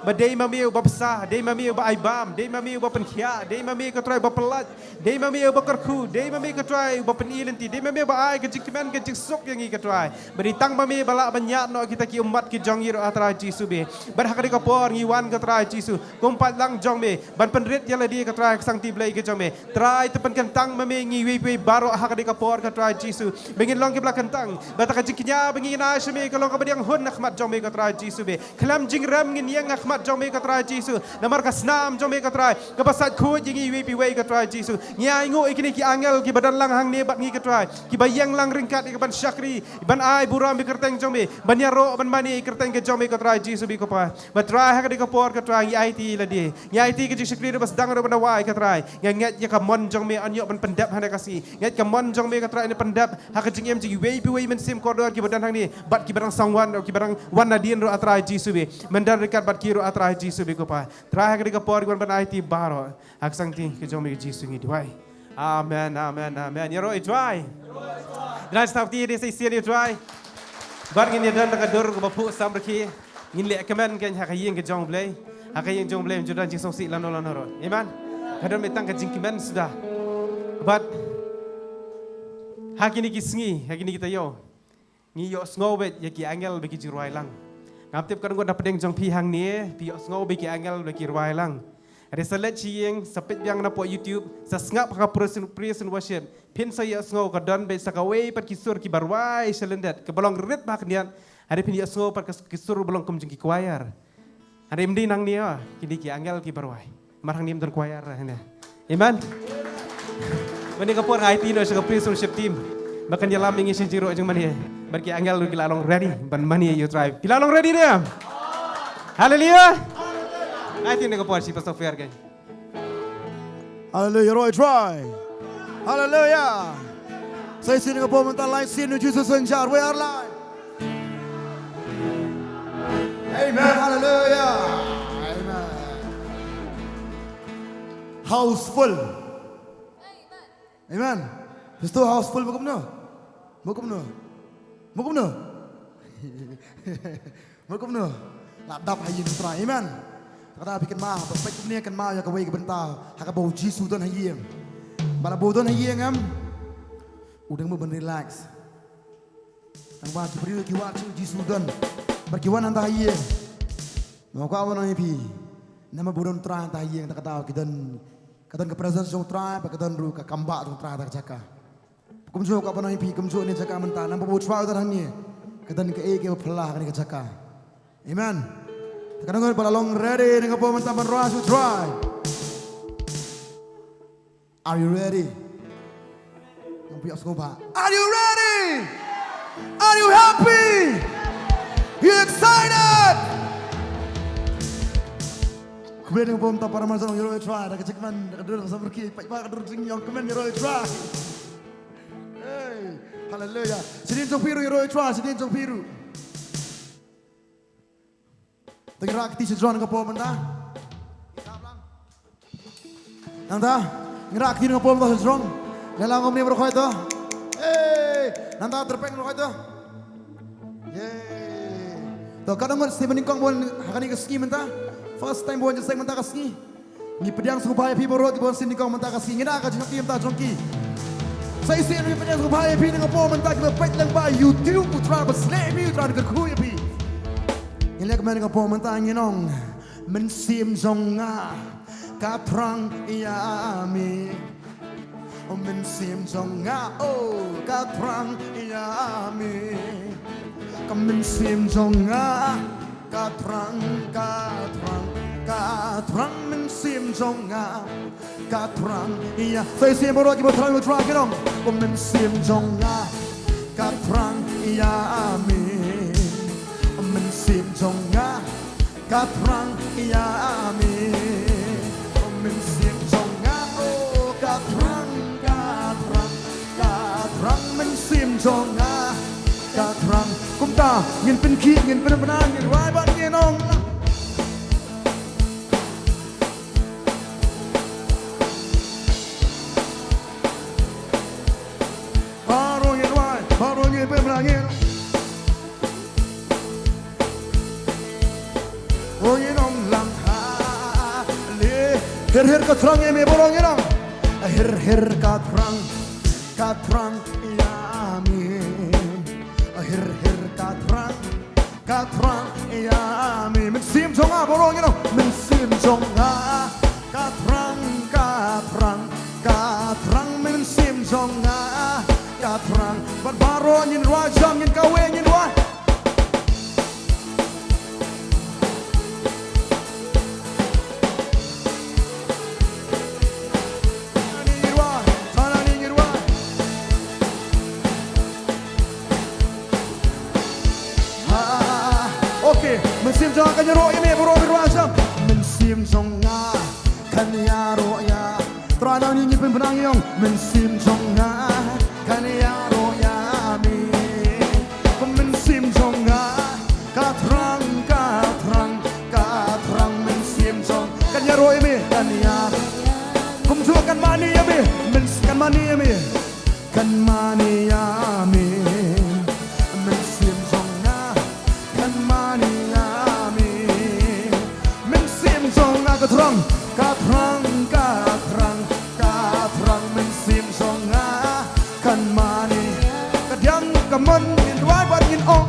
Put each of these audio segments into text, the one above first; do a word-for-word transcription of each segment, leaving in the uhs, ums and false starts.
Ba dei ma me uba bsa, dei ma me uba ai bam, dei ma me uba pynkhiah, dei ma me, ko Trai, uba pyllait, dei ma me uba kyrkhu, dei ma me, ko Trai, uba pyni lynti, dei ma me uba ai ka jingkmen, ka jingsuk ïa ngi, ko Trai. Ba dei tang ma me ba lah ban ïaid noh kita ki ummat ki jong ngi ruh, ah Trai Jisu bad ha kane ka por ngi wan, ko Trai Jisu, kum paidlang jong me, ban pynrit ïa lade, ko Trai, ha ka sangti Blei ka jong me. Trai, to pynkyntang ma me ngi iwei pa iwei baroh ha kane ka por, ko Trai Jisu, ba ngin long kiba la kyntang ba kata ka jingkñia ba ngin ai sha me ka long kaba dang hun ha khmat jong me, ko Trai Jisu bad khlem jingrem ngin ïeng ha khmat jong me, ko Trai Jisu, namar ka snam jong me, ko Trai, kaba sait khuid ïa ngi iwei pa iwei, ko Trai Jisu. Ngi ainguh ïa kine ki angel kiba don lang hangne bad ngi, ko Trai, kiba ïeng lang ryngkat ïa ka ban shakri, ban ai burom ïa ka kyrteng jong me, ban ïaroh ban mane ïa ka kyrteng ka jong me, ko Trai Jisu bad ko Pa. Bad Trai, ha kane ka por, ko Trai, ngi aiti ïa lade, ngi aiti ka jingshakri ruh ba sdang ruh ban da wai, ko Trai. Nga ngeit ïa ka mon jong me yn ïoh ban pyndep ha kane ka sngi. Ngeit ka mon jong me, ko Trai, yn pyndep ha ka jingim jong iwei pa iwei mynsiem kordor kiba don hangne bad kiba dang sngewsih ruh, kiba dang wan nadien ruh, ah Trai Jisu bad mynta ryngkat bad ki ruh, ah Trai Jisu bad ko Pa. Trai, ha kane ka por ngi wan ban aiti baroh ha ka sangti ka jong me, ko Jisu, ngi duwai. Amen, amen, amen. Ïaroh ïa u Trai. Dang stop ti dei sa shisien ïa u Trai. Bad ngin ïa don da ka dur kaba phuh samrkhie. Ngin leh kmen kein ha ka ïing ka jong u Blei. Ha ka ïing jong u Blei ym ju don jingsngewsih lano lano ruh. Amen. Ka don beit tang ka jingkmen suda. Bad ha kine ki sngi, ha kine ki taïew, ngi ïohsngew beit ïa ki angel bad ki jingrwai lang. Ngam tip katno ngut na pdeng jong phi hangne phi ïohsngew beit ki angel bad ki rwai lang. Hynrei sa leit sha ïing, sa peit biang na poh YouTube, sa sngap ha ka praise and, praise and worship, phin sa ïohsngew ka don beit sa kawei pat ki sur kiba rwai sha lyndet, kaba long rit bha khyndiat. Hynrei phin ïohsngew pat ka s-, ki sur ba long kum jong ki choir. Hynrei ym dei nangne, kine ki angel kiba rwai. Namar hangne ym don choir hangne. Amen. Mynta ka por nga aiti noh sha ka praise worship team ba kan ïalam ïa ngi sha ka jingrwai jingmane. Bad ki angel ruh ki la long ready ban mane ïa u Trai. Ki la long ready ne? Hallelujah. Nga aiti mynta ka por sha Pastor Fair kein. Hallelujah, ïaroh ïa u Trai. Hallelujah. Sa shisien kane ka por mynta, la shisien, u Jesus yn jia, we are live. Amen. Hallelujah. Amen. House full. Amen. Phi sngew house full mo kumno? Mo kumno? Mo kumno? Mo kumno? La dap ha ïing u Trai. Amen. Te kata phi kynmaw, phi peit kumne, kynmaw ïa kawei ka bynta ha kaba u Jisu u don ha ïing. Ba lada u don ha ïing em, u dang mut ban relax. Tang ba ki briew ki wad shuh, u Jisu u don. Bad ki wan hangta ha ïing. Nga kwah ban ong ïa phi, namar ba u don u Trai hangta ha ïing, te ka daw ki don, ka don ka presence jong u Trai, bad ka don ruh ka kambah jong u Trai hangta ka jaka. Kumjuh kwah ban ong ïa phi, kumjuh kane ka jaka mynta, namar ba u Trai u don hangne, ka don kaei kaei ba phylla ha kane ka jaka. Amen. Te katno ngut ba la long ready kane ka por mynta ban rwai sha u Trai? Are you ready? Ngam phi ïohsngew bha. Are you ready? Are you happy? You excited? Khublei kane ka por mynta para marjan, ïaroh ïa u Trai da ka jingkmen, da ka dur samrkhie, peit ba ka dur jingïong kmen, ïaroh ïa u Trai. Hey, hallelujah. Shadien jong phi ruh, ïaroh ïa u Trai, shadien jong phi ruh. Te ngi rah kti sha jrong kane ka por mynta. Nangta ngi rah kti kane ka por mynta sha jrong. Leh lang kumne baroh khoit to. Hey, nangta tyrpeng baroh khoit to. Yay. To, katno ngut sngewbha nyngkong ba wan ha kane ka sngi mynta? First time ba wan jingïaseng mynta ka sngi. Ngi pdiang sngewbha ïa phi baroh kiba wan sngewbha nyngkong mynta ka sngi. Ngi da ka jingïohi mynta jong ki. Sa shisien ngi pdiang sngewbha ïa phi kane ka por mynta kiba peit lyngba YouTube, u Trai ba sleh ïa phi, u Trai kyrkhu ïa phi. Ngi leh kmen kane ka por mynta, ngin ong: Mynsiem jong nga ka thrang ïa me. O mynsiem jong nga, oh, ka thrang ïa me. Ka mynsiem jong nga ka thrang, ka thrang, ka thrang, mynsiem jong nga ka thrang ïa. Sa shisien baroh kiba thrang ïa u Trai, ngin ong: O mynsiem jong nga ka thrang ïa me. O mynsiem jong nga ka thrang ïa me. O mynsiem jong nga, oh, ka thrang, ka thrang, ka thrang, mynsiem jong nga ka thrang. Kumta ngin pynkhih, ngin pynbna, ngin rwai bad ngin ong. Baroh ngin rwai, baroh ngin pynbna, ngin. Oh, ngin ong Hir hir ka thrang ïa me baroh ngi ong. Hir hir ka thrang, ka thrang ïa me. Hir hir ka thrang, ka thrang ïa me. Mynsiem jong nga baroh ngi ong. Mynsiem jong nga, ka thrang, ka thrang, ka thrang mynsiem jong nga, ka thrang. Bad baroh ngin rwai jam, ngin kawei, ngin rwai. Okay, mynsiem jong nga kan ïaroh ïa me baroh, me rwai jam. Mynsiem jong nga kan ïaroh ïa. Trai nang ni ngi pynbna ngi ong. Mynsiem jong nga kan ïaroh ïa me. Mynsiem jong nga ka thrang, ka thrang, ka thrang mynsiem jong. Kan ïaroh ïa me, kan ïa. Kumjuh kan mane ïa me, myns-, kan mane ïa me. Kan mane ïa me. Mynsiem jong nga kan mane ïa me. Mynsiem jong nga ka thrang, ka thrang, ka thrang, ka thrang mynsiem jong nga kan mane. Ka diang ka mon ngin rwai bad ngin ong.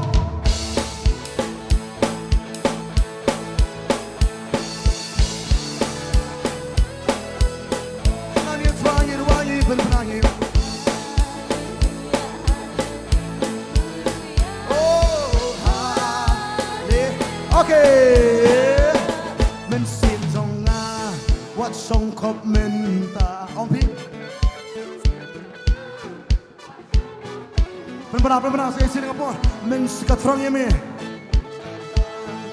Okay. Mynsiem jong nga wat shongkop mynta. Ong phi. Pynbna, pynbna, sa shisien ka por. Mynsiem ka thrang ïa me.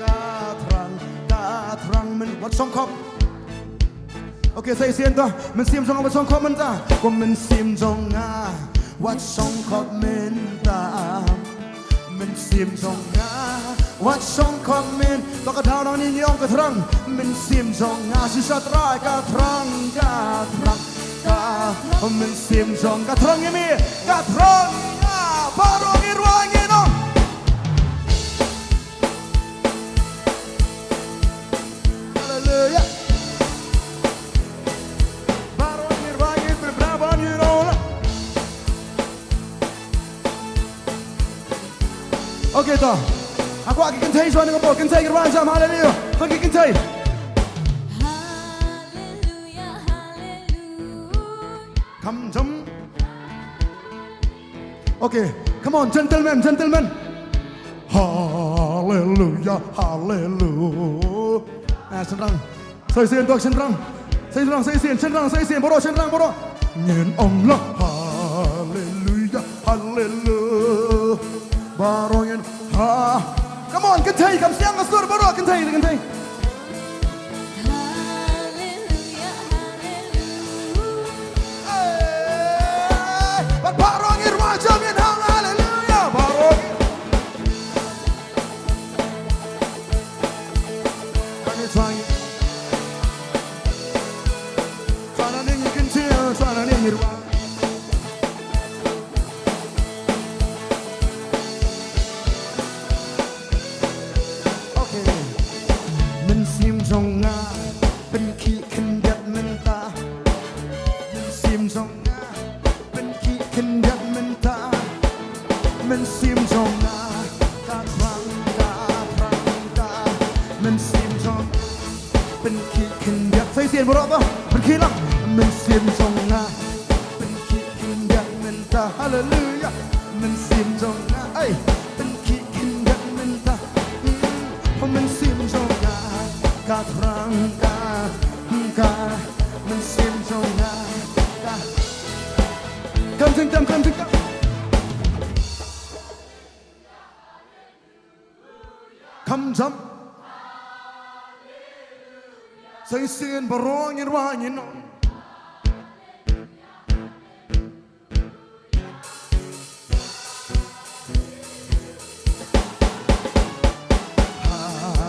Ka thrang, ka thrang men wat shongkop. Okay, sa shisien to. Mynsiem jong nga wat shongkop mynta. Ko mynsiem jong nga wat shongkop mynta. Mynsiem jong nga wat shongkop mynta. To ka daw nang ni ngi ong ka thrang. Mynsiem jong nga shisha Trai ka thrang, ka thrang. Ka mynsiem jong ka thrang ïa me, ka thrang ïa baroh ngi rwai ngi ong. Haleluia. Baroh ngi rwai ngi pynbna baroh ngi ong. Okay to. Ha kwah ki kynthei shuwa ne ka por, kynthei ki rwai jam haleluia. Kwah ki kynthei. Haleluia, haleluia. Kham jam. Okay, come on, gentlemen, gentlemen. Haleluia, haleluia. Ah, shynrang. Sa shisien to shynrang. Sa shynrang, sa shisien, shynrang, sa shisien, baroh, shynrang, baroh. Ngin ong la, haleluia, haleluia. Baroh ngin, ha. Come on, kynthei, kam siang ka sur, baroh, kynthei, kynthei. Haleluia, haleluia. Hey, baroh ngin rwai jam ngin ong haleluia, baroh. Okay. Mynsiem jong nga pynkhih khyndiat mynta. Mynsiem jong nga pynkhih khyndiat mynta. Mynsiem jong nga ka thrang, ka thrang, ka. Mynsiem jong nga pynkhih khyndiat. Sa shisien baroh to. Pynkhih lang. Mynsiem jong nga pynkhih khyndiat mynta. Haleluia. Mynsiem jong nga, ai, pynkhih khyndiat mynta. Mm, mynsiem jong nga ka thrang, ka, ka. Mynsiem jong nga ka. Kam jingtem, kam jingtem. Kham jam. Sa shisien baroh ngin rwai ngin ong.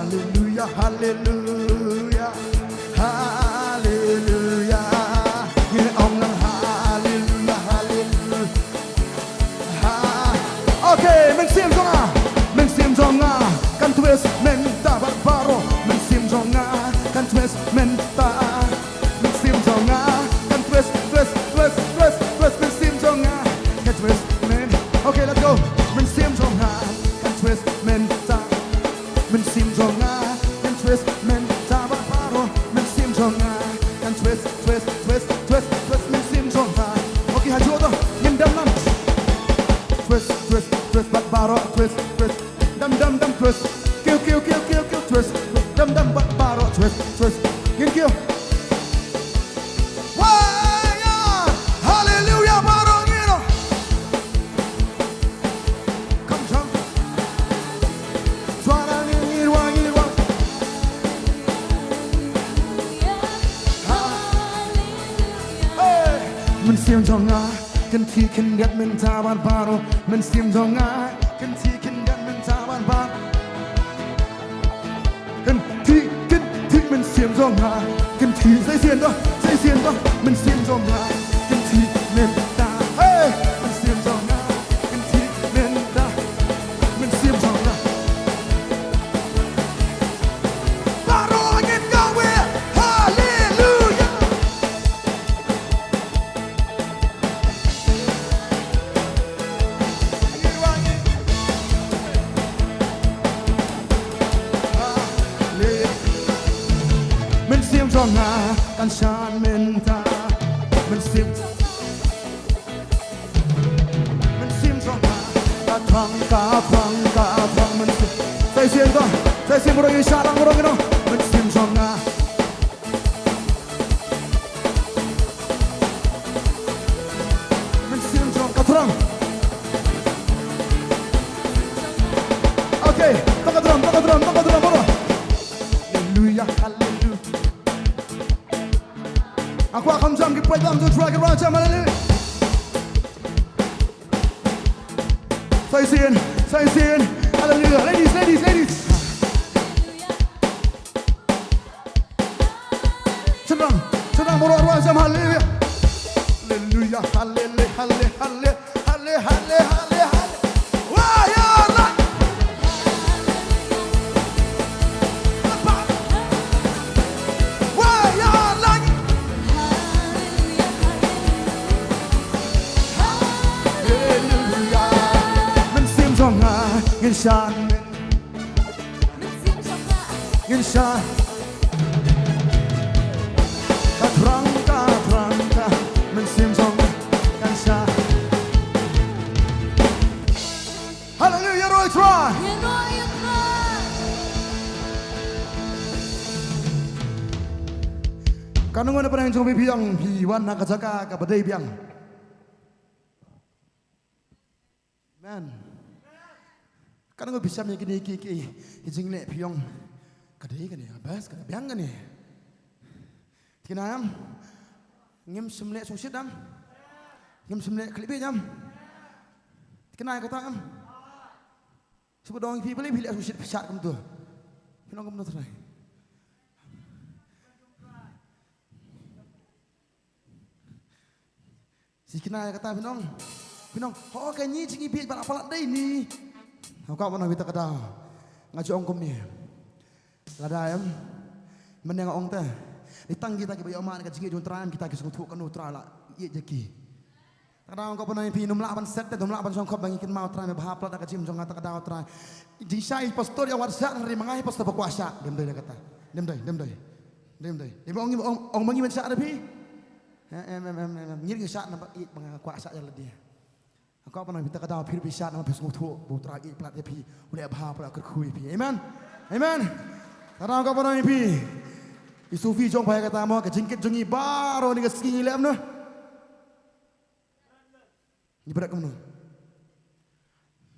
Haleluia, haleluia, haleluia. Ngin ong lang haleluia, haleluia. Ha. Okay, mynsiem jong nga, mynsiem jong nga kan twist mynta bad baroh, mynsiem jong nga kan twist mynta. Mynsiem jong nga kan twist mynta bad baroh. Mynsiem jong nga kan twist, twist, twist, twist, twist. Mynsiem jong nga. Okay, ha juh to. Ngin dam dam. Twist, twist, twist bad baroh. Twist, twist. Dam dam dam, twist. Kiew kiew kiew kiew kiew, twist. Dam dam bad baroh, twist, twist. Ngin kiew. Wah, ya. Hallelujah, baroh ngi noh. Come, come. Tuan, ngi, ngi, wah, ngi, wah. Hey. Mynsiem jong nga kan thih khyndiat mynta bad baroh. Mynsiem jong nga kan thih khyndiat mynta bad baroh. Kan thih, kan thih, mynsiem jong nga kan thih. Sa shisien to, sa shisien to. Mynsiem jong nga kan thih mynta. Hey, mynsiem jong nga kan thih mynta. Mynsiem jong nga. Baroh ngin kaweh. Hallelujah. Mynsiem jong nga kan shad mynta. Mynsiem, mynsiem jong nga ka thang, ka thang, ka thang. Mynsiem, sa shisien to, sa shisien, baroh ngi shad lang, baroh ngi noh. Mynsiem jong nga. Mynsiem jong ka thrang. Okay, tang ka drum, tang ka drum, tang ka drum, baroh. Hallelujah, hallelujah. Nga kwah kham jam ki pyrthei jong Trai, ki rwai jam hallelujah. Sa shisien, sa shisien. Hallelujah. Ladies, ladies, ladies. Shynrang, shynrang, baroh rwai jam hallelujah. Hallelujah, hallelujah, hallelujah, hallelujah, hallelujah, hallelujah. Wah, ya, la. Wah, ya, la. Hallelujah. Mynsiem jong nga ngin shad. Mynsiem jong nga ngin shad. Ka thrang, ka thrang, ka. Mynsiem jong nga kan shad. Hallelujah, ïaroh ïa Trai. Ïaroh ïa Trai. Katno ngut na pdeng jong phi, phi ong phi wan na ka jaka kaba dei biang? Amen. Katno ngut phi shem ïa kine ki, ki, ki jingleh, phi ong ka dei kane, best, ka dei biang kane. Thikna em? Ngim shym leh sngewsih em? Ngim shym leh khlem biang em? Thikna ïa kata em? Shu ba dang phi, balei phi leh sngewsih, phi shad kumto? Phi ong kumno, Trai? Shi kynai kata phin ong. Phin ong, ho, kane jingïabit ba la palat dei ne. Nga kwah ban ong ïa phi ta ka daw. Nga ju ong kumne. Lada em, mynne nga ong te, dei tang kita kiba ïohmad ka jingïeit jong U Trai, em, kita ki sngewthuh kano U Trai la ïeit ïa ki. Ta ka daw nga kwah ban ong ïa phi, ym lah ban set te, ym lah ban shongkhop, ba ngi kynmaw U Trai me bha palat da ka jingim jong nga, ta ka daw Trai. Jingshai pastor ïa wat shah, hynrei ma nga hi pastor ba kwah shah. Dem dei da kata. Dem dei, dem dei. Dem dei. Dem ong, ong, ong ma ngi ban shah da phi. Em, em, em, em, em. Ngi ngi shah namar ïeit ba nga kwah shah ïa lade. Nga kwah ban ong ïa phi ta ka daw phi ruh phi shah namar phi sngewthuh ba U Trai ïeit palat ïa phi, u leh bha palat, kyrkhu ïa phi. Amen. Amen. Ta ka daw nga kwah ban ong ïa phi. I Sophie jong phi ïa kata mo, ka jingkit jong ngi baroh kane ka sngi ngi leh kumno? Ngi bret kumno?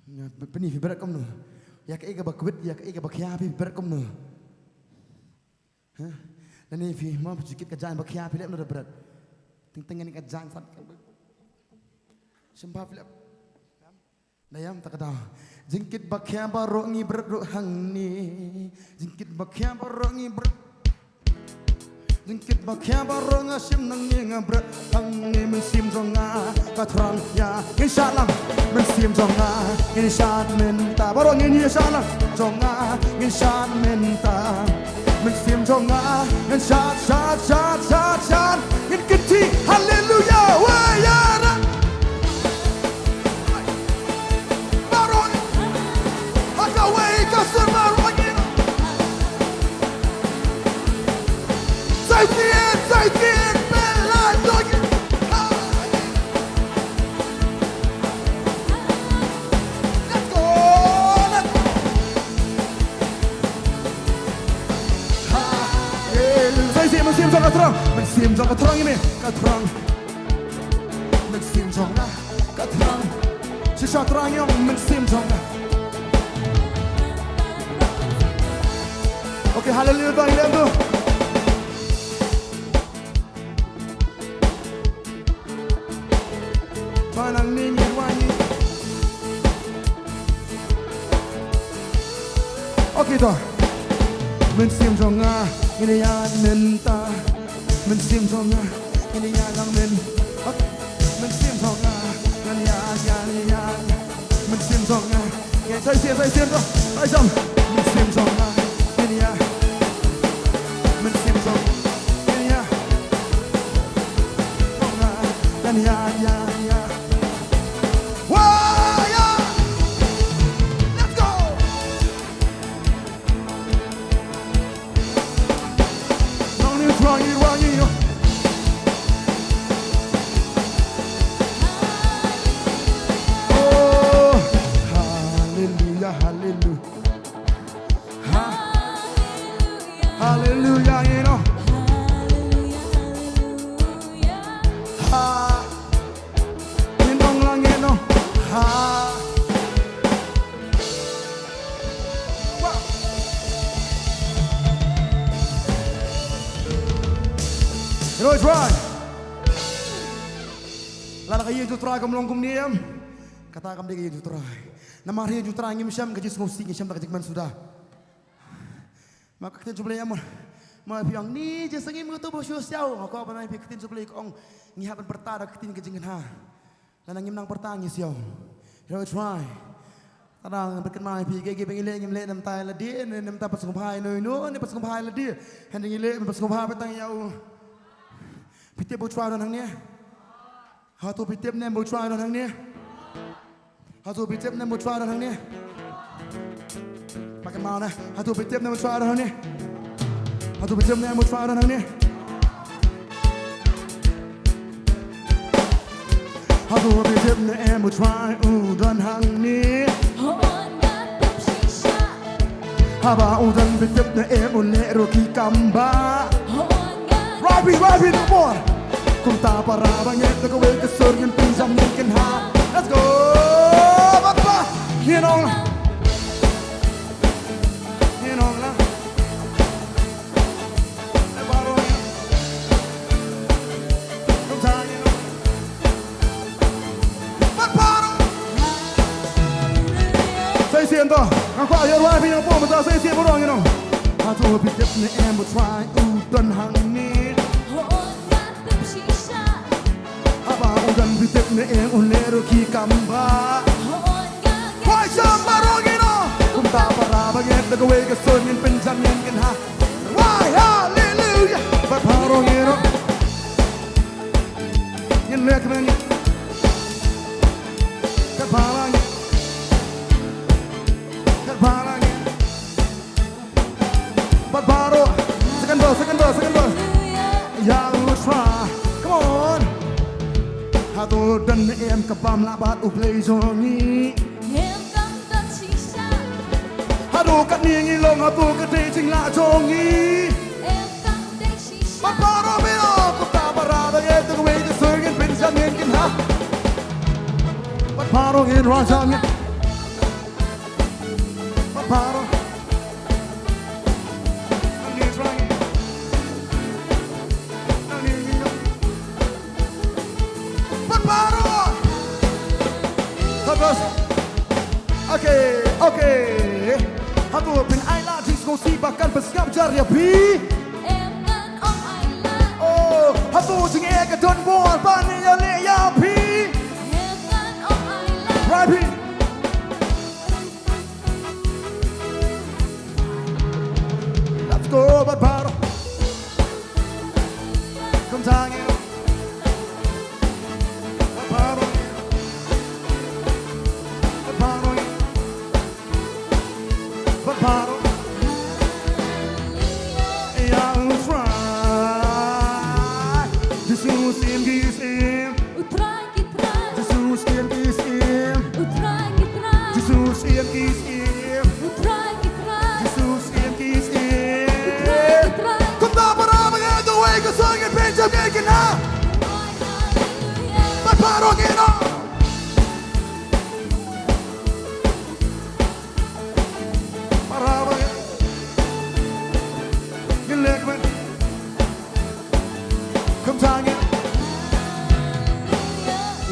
Ngi, phi, phi bret kumno? Ïa kaei kaba kwit, ïa kaei kaba khia phi bret kumno? Ha? Lane phi mo, phi ju kit ka jaiñ ba khia, phi leh kumno da bret? Teng teng kane ka jaiñ sat. Sngewbha phi leh. Dei em, ta ka daw. Jingkit ba khia baroh ngi bret ruh hangne. Jingkit ba khia baroh ngi bret. Jingkit ba khia baroh nga shim nangne nga bret hangne, mynsiem jong nga ka thrang ïa. Ngin shad lang. Mynsiem jong nga ngin shad mynta. Baroh ngin ïa shad lang. Jong nga ngin shad mynta. Mynsiem jong nga ngin shad, shad, shad, shad, shad. Ngin kynti haleluya, wei ïa ra. Baroh. Ha kawei ka sur baroh ngin. Let's go! Let's go! Hallelujah. Sa ïa, mynsiem jong nga ka thrang. Mynsiem jong nga ka thrang ïa me, ka thrang. Mynsiem jong nga ka thrang. Shisha thrang ïa u mynsiem jong nga. Okay, hallelujah, thrang ïa u. Ba nang ning ïa wani. Okay to. Mynsiem jong nga ngin ïa mynta. Mynsiem jong nga ngin ïa lang myn. Okay. Mynsiem jong nga ngin ïa ïa ïa. Mynsiem jong nga. Ngai sai sien sai sien to. Ai jam. Mynsiem jong nga ngin ïa. Mynsiem jong ngin ïa. Jong nga ngin ïa ïa ïa. Wah, yeah! Let's go! Nang ni thrang ïa wani. Oh, hallelujah, hallelujah. Ha. Hallelujah, you know. Ha. Kin ong lang, you know. Ha. Wah. Heroic Run. Lada ka ïing jong U Trai kam long kumne em, kata kam dei ka ïing jong U Trai. Namar ha ïing jong U Trai ngim shem ka jingsngewsih, ngi shem da ka jingkmen suda. Ma ka ktien jong U Blei em. Ma phi ong ni jingsngewsih ngim, nga tu ba shu siaw. Nga kwah ban ai phi ka ktien jong U Blei ka ong ngi hap ban pyrta da ka ktien ka jingkynha. Lada ngim nang pyrta ngi siaw. Heroic Run. Tang ba kynmaw ïa phi, kiei kiei ba ngi leh ngim leh namar lade, ne namar pat sngewbha ïa uno uno, ne pat sngewbha ïa lade. Hynrei ngi leh pat sngewbha ba tang ïa u. Phi tip ba U Trai u don hangne? Hato phi tip ne em ba U Trai u don hangne? Hato phi tip ne em ba U Trai u don hangne? Ba kynmaw na, hato phi tip ne em ba U Trai u don hangne? Hato phi tip ne em ba U Trai u don hangne? Hato phi tip ne em ba U Trai u don hangne? Hooid nga tip shisha. Haba u don phi tip ne em u leh ruh ki kam ba. Hooid nga. Rapi, rapi, no more. Kumta para bangeit da kawei ka sur ngin pynjam ngin kynha. Let's go. Bad ba. Ngin ong la. Ngin ong la. Sa shisien to. Nga kwah ïa rwai phi nyngkong, mynta sa shisien baroh ngin ong. Hato phi tip ne em ba U Trai u don hangne. Hooid nga tip shisha. Haba u don phi tip ne em u leh ruh ki kam ba. Hooid nga. Kwah shah baroh ngin ong. Kumta para bangeit da kawei ka sur ngin pynjam ngin kynha. Wai, haleluya. Bad baroh ngin ong. Ngin leh kmen. Bad baroh ngin. Bad baroh ngin. Bad baroh. Second verse, second verse, second verse. Ïa U Trai. Come on. Hato don ne em ka bym lah bad U Blei jong ngi. Em kam don shisha. Hato katne ngi long, hato ka dei jinglah jong ngi. Em kam dei shisha. Bad baroh ngin ong, kumta para bangeit da kawei ka sur ngin pynjam ngin kynha. Bad baroh ngin rwai jam ngin. Bad baroh. Nang ni trai. Nang ni ni. Bad baroh. Terus. Okay, okay. Hato phin ai lad jingsngewsih ba kan pynsngap jar ïa phi? Em ngan ym ai lad. Oh, hato jingeh ka don bor ban ïaleh ïa phi? Em ngan ym ai lad. Right phi. Let's go, bad baroh. Kumta ngi. Bad baroh. Bad baroh. Bad baroh. Ïa U Trai.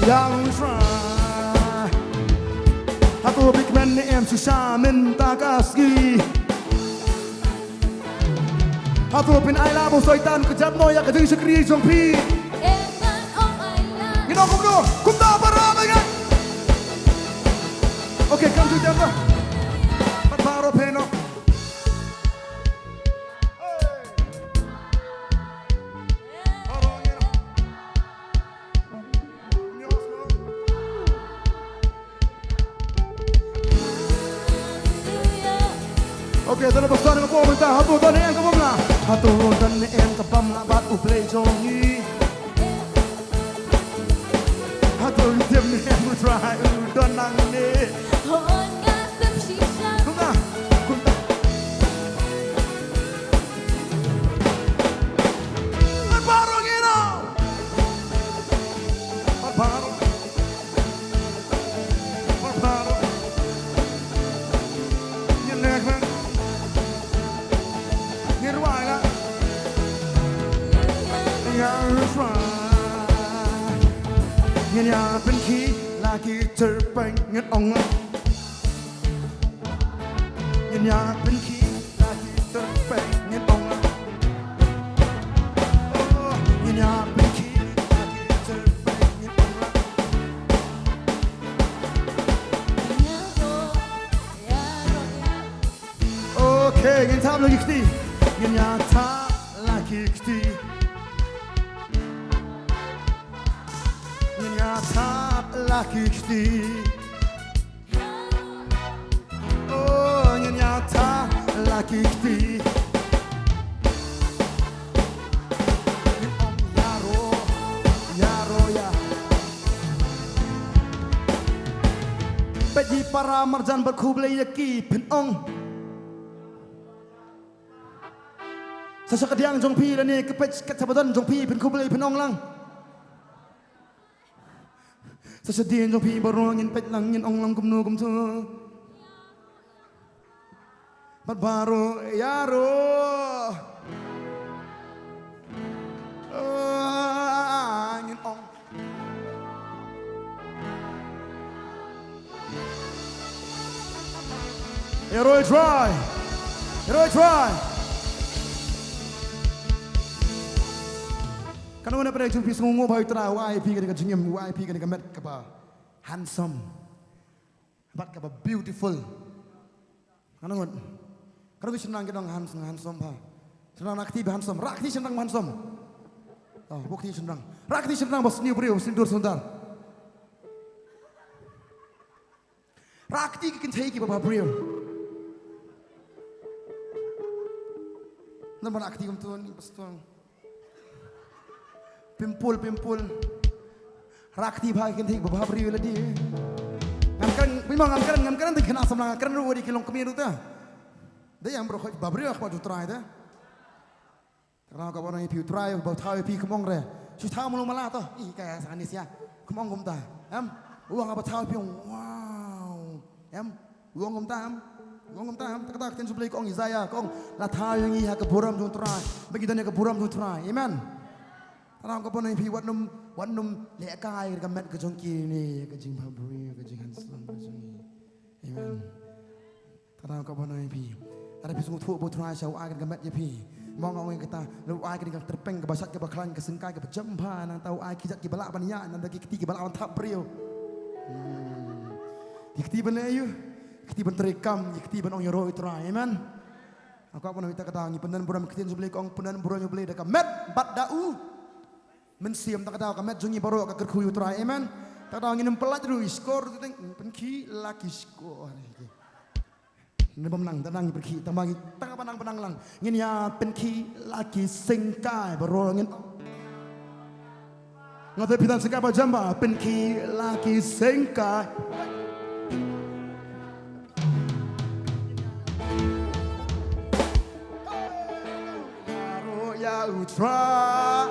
Dang try. Hato big man ne em shisha mynta ka sngi. Hato phin ai la ba u soitan ka jam noh ïa ka jingshakri jong phi. Ngi ong kumno, kumta para ba ngai. Okay, kam ju jam noh. Pat baroh phi noh. Okay, to na ba sdang ka bom mynta, hato don ne em ka bom la. Hato don ne em ka bom la bad U Blei jong ngi. Hato don ne em u Trai u don nangne. Kumta, kumta. Pat baroh ngin ong. Pat baroh. Pat baroh. Ngin leh man. Ngin rwai la. Ngin rwai. Ngin ïa pynkhih la ki tyrpeng ngin ong la. Ngin ïa pynkhih la ki tyrpeng ngin ong la. Oh, ngin ïa pynkhih la ki tyrpeng ngin ong la. Okay, ngin thap la ki kti. Ngin ïa thap la ki kti. Ngin ïa thap la ki kti. Oh, ngin ïa thap la ki kti. Ngin ong ïaroh, ïaroh ïa. Peit ïa para marjan bad khublei ïa ki phin ong. Sa sha kadiang jong phi lane ka peit kat sa ba don jong phi phin khublei phin ong lang. Sa shadien jong phi baroh ngin peit lang ngin ong lang kumno kumto. Bad baroh ïaroh. Ah, ngin ong. Ïaroh Trai. Ïaroh Trai. Kano kano pynban jong phi sngewnguh ba U Trai u ai phi kane ka jingim, u ai phi kane ka met kaba handsome. Bad kaba beautiful. Kano ngut. Kano ki shynrang ki dang handsome, handsome ba. Shynrang na kti ba handsome. Rah kti shynrang ba handsome. Oh, bok kti shynrang. Rah kti shynrang ba sniew briew, sniew dur sundar. Rah kti ki kynthei kiba bhabriew. Namar rah kti kumto ni pastor. Pimple, pimple. Rah kti bha ki kynthei kiba bhabriew lade. Ngan kren, phi ma ngan kren, ngan kren dei khynnah samla ngan kren ruh dei ki longkmie ruh ta. Dei ïa baroh khoit bhabriew khmat U Trai ta. Te kata ka ban ong ïa phi U Trai u ba thaw ïa phi kum ong re. Shu thaw malu mala to. Ih, ka sa ni sia. Kum ong kumta. Em? U ong ba thaw ïa phi ong, wow. Em? U ong kumta em? U ong kumta em? Te kata ka ktien jong U Blei ka ong Isaiah ka ong la thaw ïa ngi ha ka burom jong U Trai. Ba ngi don ïa ka burom jong U Trai. Amen. Te kata ka ban ong ïa phi wat nym, wat nym lehkai ka met ka jong ki ne ka jingbhabriew ka jinghandsome ka jong ngi. Amen. Te kata ka ban ong ïa phi. Lada phi sngewthuh ba U Trai sha u ai kane ka met ïa phi. Mo nga ong ïa kata, la u ai kane ka tyrpeng kaba shat kaba khlaiñ ka syngkai kaba jem bha nangta u ai ki jait kiba lah ban ïaid nangta ki kti kiba lah ban thap briew. Hmm. Ki kti ban leh aïu? Ki kti ban treikam, ki kti ban ong ïaroh ïa U Trai. Amen. Nga kwah ban ong ïa kata ka daw ngi pyndon burom ïa ka ktien jong U Blei ka ong pyndon burom ïa U Blei da ka met bad da u mynsiem. Te kata ka daw ka met jong ngi baroh ka kyrkhu ïa U Trai. Amen. Te kata ka daw ngin ym pyllait ruh, i shkor ruh te dang pynkhih la ki shkor. Ngin bym nang, tang nang pynkhih, tang ba ngi, tang ba nang, ba nang lang. Ngin ïa pynkhih la ki syngkai baroh ngin. Nga te phi tang syngkai ba jam ba pynkhih la ki syngkai. Ïaroh ïa U Trai.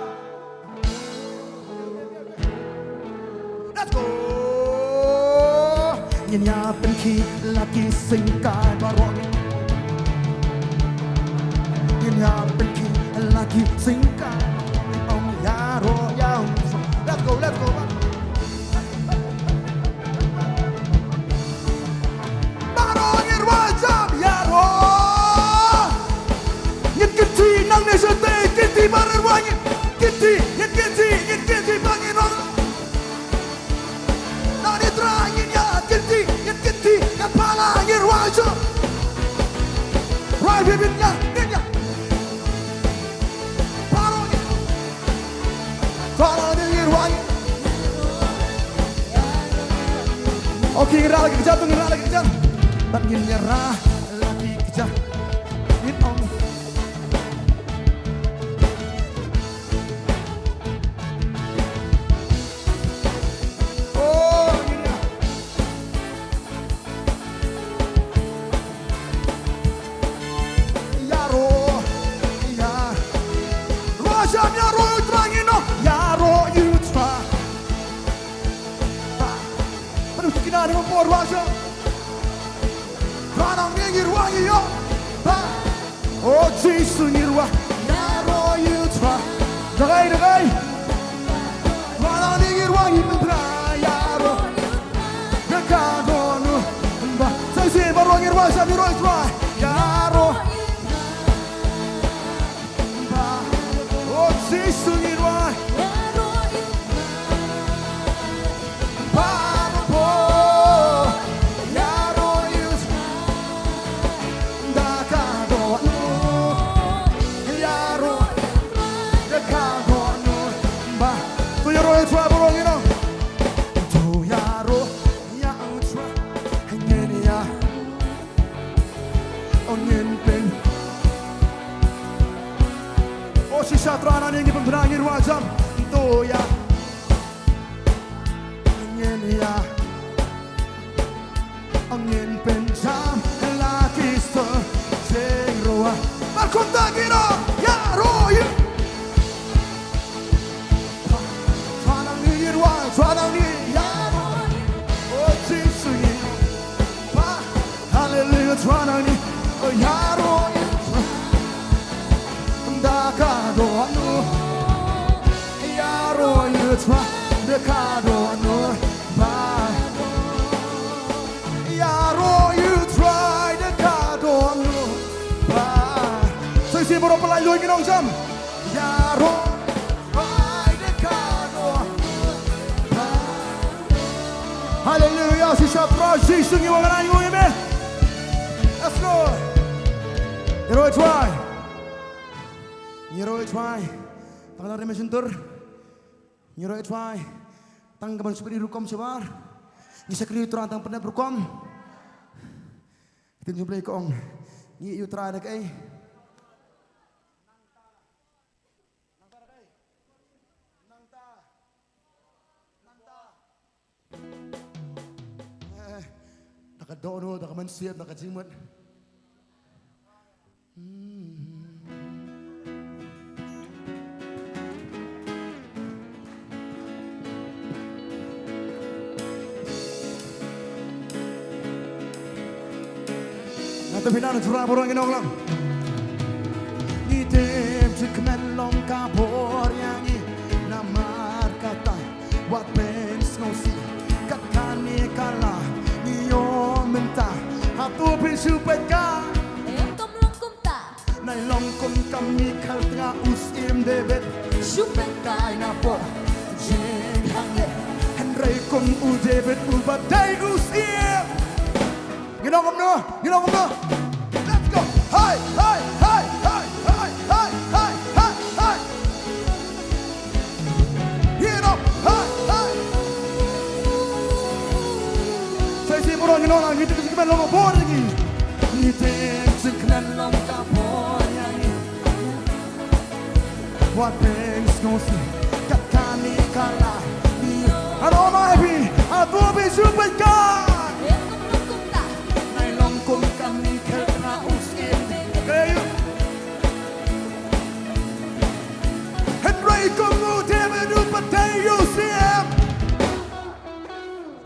Let's go. Ngin ïa pynkhih la ki syngkai baroh. Ngin ïa pynkhih la ki syngkai. Ong ïaroh ïa U Trai. Let's go, let's go. Bibit nya, nya, nya. Baroh ngi, baroh ngi ruh. Okay, ngin rah la ki kjat, ngin rah la ki kjat. Bad ngin ïa rah la ki kjat. Ngin ong. Oh, ngin ïa. Ïaroh, ïa. Rwai sham, ïaroh ïa u Trai, ngin ong. Ïaroh ïa u Trai. Ba. Pynban u tikna ne mo rwai sham. Ba nang ngi rwai ïa. Ba. O Jisu ngi rwai. Ïaroh ïa u Trai. Da kai, da kai. Ba nang ngi rwai ïa u Trai. Ïaroh. Ïa ka dohnud ba. Sa shisien baroh ngi rwai, sa ngi rwai, rwai. Ïaroh. Ba. O Jisu ngi rwai. Baroh. Ïaroh ïa u Trai. Da ka dohnud. Ïaroh. Da ka dohnud. Ba. To ïaroh ïa u Trai baroh ngi ong. To ïaroh. Ïa u Trai, ngin ïa, oh, ngin pyn. Oh, shisha Trai nangne ngi pynbna ngi rwai jam. To ïa, ngin ïa, oh, ngin pynjam la ki stor jingruah. Mar kumta ngin ïa, ïaroh ïa. Trai nangne ngi rwai, Trai nangne ïaroh. O Jisu ngi. Ba, haleluya, Trai nangne. O ïaroh ïa u Trai. Da ka dohnud. Ïaroh ïa u Trai. Da ka dohnud. Ba. Ïaroh ïa u Trai. Da ka dohnud. Ba. Sa shisien baroh pynlait lut ngi nong jam. Ïaroh, Trai da ka dohnud. Haleluya, shisha Trai Jisu ngi wan ngan ainguh ïa me. Yes Lord. Ïaroh Trai. Ïaroh Trai. Tang da re me shyntur. Ïaroh Trai. Tang ka ban shakri rukom shabar. Ngi shakri Trai tang pynep rukom. Ktien jong Blei ka ong. Ngi ïa u Trai da kaei. Nangta. Nangta. Eh, da ka dohnud, da ka mynsiem, da ka jingmut. Hmm. Nga te phi nang jura baroh ngi nong lang. Ngi dep jingkmen long ka bor ïa ngi namar kata wat pyn sngewsih kat kane ka la ngi ïoh mynta. Hato phi shu peit ka? Em, kam long kumta. Nai long kum ka Michal tnga u syiem David. Shu pynkai na pdeng jinghangne. Hynrei kum u David u ba dei u syiem. Ngi nong kumno, ngi nong kumno. Let's go. Hai, hai, hai. Ngi nong, hai, hai. Sa shisien baroh ngi nong lang, ngi dep jingkmen long ka bor ïa ngi. Ngi dep jingkmen long ka bor ïa ngi. Wat pyn sngewsih kat kane ka la. Ïa, ano mai phi, hato phi shu peit ka? Nai long kum ka Michal tnga u syiem. Hynrei kum u David u ba dei u syiem.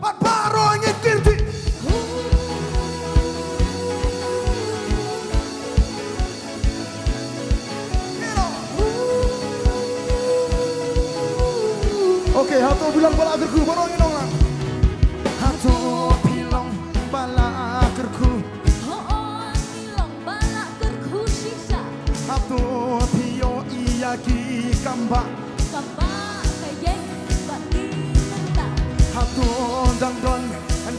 Bad baroh ngi kyrti. Okay, hato phi long ba la kyrkhu, baroh ngi nong lang. Hato phi long ba la kyrkhu. Hooid, phi long ba la kyrkhu shisha. Hato phi ïohi ïa ki kam ba. Kam ba ka ïeng bad ngi mynta. Hato dang don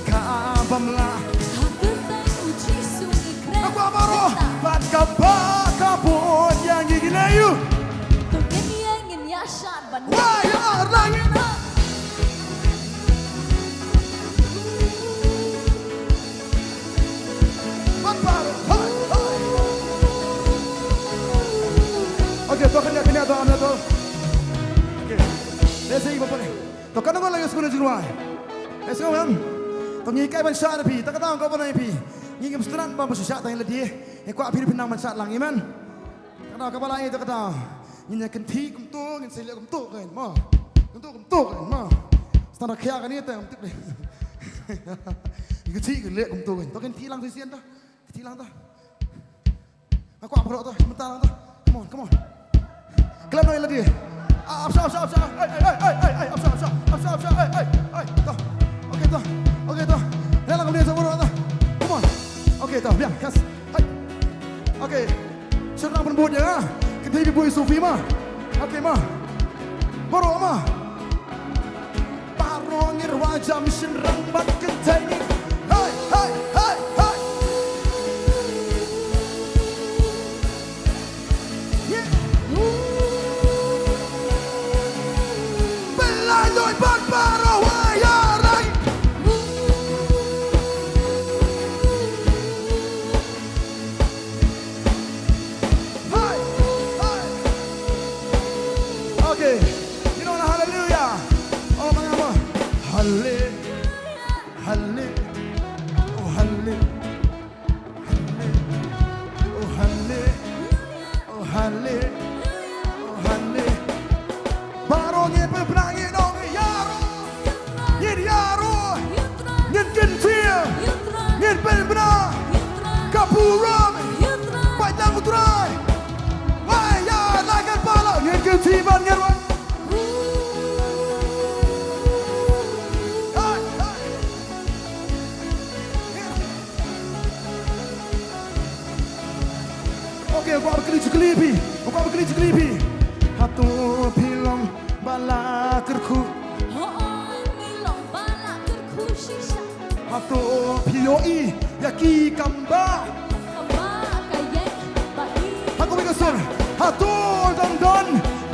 ka bym lah. Ka kyrteng u Jisu ngi kren. Nakwa baroh mynta. Bad ka Okay, to kane kane to, kane to. Okay. Let's say, bapore. To kane ko la yes ko ne jingwai. Let's go, man. To ngi kai ban shah na phi, ta kata ko ban ai phi. Ngi ngim sngewthuh ba ba shisha ta ngi la die. Ngi kwah phi phi nang ban shah lang, amen. Kata ka ba la ngi ta kata. Ngi nya kynthih kumto, ngin sa leh kumto kan, ma. Kumto kumto kan, ma. Stan da khia kane ta ngam tip dei. Ngi kynthih ngi leh kumto kan. To kynthih lang shisien ta. Kynthih lang ta. Nga kwah pyrshah to, mynta lang to. Come on, come on. Khlem noh ïa lade. Ah, ap shah, ap shah, ap shah. Ai, ai, ai, ai, ai, ai, ap shah, ap shah, ap shah, ap shah, ai, ai, ai, to. Okay, to. Okay, to. Ïa lang kumne sa baroh to. Come on. Okay, to. Biang, yes. Hai. Okay. Shynrang pynbud ïa nga. Kynthei phi bud ïa Sophie ma. Okay, ma. Baroh ma. Baroh ngin rwai jam shynrang bad kynthei ngi. Hey, hey, hey, hey. Yeah. Pynlait lut bad baroh wai ïa rai. Hey, hey. Okay. You know, hallelujah. Oh, my God. Halle-, halle-, oh, halle-, halle-, oh, halle-, oh, halle-, oh, halle-. Baroh ngin pynbna, ngin ong ïaroh. Ngin ïaroh. Ngin kyntiew. Ngin pynbna. Ka burom. Bad lang U Trai. Wai ïa la kan pala. Ngin kyntiew ban ngin wan. Hai, hai. Okay, kwah ba kylli jingkylli phi. Kwah ba kylli jingkylli phi. Hato phi long ba la kyrkhu? Hooid, ngi long ba la kyrkhu shisha. Hato phi ïohi ïa ki kam ba? Kam ba ka ïeng ba i. Ha kawei ka sur. Hato dang don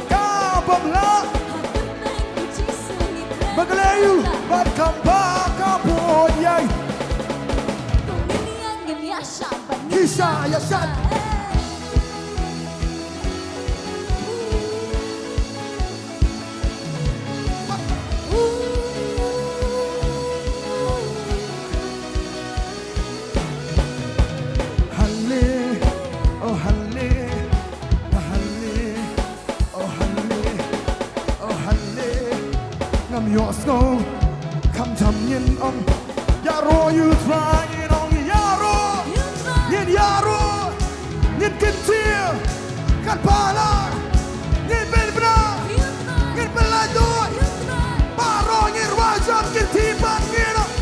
ka bym lah? Ha kyrteng u Jisu ngi kren. Ba ka lei u bad kam ba ka bun ïeng. Ngin ïa, ngin ïa shah ban. Ngi shah ïa shah. Halle, oh halle, halle. Oh halle, oh halle. Ngam ïohsngew, khamtam ngin ong ïaroh ïa U Trai, ngin ong ïaroh. Ngin ïaroh, ngin kyntiew. Kan pala, ngin pynbna, ngin pynlait lut. Baroh ngin rwai jam kyntiew bad ngin ong.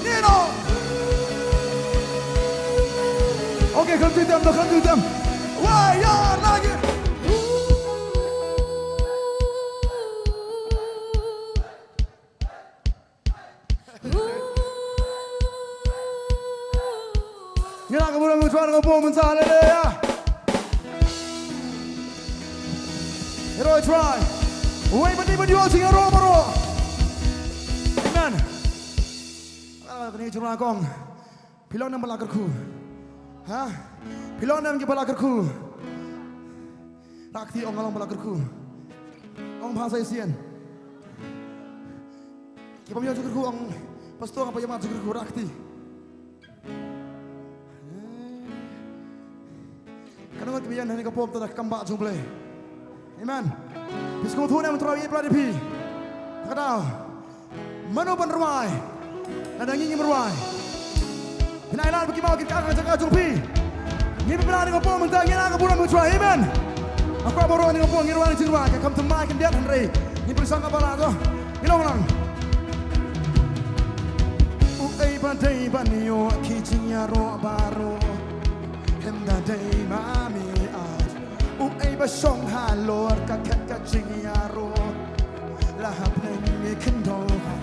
Nino. Okay, khamtam, khamtam. Wai ïa lade. Ngi la ka burom U Trai, ka burom mynta, haleluya. Ïaroh U Trai. Wei, bad ngi ban ïoh jingïaroh baroh. Amen. Ah, kane ka jingïaroh kong. Phi long ne em ba la kyrkhu? Ha? Phi long ne em ki ba la kyrkhu? Rah kti, ong nga long ba la kyrkhu. Ong bha sa shisien. Ki bym ïoh jingkyrkhu, ong pastor, nga bym ïoh jingkyrkhu, rah kti. Ka nongot ki biang ha kane ka por, to da ka kam ba jong U Blei. Amen. Phi sngewthuh ne em, U Trai u ïeit palat ïa phi? Ka daw. Mano ban rwai? Lada ngi ngim rwai, phin ai lad ba ki mawkit kin kah ha ka jaka jong phi. Ngi pynbna ha kane ka por mynta, ngi ai ka burom ïa U Trai. Amen. Nga kwah baroh ha kane ka por ngin rwai jingkwah, ka kam thymmai khyndiat, hynrei ngin pyrshang ka ba lah to. Ngi long lang. Uei ba dei ban ïoh ki jingïaroh baroh, hynda dei ma me, ah. Uei ba shong halor ka khet ka jingïaroh, la hapdeng me khyndew ha.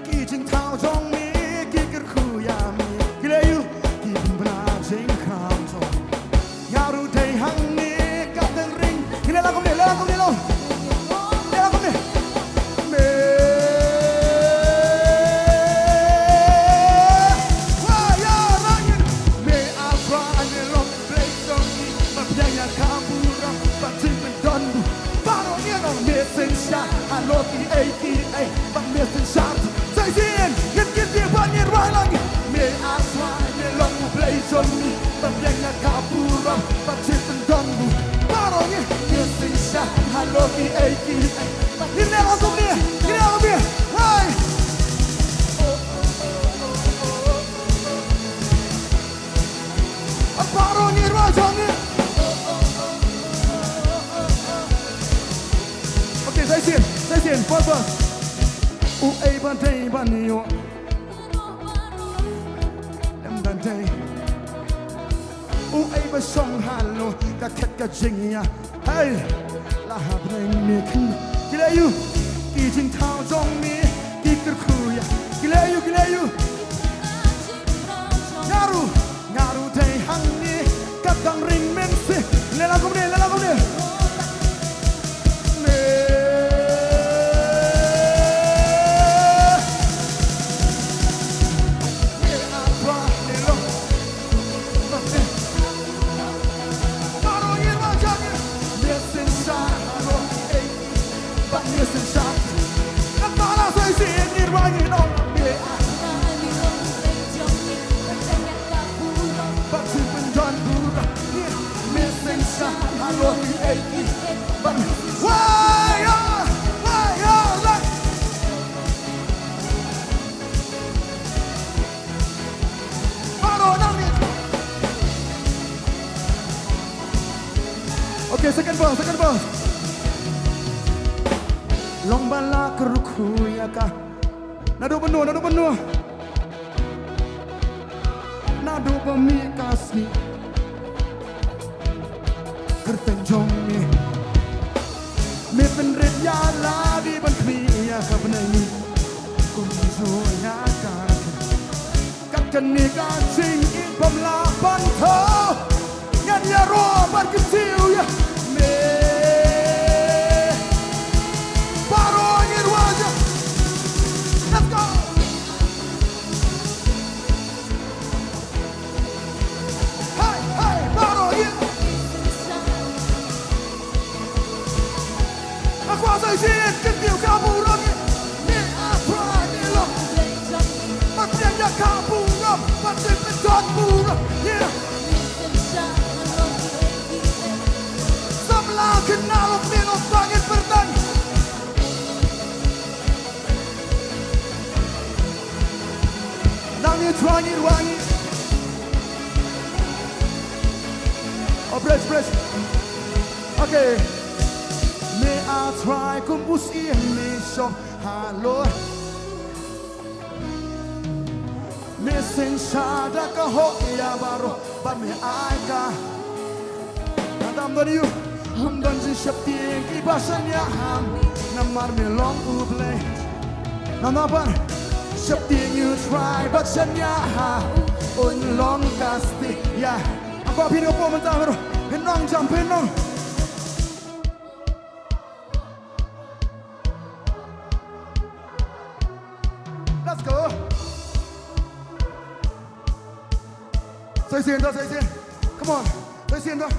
Ki jingthaw jong me ki kyrkhu ïa me, ki leh aïu? Ki pynbna jingkhram jong. Ïaroh dei hangne ka teng ring. Ki leh lang kumne, leh lang kumne, leh lang. Leh lang kumne. Me. Wah! Purpose. U ei ba dei ban ïoh. Em ba dei. U ei ba shong halor ka khet ka jingïa. Hey. La hap ring me kin. Ki leh ïa u. Ki jingthaw jong me. Ki kyrkhu ïa. Ki leh ïa u, ki leh ïa u. Nga ruh, nga ruh dei hangne, ka dang ring mynsiem. Leh lang kumne, leh lang kumne. Me. Me a ba me long. Me. Baroh ngin wan jam ngin. Me shisha, baroh, eh. Bad me shisha. Ngan para sa shisien ngin wan ngin ong. Me. Bad shisha pynjah burom. Me shisha, baroh, eh. Bad me. Wai, ah, wai, ah, wai. Baroh nangne. Okay, second verse, second verse. Long ba la kyrkhu ïa ka. Naduh mynno, naduh mynno. Naduh ba mih ka sngi. Kyrteng jong me. Me pynrit ïa lade ban khmih ïa ka bneng. Kumjuh ïa ka. Kat kane ka jingim bym lah ban thew. Ngan ïaroh ban kyntiew ïa me. Baroh ngin wan jam. Let's go. Hey, hey, baroh ngin. Nga kwah sa shisien kyntiew ka burom. Me a Trai me long. Ban pdiang ïa ka burom, ban pynjot burom. Yeah. Samla kynnoh me long ba ngin pyrthan. Nangne Trai ngin wan ngin. Oh, praise, praise. Okay. Me a Trai kum u syiem me shong halor. Me shisha da ka hok ïa baroh bad me ai ka. Nga dang don ïa u. Ym don jingsheptieng kiba shaniah ha. Namar me long U Blei. Namar sheptieng ïa U Trai bad shaniah ha. Un long ka sting ïa. Nga kwah phin ïoh pom mynta ruh. Phin nang jam phin nang. Let's go. Sa shisien to, sa shisien. Come on. Sa shisien to.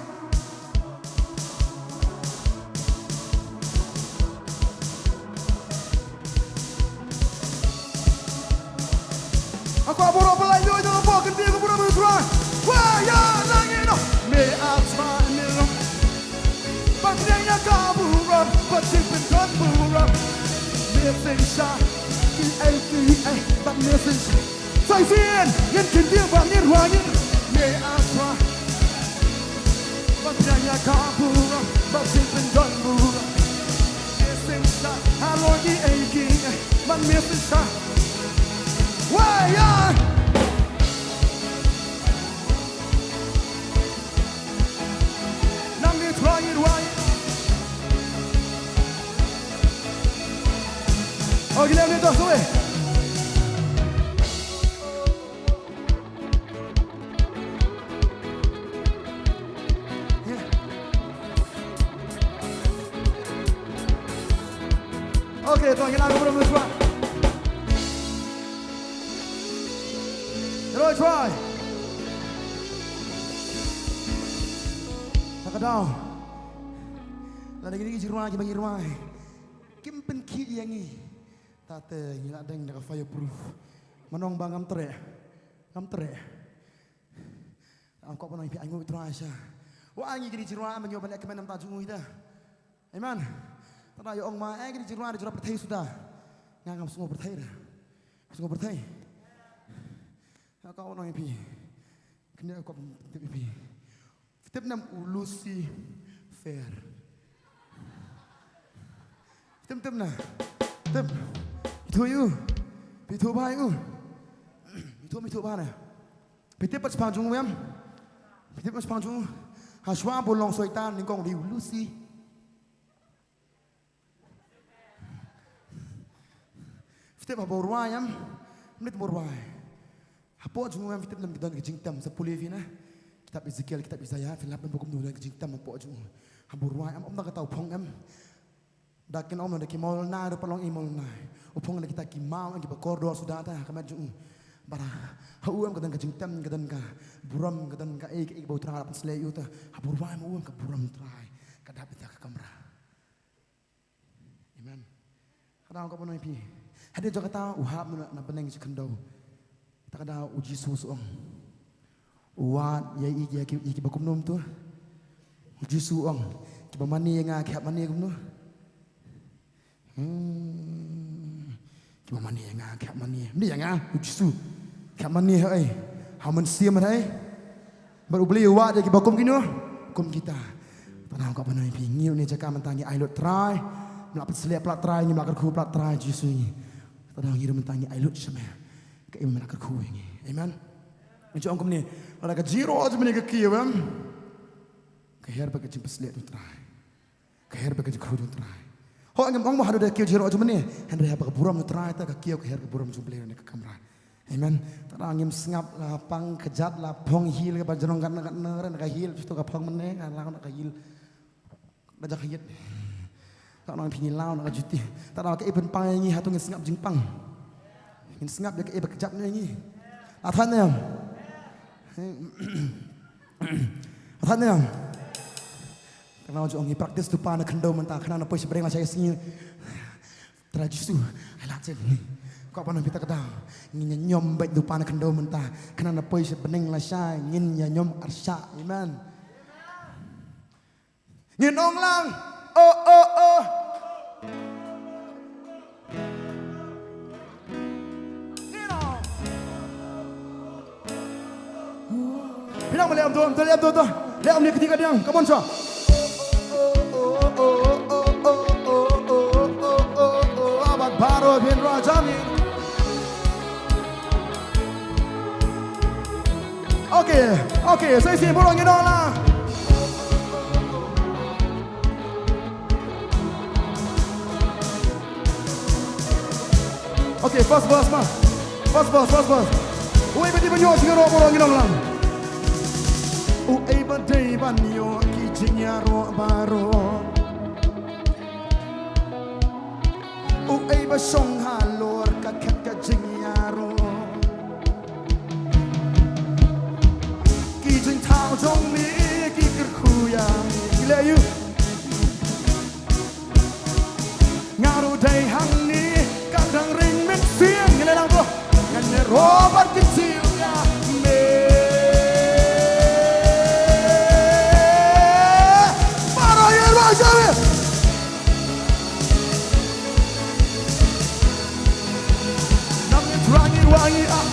Nga kwah baroh ba la ïoh ïa ka burom, kyntiew ka burom U Trai. Wa ïa la ngi noh. Me a Trai me long. Ban pdiang ïa ka burom, ban shu pynjot burom. Me shisha, ki ei ki ei, bad me shisha. Sa shisien, ngin kyntiew bad ngin wan ngin. Me a Trai. Ban pdiang ïa ka burom, ban shu pynjot burom. Me shisha, halor ki ei ki ei, bad me shisha. Wa ïa. Nangne Trai ngin wan. Oh, gila ni tu, sorry. Okay, tuan, ngin angkat burom shuwa. Hello, Trai. Kata ka daw. Lada kine ki jingrwai kiba ngi rwai kim pynkhih ïa ngi, ta te ngi la deng da ka fireproof. Mynno ba ngam treh. Ngam treh. Ngam kwah ban ong ïa phi, ai nguh ïa U Trai sha. Wat ai ngi kine ki jingrwai ban ïoh ban leh kmen namar ta jong u ïa ta. Amen. Tang da ïa ong ma, eh, kine ki jingrwai, jingrwai pyrthei suda. Nga ngam sngew pyrthei re. Sngew pyrthei. Nga kwah ban ong ïa phi. Kane kwah ban tip ïa phi. Tip nam u Lucifer. Tip na. Tip. Ithuh ïa u. Ithuh bha ïa u. Ithuh, ithuh bha na. Phi tip pat shaphang jong u em? Phi tip pat shaphang jong u? Hashwa ba u long soitan nyngkong u dei u Lusi. Phi tip haba u rwai em? Mynta ba u rwai. Hapoh jong u em phi tip, ym don ka jingtem, sa pule phi na kitab Ezekiel, kitab Isaiah, phin lap em ba kumno don ka jingtem hapoh jong u. Haba u rwai em, ym don kata u phong em. Da kin ong da ki mawlynnai ruh pat long i mawlynnai. U phong na kita ki maw kiba kordor suda ta ha ka met jong u. Bad ha u em ka don ka jingtem, ka don ka burom, ka don kaei kaei ba U Trai la pynsleh ïa u ta. Haba u rwai em, u em ka burom Trai ka dap ïa ka kamra. Amen. Ka daw ka ban ong ïa phi, hadien jong kata u hap na bneng shi khyndew. Kata ka daw u Jisu u ong, u wad ïa i, ïa ki, ïa kiba kumno to? U Jisu u ong, kiba mane ïa nga ki hap mane kumno? Hmm. Kiba mane ïa nga ki hap mane, mane ïa nga, u Jisu, ki hap mane ha ei? Ha u Mynsiem ha ei? Bad U Blei u wad ïa kiba kum kino? Kum kita. Tang ka ban ong ïa phi, ngi une jaka mynta ngi ai lut Trai. Ngim lah pynsleh palat Trai, ngim lah kyrkhu palat Trai Jisu ngi. Tang ngi ruh mynta ngi ai lut sha me. Kaei ba me lah kyrkhu ïa ngi. Amen. Ngi ju ong kumne, lada ka jingïaroh jong me ka kiew em, ka her bad ka jingpynsleh jong Trai. Ka her bad ka jingkyrkhu jong Trai. Hooid ngim ong ba haduh da kiew jingïaroh jong me, hynrei haba ka burom jong Trai ta ka kiew, ka her ka burom jong U Blei na ka kamra. Amen. Tang ngim sngap la pang kjat, la phong hill kaba jrong katne katne, na ka hill shuh ka phong mynne, ka law na ka hill. Ka jaka hiat. Tang ngi phi ngi law na ka juti. Tang kaei pynpang ïa ngi, hato ngin sngap jingpang? Ngin sngap ïa kaei ba kjat na ïa ngi. La thait ne em? La thait ne em? Tang ju ong ngi practice lypa na khyndew mynta, khnang na poi sha bneng lashai sngi. Trai Jisu, ai lad shen. Kwah ban ong ïa phi ta ka daw, ngin ïa ñiom beit lypa na khyndew mynta, khnang na poi sha bneng lashai ngin ïa ñiom arshah. Amen. Ngin ong lang. Oh, oh, oh. Ngin ong. Phi dang leh em to, to leh em to, to. Leh em ne kti ka diang. Come on, sha. Abat baroh phin rah jam. Okay, okay, sa shisien burom ngin ong lang. Okay, first verse ma. First verse, first verse. Uei ba dei ban ïoh jingïaroh baroh, ngin ong lang. Uei ba dei ban ïoh ki jingïaroh baroh. Uei ba shong halor ka khet ka jingïaroh. Ki jingthaw jong me ki kyrkhu ïa me. Ki leh ïa u. Nga ruh dei hangne, ka dang ring mynsiem. Ngi leh lang bro. Ngan ïaroh bad ki jingïa me. Baroh ïa ruh jong me. Nam ngi thrang ngi ruh ngi ah.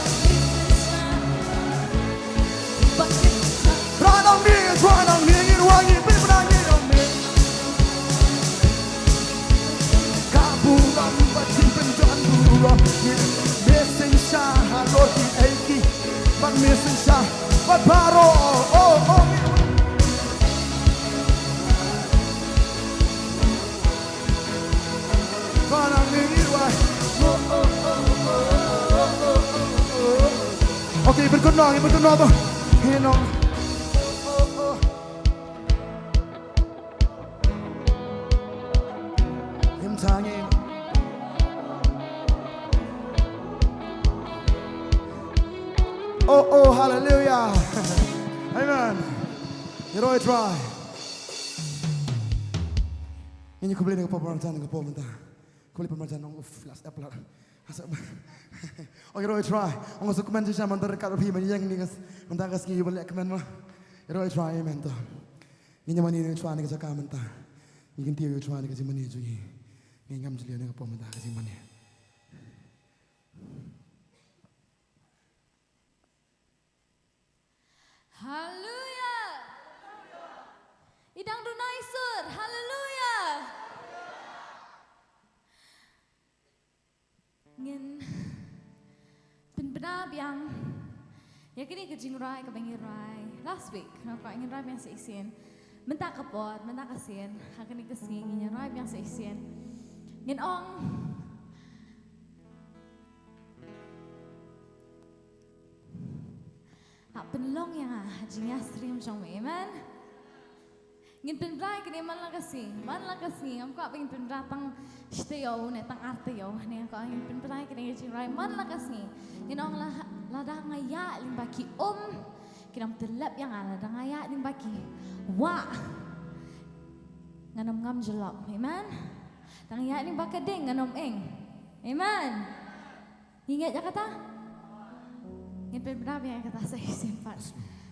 Thrang nang ni, thrang nang ni, ngin wan ngi pynbna ngi ong me. Ka burom ba jingpyndonkam burom ngi missing sha halor kiei kiei ban missing sha bad baroh. Oh, oh, ngi Okay, berkenang, berkenang tu. Hino. Him tangi. Oh, oh, hallelujah. Amen. Ïaroh ïa u Trai. Ngin ïa khublei na ka por ba la jan, na ka por mynta. Khublei pynban jan, ong, uf, last ep la. Asa ba. Ong ïaroh ïa u Trai. Ong sa kmen shisha mynta ryngkat bad phi ban ïeng ni ka s-, mynta ka sngi ban leh kmen ma. Ïaroh ïa u Trai, amen to. Ngin ïa mane ïa u Trai na ka jaka mynta. Ngin kyntiew ïa u Trai na ka jingmane jong ngi. Ngin ngam jylliew na ka por mynta ka jingmane. Haleluya. I dang duna i sur. Haleluya. Pynbna biang ïa kane ka jingrwai kaba ngin rwai last week. Nga kwah ngin rwai biang sa shisien. Mynta ka por, mynta ka sien, ha kane ka sngi ngin ïa rwai biang sa shisien. Ngin ong, la pynlong ïa nga ha jingïasyriem jong me. Amen. Ngin pynbna ïa kane man la ka sngi, man la ka sngi, ngam kwah ba ngin pynbna tang shi taïew ne tang ar taïew, ne ngam kwah, ngin pynbna ïa kane ka jingrwai man la ka sngi. Ngin ong la, lada nga ïaid lyngba ki um, kin ym tyllep ïa nga, lada nga ïaid lyngba ki wah, ngan ym ngam jyllop. Amen. Lada nga ïaid lyngba ka ding, ngan ym ing. Amen. Ngi ngeit ïa kata? Ngin pynbna biang ïa kata sa shisien pat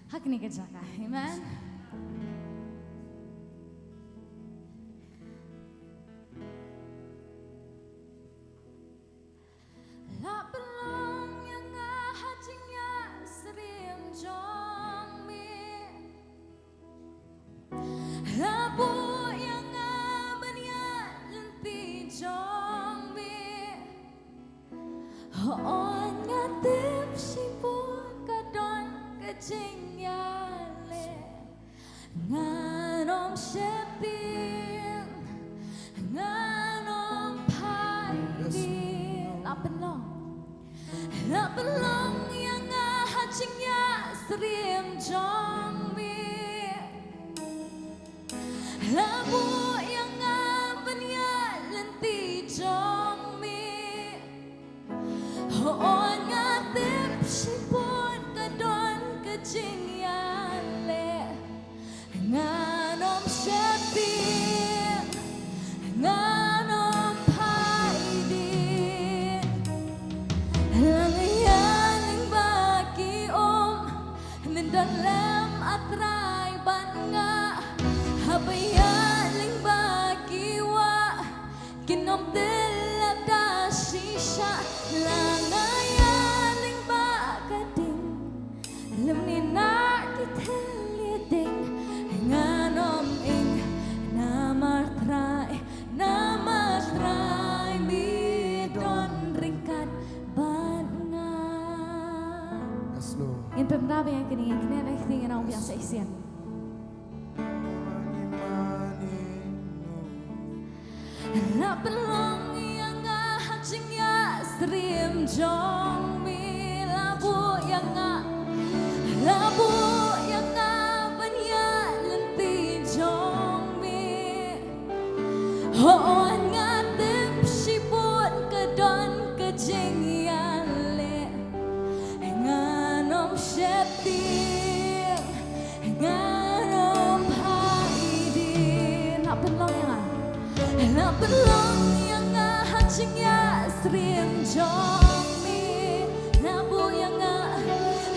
ha kane ka jaka. Amen. La pynlong ïa nga ha jingïasyriem jong me. La buh ïa nga ban ïaid lynti jong me. Hooid nga tip shibun ka don ka jingïaleh. Ngan ym sheptieng, ngan ym phai dien. La pynlong. La pynlong ïa nga ha jingïasyriem jong me. La buh ïa nga ban ïaid lynti jong me. Hooid nga tip shibun ka don ka jingïaleh. Ngan ym sheptieng, ngan ym phai dien. La nga ïaid lyngba ki um, men don lem A Trai bad nga. Haba ïaid lyngba ki wah, kin ym tyllep da shisha. La nga ïaid lyngba ka ding, lymne na ki thylliej ding, ngan ym ing. Namar Trai, namar Trai me don ryngkat bad nga. Yes, Lord. Ngin pynbna biang ïa kane, ïa kane, ïa kane, ngin ong biang sa shisien. La pynlong ïa nga ha jingïasyriem jong me. La buh ïa nga, la buh ïa nga ban ïaid lynti jong me. Hooid nga tip shibun ka don ka jingïaleh. Ngan ym sheptieng, ngan ym phai dien. La pynlong ïa nga, la pynlong ïa nga ha jingïasyriem jong me. La buh ïa nga,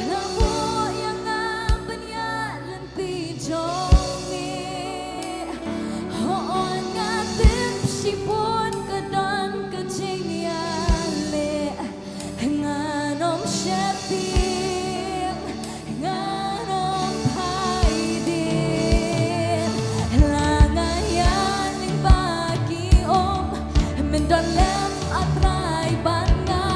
la buh ïa nga ban ïaid lynti jong me. Hooid nga tip shibun ka don ka jingïaleh. Ngan ym sheptieng, ngan ym phai dien. La nga ïaid lyngba ki um, men don lem A Trai bad nga.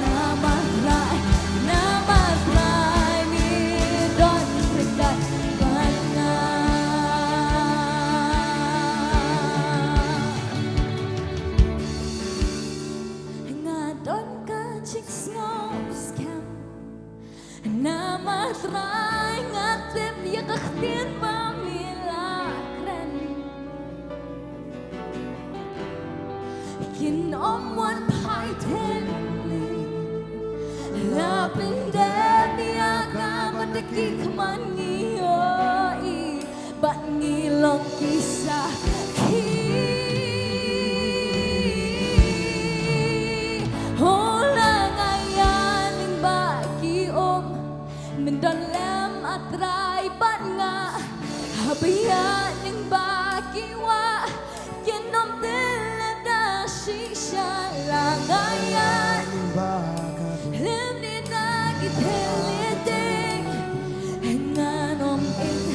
Namar Trai, namar Trai me don ryngkat bad nga. Nga don ka jingsngew skhem. Namar Trai nga tip ïa ka ktien ba me la kren. Kin ym wan phai thylli. La pyndep ïa ka bad ki khmat ngi ïohi. Bad ngi long ki sakhi. Ho la nga ïaid lyngba ki um, men don lem A Trai bad nga. Haba ïaid lyngba ki wah, kin ym tylli da shisha. La nga ïaid lem ne da ki thylliej dieng, ngan ym ing.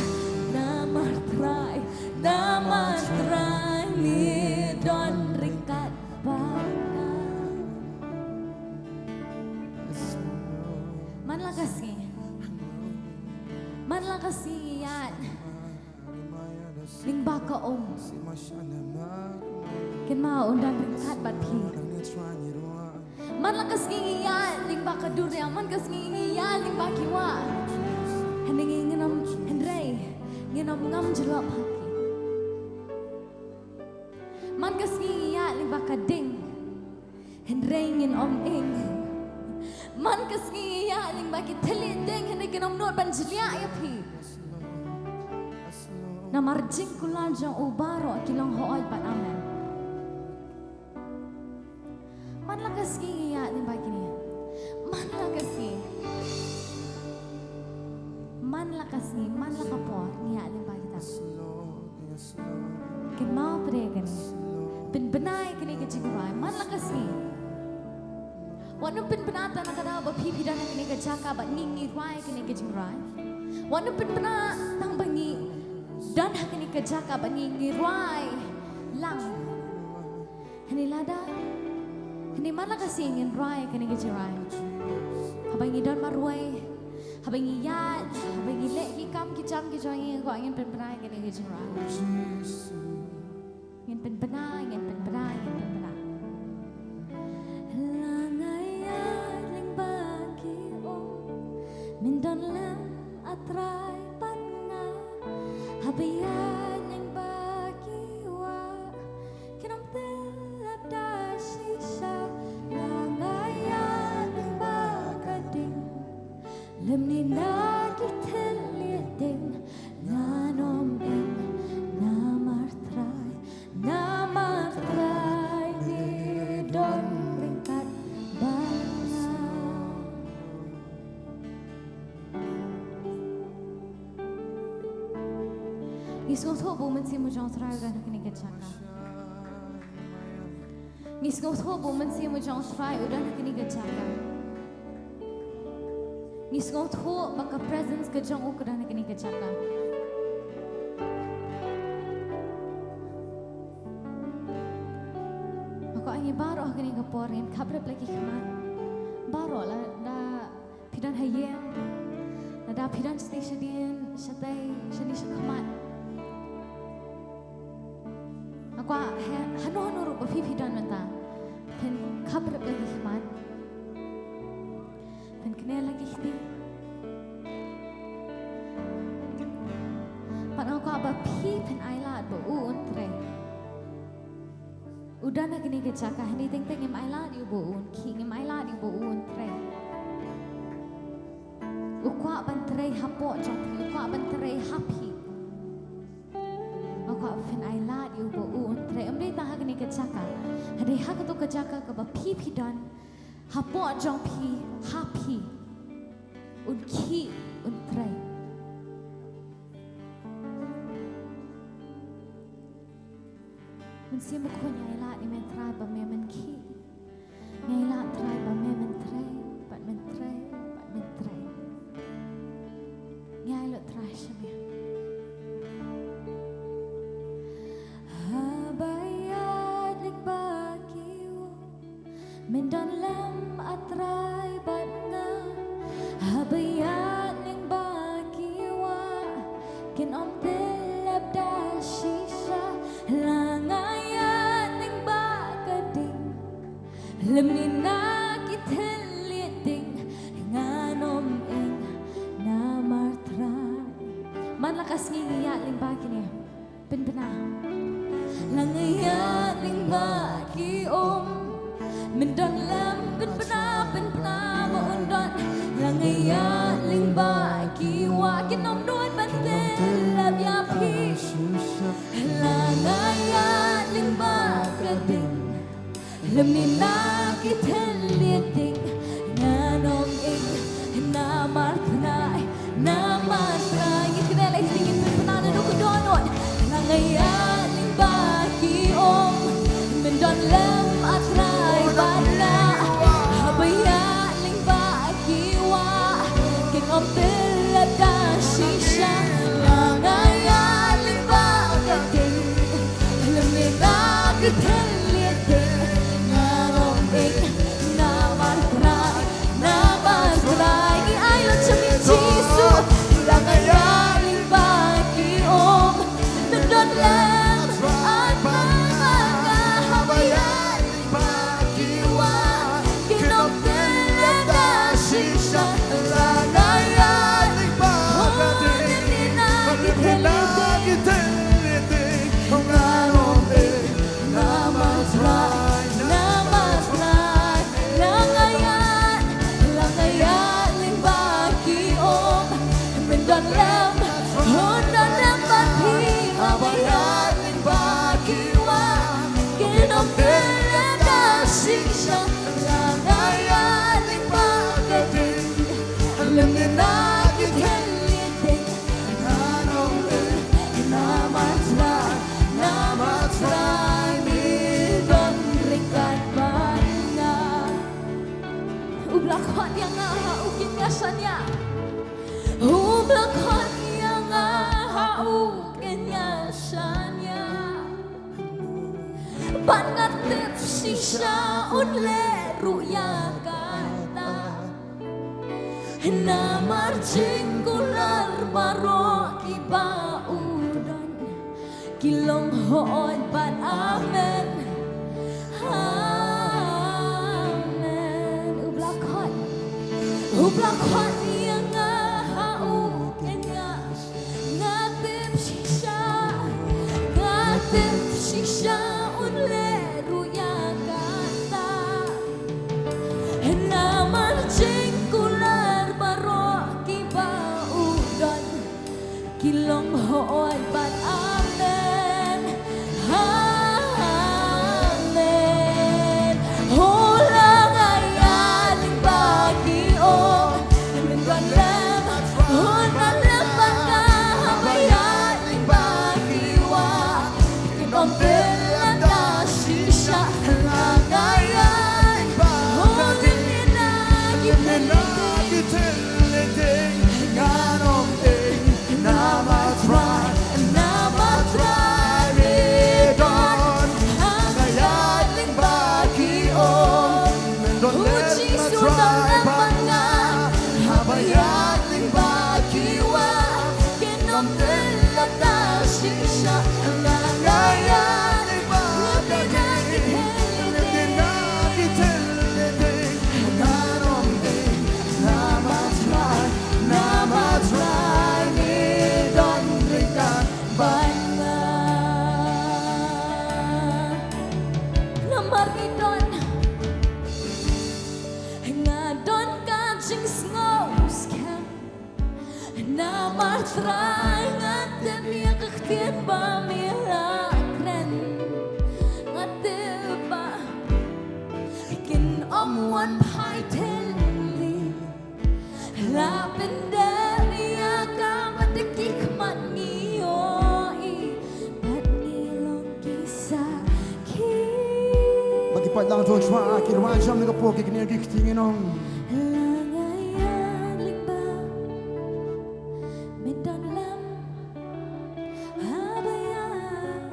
Namar Trai, namar Trai me don ryngkat bad nga. Man la ka sngi, man la ka sngi ïaid lyngba ka um, kynmaw un don ryngkat bad phi. Man la ka sngi ngi ïaid lyngba ka duriaw, man ka sngi ngi ïaid lyngba ki wah, hynrei ngin ym, hynrei ngin ym ngam jyllop ha ki. Man ka sngi ngi ïaid lyngba ka ding, hynrei ngin ym ing. Man ka sngi ngi ïaid lyngba ki thylliej dieng, hynrei kin ym nud ban jliah ïa phi. Namar jingkular jong u baroh ki long hooid bad amen. Man la ka sngi ngi ïaid lyngba kine. Man la ka sngi. Man la ka sngi, man la ka por ngi ïaid lyngba kita. Kynmaw pyrshah kane. Pynbna ïa kane ka jingrwai. Man la ka sngi. Wat nym pynbna tang na ka daw ba phi phi don ha kane ka jaka bad ngi ngi rwai ïa kane ka jingrwai. Wat nym pynbna tang ba ngi don ha kane ka jaka bad ngi ngi rwai lang. Hynrei lada, hynrei man la ka sngi ngin rwai ïa kane ka jingrwai. Haba ngi don marwei, haba ngi ïaid, haba ngi leh ki kam ki jam ki jong ngi, ngin pynbna ïa kane ka jingrwai. Ngin pynbna, ngin pynbna, ngin pynbna. La nga ïaid lyngba ki um, men don lem A Trai bad nga. Haba ïaid lyngba ki wah, kin ym tyllep da shisha. La nga ïaid lyngba ka ding, lymne na ki thylliej dieng, ngan ym ing. Namar Trai, namar Trai me don ryngkat bad nga. Ngi sngewthuh ba u Mynsiem u jong U Trai u don ha kane ka jaka. Ngi sngewthuh ba u Mynsiem u jong U Trai u don ha kane ka jaka. Ngi sngewthuh ba ka presence ka jong u ka don ha kane ka jaka. Nga kwah ïa ngi baroh ha kane ka por ngin khap rep la ki khmat. Baroh, lada phi don ha ïing, lada phi don shatei shadien, shatei shane shakhmat. Nga kwah ha, hano hano ruh ba phi phi don mynta, phin khap rep la ki khmat, phin kner la ki kti. Bad nga kwah ba phi phin ailad ba u un trei. U don ha kane ka jaka, hynrei teng teng ngim ailad ïa u ba un khih, ngim ailad ïa u ba un trei. U kwah ban trei hapoh jong phi, u kwah ban trei ha phi. U kwah phin ailad ïa u ba un trei. Ym dei tang ha kane ka jaka, hynrei ha kato ka jaka kaba phi phi don, hapoh jong phi, ha phi. Un khih, un trei. Mynsiem Bakhuid, ngi ailad ïa me Trai ba me men khih. Ngi ailad Trai ba me men trei, bad men trei, bad men trei. Ngi ai lut Trai sha me. Haba ïa Don lem a Trai bad nga, haba ïaid lyngba ki wah, kin ym tip lep da shisha. La nga ïaid lyngba ka ding, lymne na ki thylliej ding, ngan ym ing namar Trai. Man la ka sngi ngi ïaid lyngba kine. Pynbna. La nga ïaid lyngba ki um, men don lem, pynbna, pynbna ba un don. La nga ïaid lyngba ki wah, kin ym don ban tip lep ïa phi. La nga ïaid lyngba ka ding, lymne na ki thylliej ding, ngan ym ing namar Trai, namar Trai. Ngin kynnoh lei, ngin pynbna naduh ka dohnud. La nga ïaid lyngba ki um, men don lem a Trai bad nga. Haba ïaid lyngba ki wah, kin ym tip lep da shisha. La nga ïaid lyngba ka ding, lymne na ki thylliej ding, ngan ym ing namar Trai, namar Trai. Ngi ailad sha me Jisu. La nga ïaid lyngba ki um, men don lem a Trai bad nga. Haba ïaid lyngba ki wah, kin ym tip lep da shisha. La nga ïaid lyngba ka ding, lymne na ki thylliej ding, ngan ym ing namar Trai, namar Trai. La nga ïaid, la nga ïaid lyngba ki um, men don lem, un don lem bad phi. Haba ïaid lyngba ki wah, kin ym tip lep da shisha. La nga ïaid lyngba ka ding, lymne na ki thylliej ding, ngan ym ing namar Trai, namar Trai me don ryngkat bad nga. U ba la khot ïa nga ha u kynja shaniah. U ba la khot ïa nga ha u kynja shaniah. Bad nga tip shisha un leh ruh ïa kata. Namar jingkular baroh kiba u don, ki long hooid bad amen. Amen. U ba la khot, u ba la khot ïa nga ha u kynja. Nga tip shisha, nga tip shisha un leh ruh ïa kata. Namar jingkular baroh kiba u don, ki long hooid bad amen. Amen. Ho la nga ïaid lyngba ki um, men don lem, ho na lem bad nga. Haba ïaid lyngba ki wah, kin ym tip lada shisha. La nga ïaid lyngba, ho lynti na ki thylliej ding, ngan ym ing namar Trai, namar Trai me don. Haba ïaid lyngba ki um, men don lem, Trai bad nga. Haba ïaid lyngba ki wah, kin ym tip lada shisha. La nga ïaid lyngba ka ding, lynti na ki thylliej ding, ngan ym ing namar Trai, namar Trai me don ryngkat bad nga. Namar me don, nga don ka jingsngew skhem. Namar Trai nga tip ïa ka ktien ba me la kren. Nga tip ba kin ym wan phai thylli. La pyndep ïa ka bad da ki khmat ngi ïohi bad ngi long ki sakhi. Ba ki paidlang to shwa ki rwai jam ne ka por ki kine ki kti ngi nong. La nga ïaid lyngba, me don lem, haba ïaid,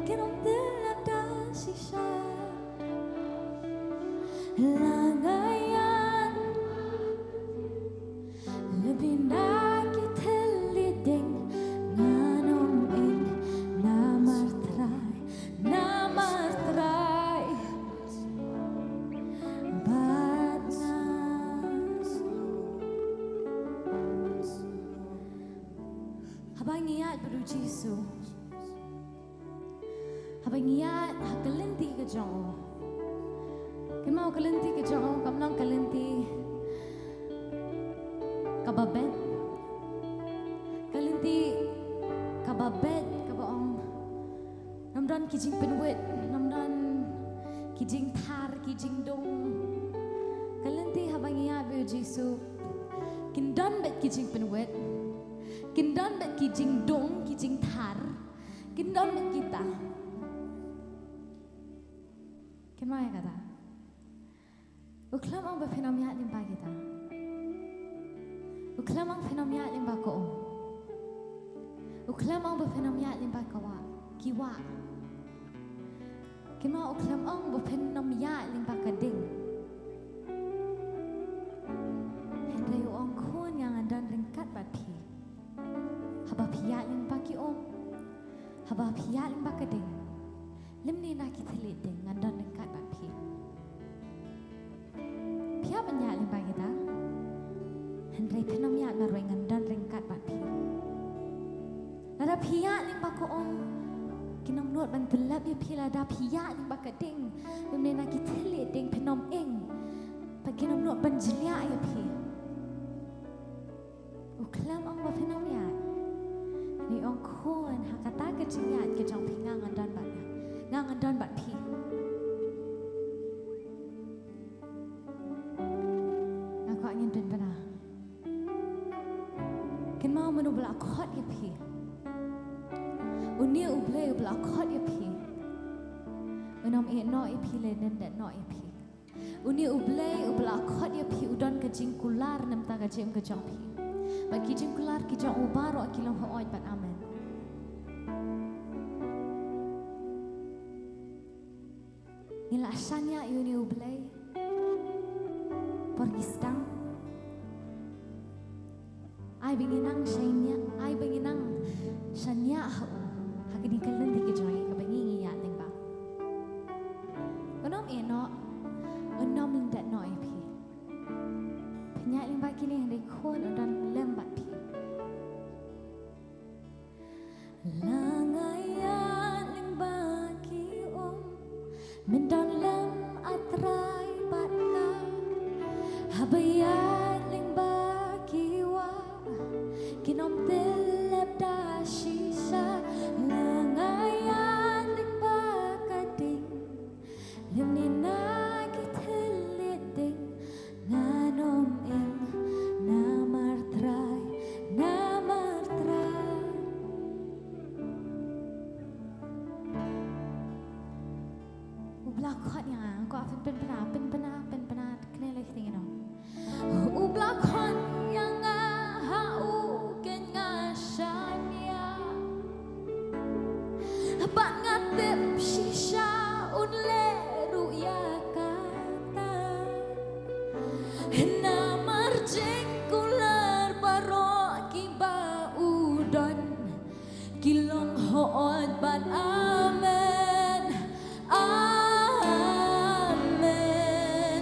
kin ym tip lada shisha. La nga ïaid lem bad na ki thylliej dieng, ngan ym ing namar Trai, namar Trai bad nga. Haba ngi ïaid bad U Jisu, haba ngi ïaid ha ka lynti ka jong u. Kynmaw, ka lynti ka jong u kam long ka lynti kaba beit. Ka lynti kaba beit, kaba ong ngam don ki jingpynwit, ngam don ki jingthar, ki jingdung. Ka lynti haba ngi ïaid bad U Jisu, kin don beit ki jingpynwit, kin don beit ki jingdung, ki jingthar, kin don beit kita. Kynmaw ïa kata. U khlem ong ba phin ym ïaid lyngba kita. U khlem ong phin ym ïaid lyngba ka um. U khlem ong ba phin ym ïaid lyngba ka wah, ki wah. Kynmaw, u khlem ong ba phin ym ïaid lyngba ka ding. Hynrei u ong, khun, nga ngan don ryngkat bad phi. Haba phi ïaid lyngba ki um, haba phi ïaid lyngba ka ding, lymne na ki thylliej dieng, ngan don ryngkat bad phi. Phi hap ban ïaid lyngba kita, hynrei phin ym ïaid marwei, ngan don ryngkat bad phi. Lada phi ïaid lyngba ka um, kin ym nud ban tyllep ïa phi. Lada phi ïaid lyngba ka ding, lymne na ki thylliej dieng, phin ym ing, bad kin ym nud ban jliah ïa phi. U khlem ong ba phin ym ïaid. Hynrei u ong, khun, ha kata ka jingïaid ka jong phi, nga ngan don bad nga, nga ngan don bad phi. Nga kwah ngin pynbna. Kynmaw, mano uba la khot ïa phi? Une U Blei uba la khot ïa phi, un ym ïehnoh ïa phi lane lyndet noh ïa phi. Une U Blei uba la khot ïa phi u don ka jingkular na ka bynta ka jingim ka jong phi bad ki jingkular ki jong u baroh ki long hooid bad amen. Ngi la shaniah ïa une U Blei. Por ngi sdang, ai ba ngin nang shaniah, ai ba ngin nang shaniah ha u ha kane ka lynti ka jong ngi kaba ngi, ngi ïaid lyngba. Un ym ïehnoh, un ym lyndet noh ïa phi. Phin ïaid lyngba kine, hynrei khun, un don lem bad phi. La nga ïaid lyngba ki um, men don lem, A Trai, bad nga. Haba ïaid lyngba ki wah, kin ym tyllep da shisha. La nga ïaid lyngba ka ding, lymne na ki thylliej dieng, ngan ym ing, namar Trai, namar Trai. Uba la khot ïa nga, nga kwah phin pynbna, pynbna, pynbna, kane lei kti ngin ong. Uba la khot ïa nga, ha u keiñ nga shaniah. Bad nga tip shisha un leh ruh ïa kata. Namar jingkular baroh kiba u don ki long hooid bad amen. Amen.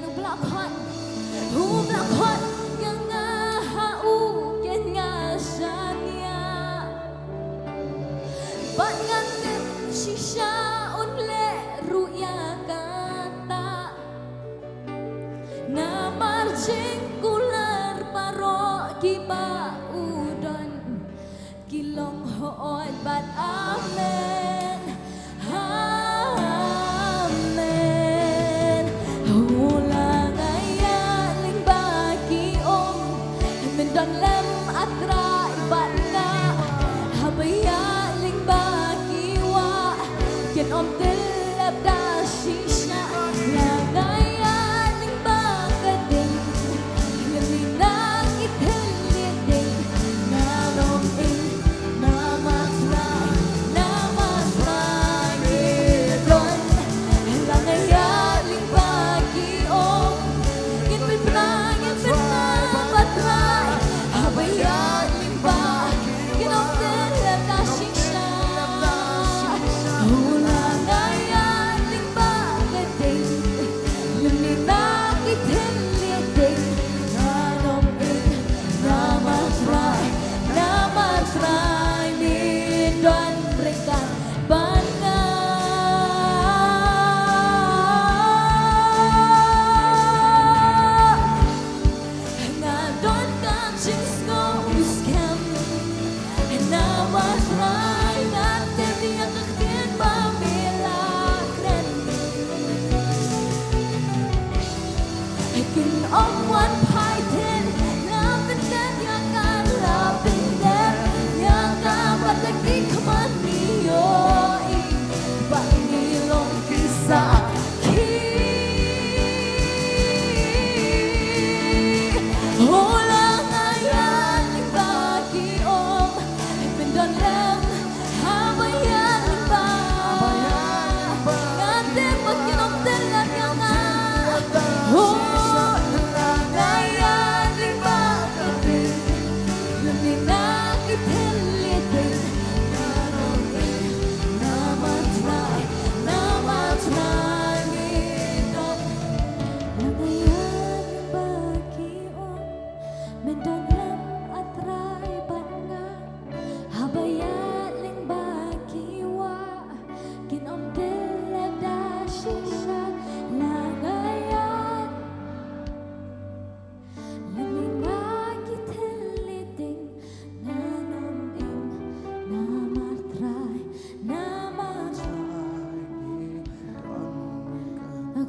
Uba la khot, uba la khot ïa nga, ha u keiñ nga shaniah. Bad nga tip shisha un leh ruh ïa kata. Namar jingkular baroh kiba u don ki long hooid bad amen. Amen. Haba la nga ïaid lyngba ki um, men don lem, A Trai, bad nga. Haba ïaid lyngba ki wah, kin ym tyllep da shisha. La nga ïaid lyngba ka ding, lymne na ki thylliej dieng, ngan ym ing, namar Trai, namar Trai ngi don. La nga ïaid lyngba ki um,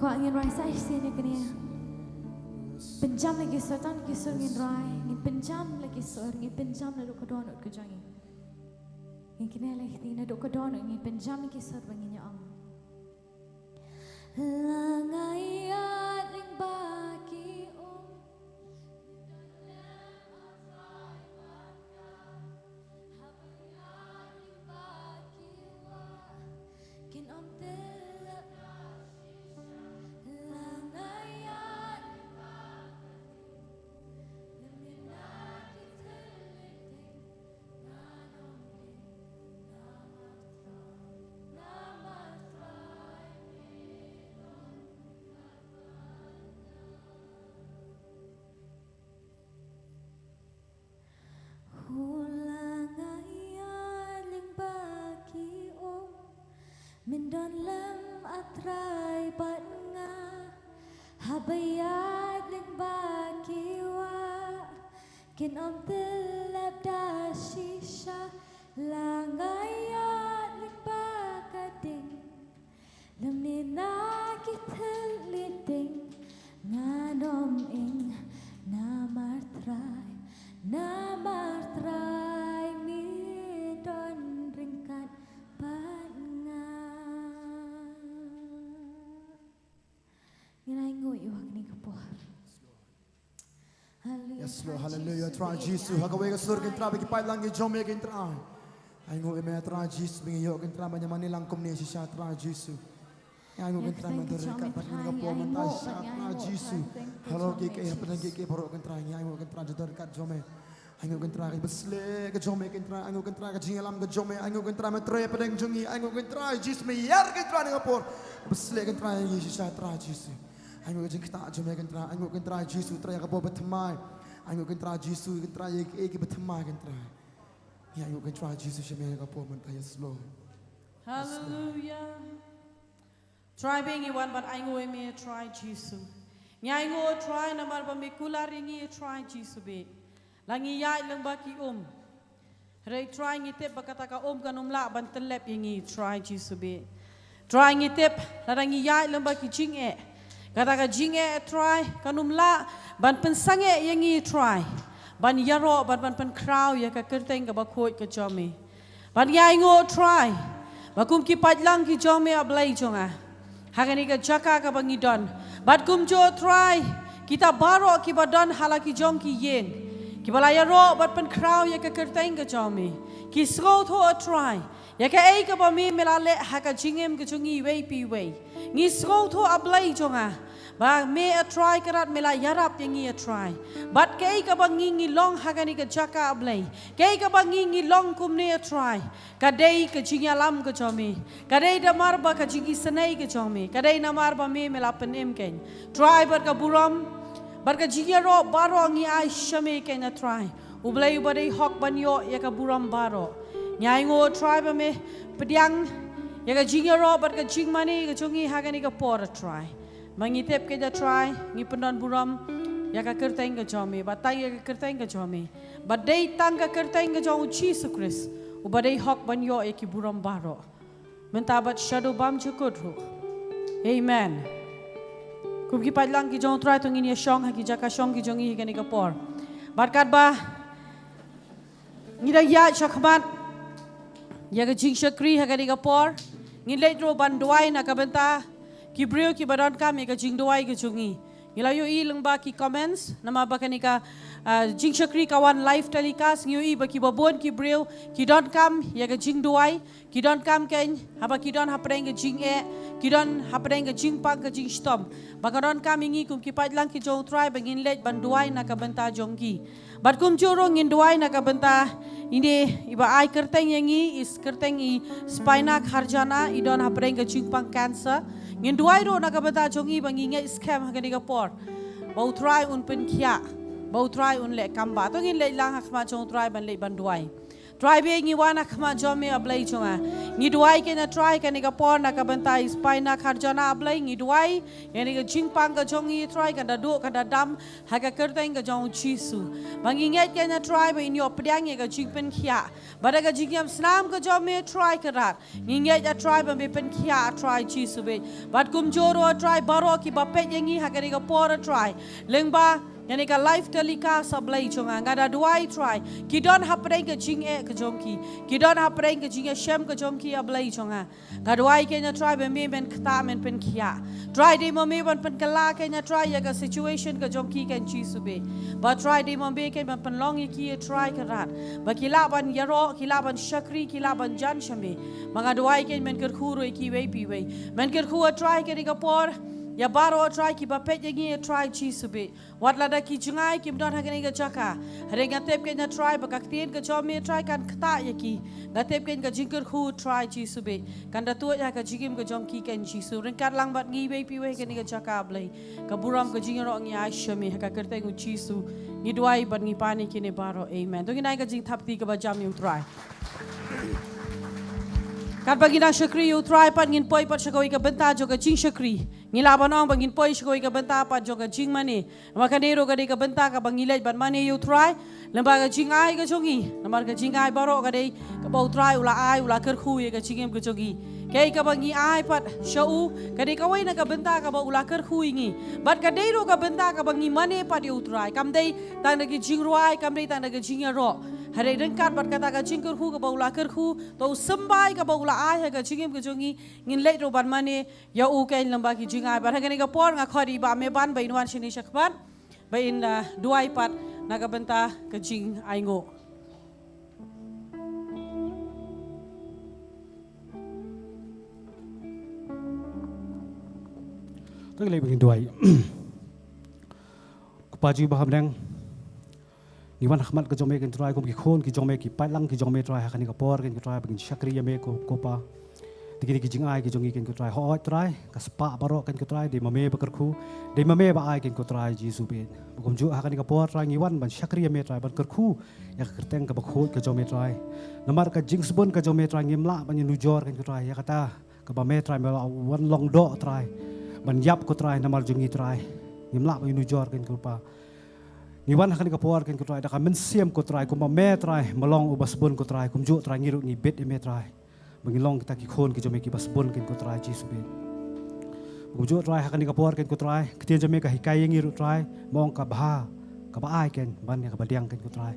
Kwah ngin rai sa shisien ïa kane. Pynjam la ki sur, tang ki sur ngin rai. Ngin pynjam la ki sur, ngin pynjam la duk ka dohnud ka jong ngi. Ngin kine la ki na duk ka dohnud, ngin pynjam la ki sur ba ngin ïa ong. La nga ïaid lyngba ki um. Hula nga ïaid lyngba ki um, men don lem A Trai bad nga. Haba ïaid lyngba ki wah, kin ym tyllep da shisha. La nga ïaid lyngba ka ding, lymne na ki thylliej ding, ngan ym ing namar Trai, namar Trai me don ryngkat bad nga. Ngin ainguh ïa kane ka por. Hallelujah. Yes, Lord. Hallelujah. Trai Jisu, ha kawei ka sur kin Trai, ba ki paidlang ki jong me kin Trai. Ainguh ïa me Trai Jisu, ba ngi ïoh kin Trai ban ïa mane lang kumne shisha Trai Jisu. Ainguh kin Trai, mynta ka por mynta shisha Trai Jisu. Halor kiei kiei hapdeng kiei kiei baroh kin Trai, ainguh kin Trai jong me. Ainguh kin Trai ka jingbasleh ka jong me kin Trai, ainguh kin Trai ka jingïalam ka jong me, ainguh kin Trai me trei hapdeng jong ngi, ainguh kin Trai Jisu me ïar kin Trai na ka por. Basleh kin Trai ïa ngi shisha Trai Jisu. Ainguh ka jingktah jong me kin Trai, ainguh kin Trai Jisu trei ïa ka bor ba thymmai. Ainguh kin Trai Jisu kin Trai ïa kiei kiei ba thymmai kin Trai. Ngi ainguh kin Trai Jisu sha me na ka por mynta, yes Lord. Hallelujah. Trai bad ngi wan ban ainguh ïa me Trai Jisu. Ngi ainguh Trai namar ba me kular ïa ngi Trai Jisu bad. La ngi ïaid lyngba ki um. Hynrei Trai ngi tip ba kata ka um kan ym lah ban tyllep ïa ngi Trai Jisu bad. Trai ngi tip lada ngi ïaid lyngba ki jingeh, kata ka jingeh Trai kan ym lah ban pynsangeh ïa ngi Trai ban ïaroh bad ban pynkhraw ïa ka kyrteng kaba khuid ka jong me. Bad ngi ainguh Trai ba kum ki paidlang ki jong me A Blei jong nga, ha kane ka jaka kaba ngi don, bad kumjuh Trai kita baroh kiba don ha la ki jong ki ïing, kiba la ïaroh bad pynkhraw ïa ka kyrteng ka jong me, ki sngewthuh Trai ïa kaei kaba me me la leh ha ka jingim ka jong ngi iwei pa iwei. Ngi sngewthuh A Blei jong nga ba me A Trai ka rat me la ïarap ïa ngi A Trai. Bad kaei kaba ngi ngi long ha kane ka jaka A Blei, kaei kaba ngi ngi long kumne A Trai, ka dei ka jingïalam ka jong me, ka dei namar ba ka jingisynei ka jong me, ka dei namar ba me me la pynim kein Trai. Bad ka burom bad ka jingïaroh baroh ngi ai sha me kein A Trai, U Blei uba dei hok ban ïoh ïa ka burom baroh. Ngi ainguh Trai ba me pdiang ïa ka jingïaroh bad ka jingmane ka jong ngi ha kane ka por A Trai. Ma ngi tip kein A Trai ngi pyndon burom ïa ka kyrteng ka jong me, batai ïa ka kyrteng ka jong me, ba dei tang ka kyrteng ka jong U Jisu Khrist uba dei hok ban ïoh ïa ki burom baroh mynta bad shaduh bymjukut ruh. Amen. Kum ki paidlang ki jong U Trai to ngin ïa shong ha ki jaka shong ki jong ngi ha kane ka por. Bad katba ngi dang ïaid shakhmat ïa ka jingshakri ha kane ka por, ngin leit ruh ban duwai na ka bynta ki briew kiba donkam ïa ka jingduwai ka jong ngi. Ngi la ïohi lyngba ki comments namar ba kane ka, ah, jingshakri ka wan live telecast, ngi ïohi ba kiba bun ki briew ki donkam ïa ka jingduwai, ki donkam kein haba ki don hapdeng ka jingeh, ki don hapdeng ka jingpang ka jingshitom. Ba ka donkam ïa ngi kum ki paidlang ki jong U Trai ba ngin leit ban duwai na ka bynta jong ki. Bad kumjuh ruh ngin duwai na ka bynta ine iba ai kyrteng ïa ngi, i kyrteng i Spaina Kharjana, i don hapdeng ka jingpang cancer. Ngin duwai ruh na ka bynta jong i ba ngi ngeit skhem ha kane ka por ba U Trai un pynkhiah, ba U Trai un leh kam ba. To ngin leit lang ha khmat jong U Trai ban leit ban duwai. Trai, ba ngi wan ha khmat jong me, A Blei jong nga. Ngi duwai kein, A Trai, kane ka por na ka bynta i spah na khmat jong nga, A Blei, ngi duwai ïa kane ka jingpang ka jong ngi, Trai, kan da duh, kan da dam ha ka kyrteng ka jong u Jisu. Ba ngi ngeit kein, A Trai, ba in ïoh pdiang ïa ka jingpynkhiah. Bad da ka jingïam snam ka jong me, Trai, Kynrad, ngi ngeit, A Trai, ba me pynkhiah, A Trai Jisu bad. Bad kumjuh ruh, A Trai, baroh kiba peit ïa ngi ha kane ka por, A Trai, lyngba kane ka live telecast, A Blei jong nga. Nga da duwai, Trai, ki don hapdeng ka jingeh ka jong ki, ki don hapdeng ka jingïashem ka jong ki, A Blei jong nga. Nga duwai kein, A Trai, ba me men ktah, men pynkhiah. Trai, dei ma me ban pynkylla kein, A Trai, ïa ka situation ka jong ki kein, Jisu bad. Ba, Trai, dei ma me kein ban pynlong ïa ki, A Trai Kynrad, ba ki lah ban ïaroh, ki lah ban shakri, ki lah ban jan sha me. Ba nga duwai kein, men kyrkhu ruh ïa kiwei pa iwei. Men kyrkhu, A Trai, kane ka por ïa baroh, A Trai, kiba peit ïa ngi, A Trai Jisu bad. Wat lada ki jngai kim don ha kane ka jaka, hynrei nga tip kein, A Trai, ba ka ktien ka jong me, A Trai, kan ktah ïa ki. Nga tip kein, ka jingkyrkhu, A Trai Jisu bad, kan da tuid ha ka jingim ka jong ki kein, Jisu. Ryngkat lang bad ngi iwei pa iwei ha kane ka jaka, A Blei. Ka burom, ka jingïaroh ngi ai sha me, ha ka kyrteng u Jisu ngi duwai bad ngi pan ïa kine baroh. Amen. To ngin ai ka jingthap kti kaba jam ïa u Trai. Katba ngi nang shakri ïa u Trai pat, ngin poi pat sha kawei ka bynta jong ka jingshakri. Ngi lah ban ong ba ngin poi sha kawei ka bynta pat jong ka jingmane. Namar kane ruh ka dei ka bynta kaba ngi leit ban mane ïa u Trai lem bad ka jingai ka jong ngi. Namar ka jingai baroh ka dei kaba u Trai u la ai, u la kyrkhu ïa ka jingim ka jong ngi. Kaei kaba ngi ai pat sha u, ka dei kawei na ka bynta kaba u la kyrkhu ïa ngi. Bad ka dei ruh ka bynta kaba ngi mane pat ïa u Trai. Kam dei tang da ka jingrwai, kam dei tang da ka jingïaroh. Hynrei ryngkat bad kata ka jingkyrkhu kaba u la kyrkhu, to u symbai kaba u la ai ha ka jingim ka jong ngi, ngin leit ruh ban mane ïa u kein lem bad ki jingai. Bad ha kane ka por nga khot ïa i Bah Meban ba in wan shane shakhmat, ba in, ah, duwai pat na ka bynta ka jingainguh. To ngin leit ban duwai. Ko Pa jong ngi ba ha bneng, ngi wan ha khmat ka jong me kein, Trai, kum ki khun ki jong me, ki paidlang ki jong me, Trai, ha kane ka por kein, Trai, ba ngin shakri ïa me, ko, ko Pa. Te kine ki jingai ki jong ngi kein, ko Trai, hooid, Trai, ka spah baroh kein, ko Trai, dei ma me ba kyrkhu, dei ma me ba ai kein, ko Trai Jisu bad. Ba kumjuh ha kane ka por, Trai, ngi wan ban shakri ïa me, Trai, ban kyrkhu ïa ka kyrteng kaba khuid ka jong me, Trai. Namar ka jingsbun ka jong me, Trai, ngim lah ban ïanujor kein, ko Trai, ïa kata kaba me, Trai, me la wan long doh, Trai, ban ïap, ko Trai, namar jong ngi, Trai. Ngim lah ban ïanujor kein, ko Pa. Ngi wan ha kane ka por kein, ko Trai, da ka mynsiem, ko Trai, kumba me, Trai, me long uba sbun, ko Trai, kumjuh, Trai, ngi ruh ngi bit ïa me, Trai, ba ngin long kita ki khun ki jong me kiba sbun kein, ko Trai Jisu bad. Kumjuh, Trai, ha kane ka por kein, ko Trai, ka ktien jong me ka hikai ïa ngi ruh, Trai, ba ong ka bha kaba ai kein ban ïa kaba diang kein, ko Trai.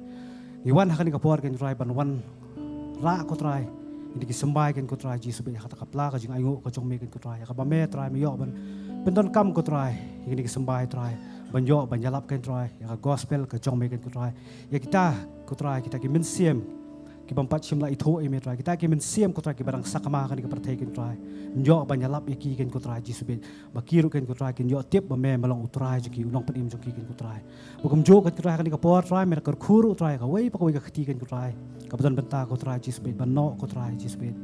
Ngi wan ha kane ka por kein, Trai, ban wanrah, ko Trai, ïa kine ki symbai kein, ko Trai Jisu bad, ïa kata ka pla ka jingainguh ka jong me kein, ko Trai, ïa kaba me, Trai, me ïoh ban pyndonkam, ko Trai, ïa kine ki symbai, Trai, ban ïoh ban ïalap kein, Trai, ïa ka gospel ka jong me kein, ko Trai. Ïa kita, ko Trai, kita ki mynsiem ki bym pat shym la ithuh ïa me, Trai, kita ki mynsiem, ko Trai, kiba dang sakma ha kane ka pyrthei kein, Trai, ïoh ban ïalap ïa ki kein, ko Trai Jisu bad. Ba ki ruh kein, ko Trai, kin ïoh tip ba me, me long u Trai jong ki, u Nongpynim jong ki kein, ko Trai. Ba kumjuh kein, ko Trai, ha kane ka por, Trai, me da kyrkhu ruh, Trai, kawei pa kawei ka kti kein, ko Trai, kaba don bynta, ko Trai Jisu bad, ban noh, ko Trai Jisu bad,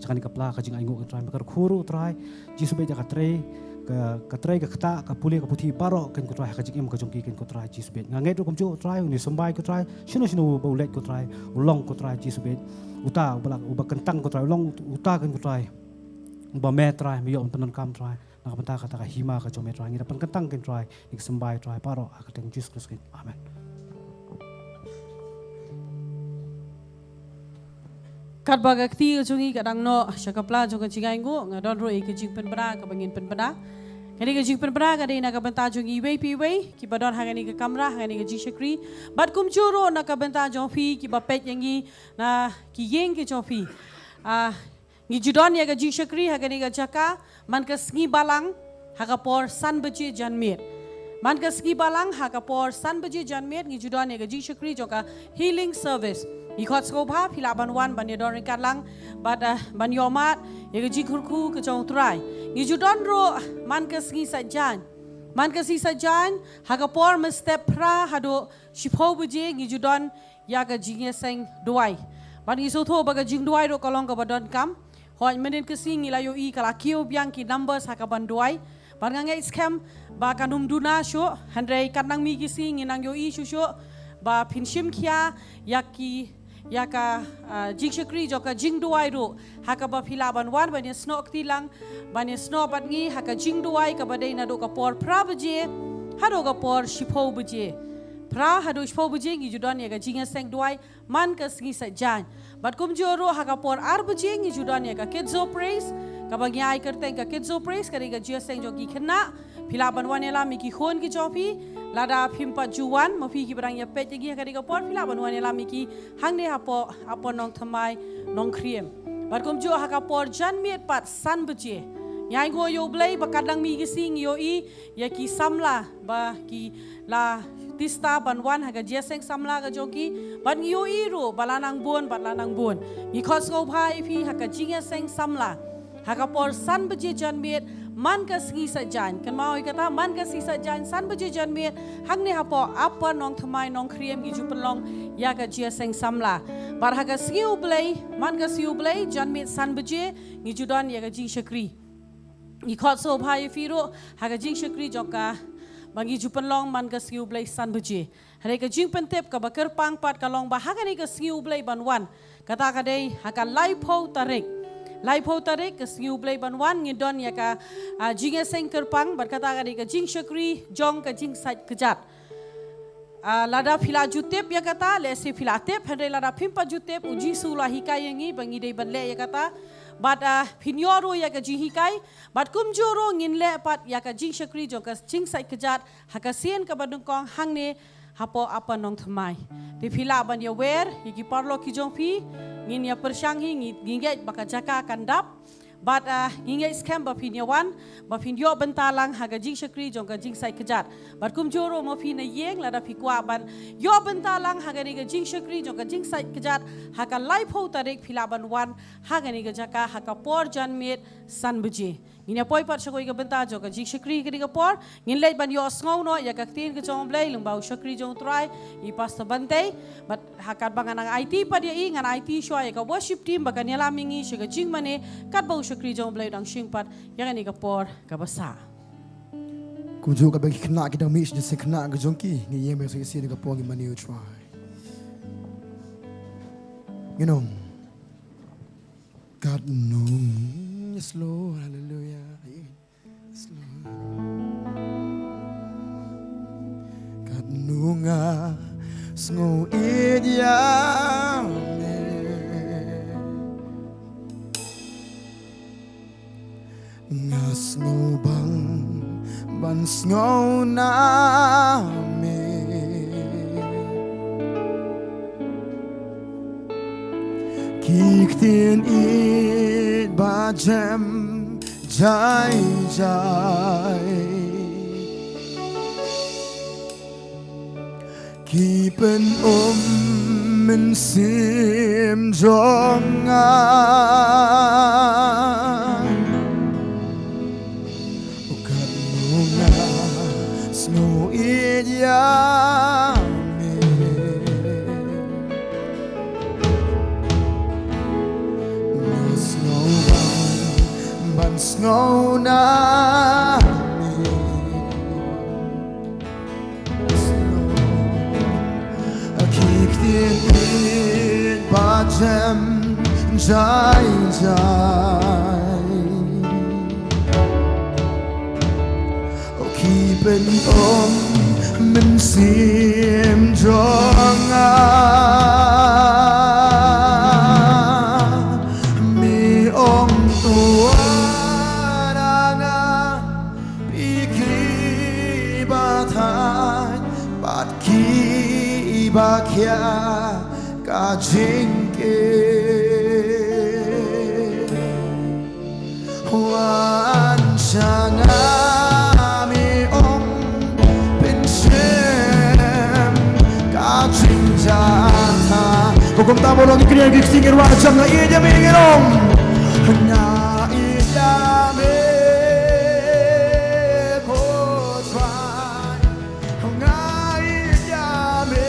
sha kane ka pla ka jingainguh kein, Trai, me kyrkhu ruh, Trai Jisu bad, ïa ka trei, ka, ka trei, ka ktah, ka pule ka puthi baroh kein, ko Trai, ha ka jingim ka jong ki kein, ko Trai Jisu bad. Nga ngeit ruh kumjuh, Trai, une u symbai, ko Trai, shano shano ba u leit, ko Trai, u long, ko Trai Jisu bad, uta uba la, uba kyntang, ko Trai, u long uta kein, ko Trai, uba me, Trai, me ïoh ban pyndonkam, Trai, na ka bynta kata ka hima ka jong me, Trai. Ngi da pynkyntang kein, Trai, ïa ki symbai, Trai, baroh ha ka kyrteng Jisu Khrist kein. Amen. Katba ka kti ka jong ngi ka dang noh sha ka pla jong ka jingainguh, nga don ruh ïa ka jingpynbna kaba ngin pynbna. Kane ka jingpynbna ka dei na ka bynta jong ngi iwei pa iwei kiba don ha kane ka kamra, ha kane ka jingshakri. Bad kumjuh ruh na ka bynta jong phi kiba peit ïa ngi na ki ïing ki jong phi. Ah, ngi ju don ïa ka jingshakri ha kane ka jaka man ka sngi Balang ha ka por san baje janmiet. Man ka sngi Balang ha ka por san baje janmiet ngi ju don ïa ka jingshakri jong ka healing service. Ngi khot sngewbha phi lah ban wan ban ïadon ryngkat lang bad, ah, ban ïohmad ïa ka jingkyrkhu ka jong u Trai. Ngi ju don ruh man ka sngi Saitjaiñ. Man ka sngi Saitjaiñ ha ka por mynstep phra haduh shiphew baje ngi ju don ïa ka jingïaseng duwai. Bad ngi sngewthuh ba ka jingduwai ruh ka long kaba donkam. Hooid, mynnin ka sngi ngi la ïohi ka la kiew biang ki numbers ha kaban duwai. Bad nga ngeit skhem ba kan ym duna shuh, hynrei katba nang mih ki sngi ngin nang ïohi shuh shuh ba phin shim khia ïa ki ïa ka, ah, jingshakri jong ka jingduwai ruh, ha kaba phi lah ban wan ban ïasnoh kti lang, ban ïasnoh bad ngi ha ka jingduwai kaba dei naduh ka por phra baje haduh ka por shiphew baje. Phra haduh shiphew baje ngi ju don ïa ka jingïaseng duwai man ka sngi Saitjaiñ. Bad kumjuh ruh ha ka por ar baje ngi ju don ïa ka Kids of Praise, kaba ngi ai kyrteng ka Kids of Praise, ka dei ka jingïaseng jong ki khynnah. Phi lah ban wan ïalam ïa ki khun ki jong phi, lada phim pat ju wan, ma phi kiba dang ïapeit ïa ngi ha ka dei ka por, phi lah ban wan ïalam ïa ki hangne hapoh Upper Nongthymmai Nongkriem. Bad kumjuh ha ka por janmiet pat san baje, ngi ainguh ïa U Blei ba katba ngi ïaseng ïohi ïa ki samla ba ki la tista ban wan ha ka jingïaseng samla ka jong ki, bad ngi ïohi ruh ba la nang bun bad la nang bun. Ngi khot sngewbha ïa phi ha ka jingïaseng samla ha ka por san baje janmiet man ka sngi Saitjaiñ. Kynmaw ïa kata, man ka sngi Saitjaiñ san baje janmiet, hangne hapoh Upper Nongthymmai Nongkriem ngi ju pynlong ïa ka jingïaseng samla. Bad ha ka sngi U Blei, man ka sngi U Blei janmiet san baje ngi ju don ïa ka jingshakri. Ngi khot sngewbha ïa phi ruh ha ka jingshakri jong ka ba ngi ju pynlong man ka sngi U Blei san baje. Hynrei ka jingpyntip kaba kyrpang pat ka long ba ha kane ka sngi U Blei ban wan, kata ka dei ha ka laiphew tarik. Laiphew tarik ka sngi U Blei ban wan, ngi don ïa ka, ah, jingïaseng kyrpang, bad kata ka dei ka jingshakri jong ka jingsait kjat. Ah, lada phi la ju tip ïa kata, lehse phi la tip, hynrei lada phim pat ju tip, U Jisu u la hikai ïa ngi ba ngi dei ban leh ïa kata. Bad, ah, phin ïoh ruh ïa ka jinghikai, bad kumjuh ruh ngin leh pat ïa ka jingshakri jong ka jingsait kjat ha ka sien kaba nyngkong hangne hapoh Upper Nongthymmai. Te phi lah ban ïawer ïa ki paralok ki jong phi, ngin ïa pyrshang hi, ngi, ngi ngeit ba ka jaka kan dap. Bad, ah, ngi ngeit skhem ba phin ïa wan, ba phin ïoh bynta lang ha ka jingshakri jong ka jingsait kjat. Bad kumjuh ruh ma phi na ïing, lada phi kwah ban ïoh bynta lang ha kane ka jingshakri jong ka jingsait kjat ha ka laiphew tarik, phi lah ban wan ha kane ka jaka ha ka por janmiet san baje. Ngin ïa poi pat sha kawei ka bynta jong ka jingshakri kane ka por. Ngin leit ban ïohsngew noh ïa ka ktien ka jong U Blei lyngba u shakri jong U Trai, i Pastor Bantei. Bad ha katba ngan nang aiti pat ïa i, ngan aiti shuwa ïa ka worship team ba kan ïalam ïa ngi sha ka jingmane, katba u shakri jong U Blei u dang shim pat ïa kane ka por kaba sah. Kumjuh katba ki khynnah ki dang mih sha ka jingïaseng khynnah ka jong ki, ngi ïeng beit sha ka sien ka por ngi mane ïa U Trai. Ngin ong. Katno, yes Lord, hallelujah. Yes Lord. Katno nga sngew ïeit ïa me. Nga sngew bang ban sngew na me. Ki ktien ïeit ba jem jai jai. Ki pyn-um mynsiem jong nga. O katno nga sngew ïeit ïa me. Nga sngew bang ban sngew na me. Ki ktien ïeit ba jem jai jai. O ki pyn-um mynsiem jong nga. Me ong tuan nga. Phi ki ba thait bad ki ba khia ka jingkit. Wan sha nga me ong pynshim ka jingjia. Ko kumta ba long ki krian ki ksing ngin wan sha nga ïeit ïa me ngin ong. Nga ïeit ïa me ko Trai. Nga ïeit ïa me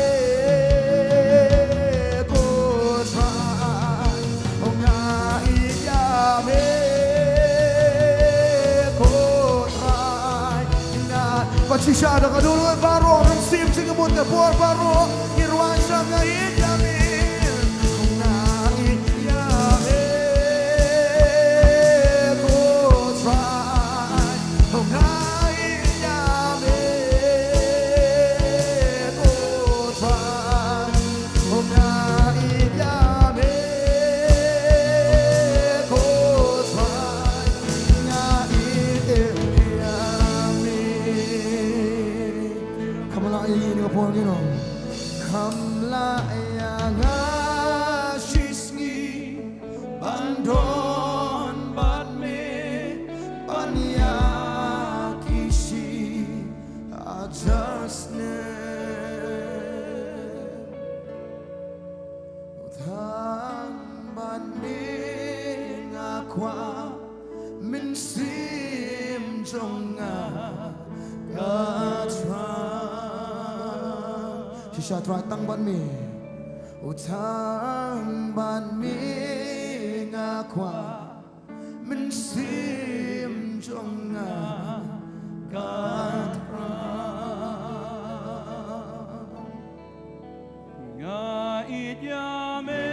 ko Trai. Nga ïeit ïa me ko Trai. Nga. Pat shisha da ka dur baroh, rung sim jingmut ka por baroh. Ngin wan sha nga ïeit ïa me. Kham la ïa nga shisngi ban don bad me, ban ïaid ïa shi hajar snem. Tang bad me nga kwah, mynsiem jong nga ka Trai. Shisha Trai, tang bad me. O tang bad me nga kwah, mynsiem jong nga ka Trai. Nga ïeit ïa me,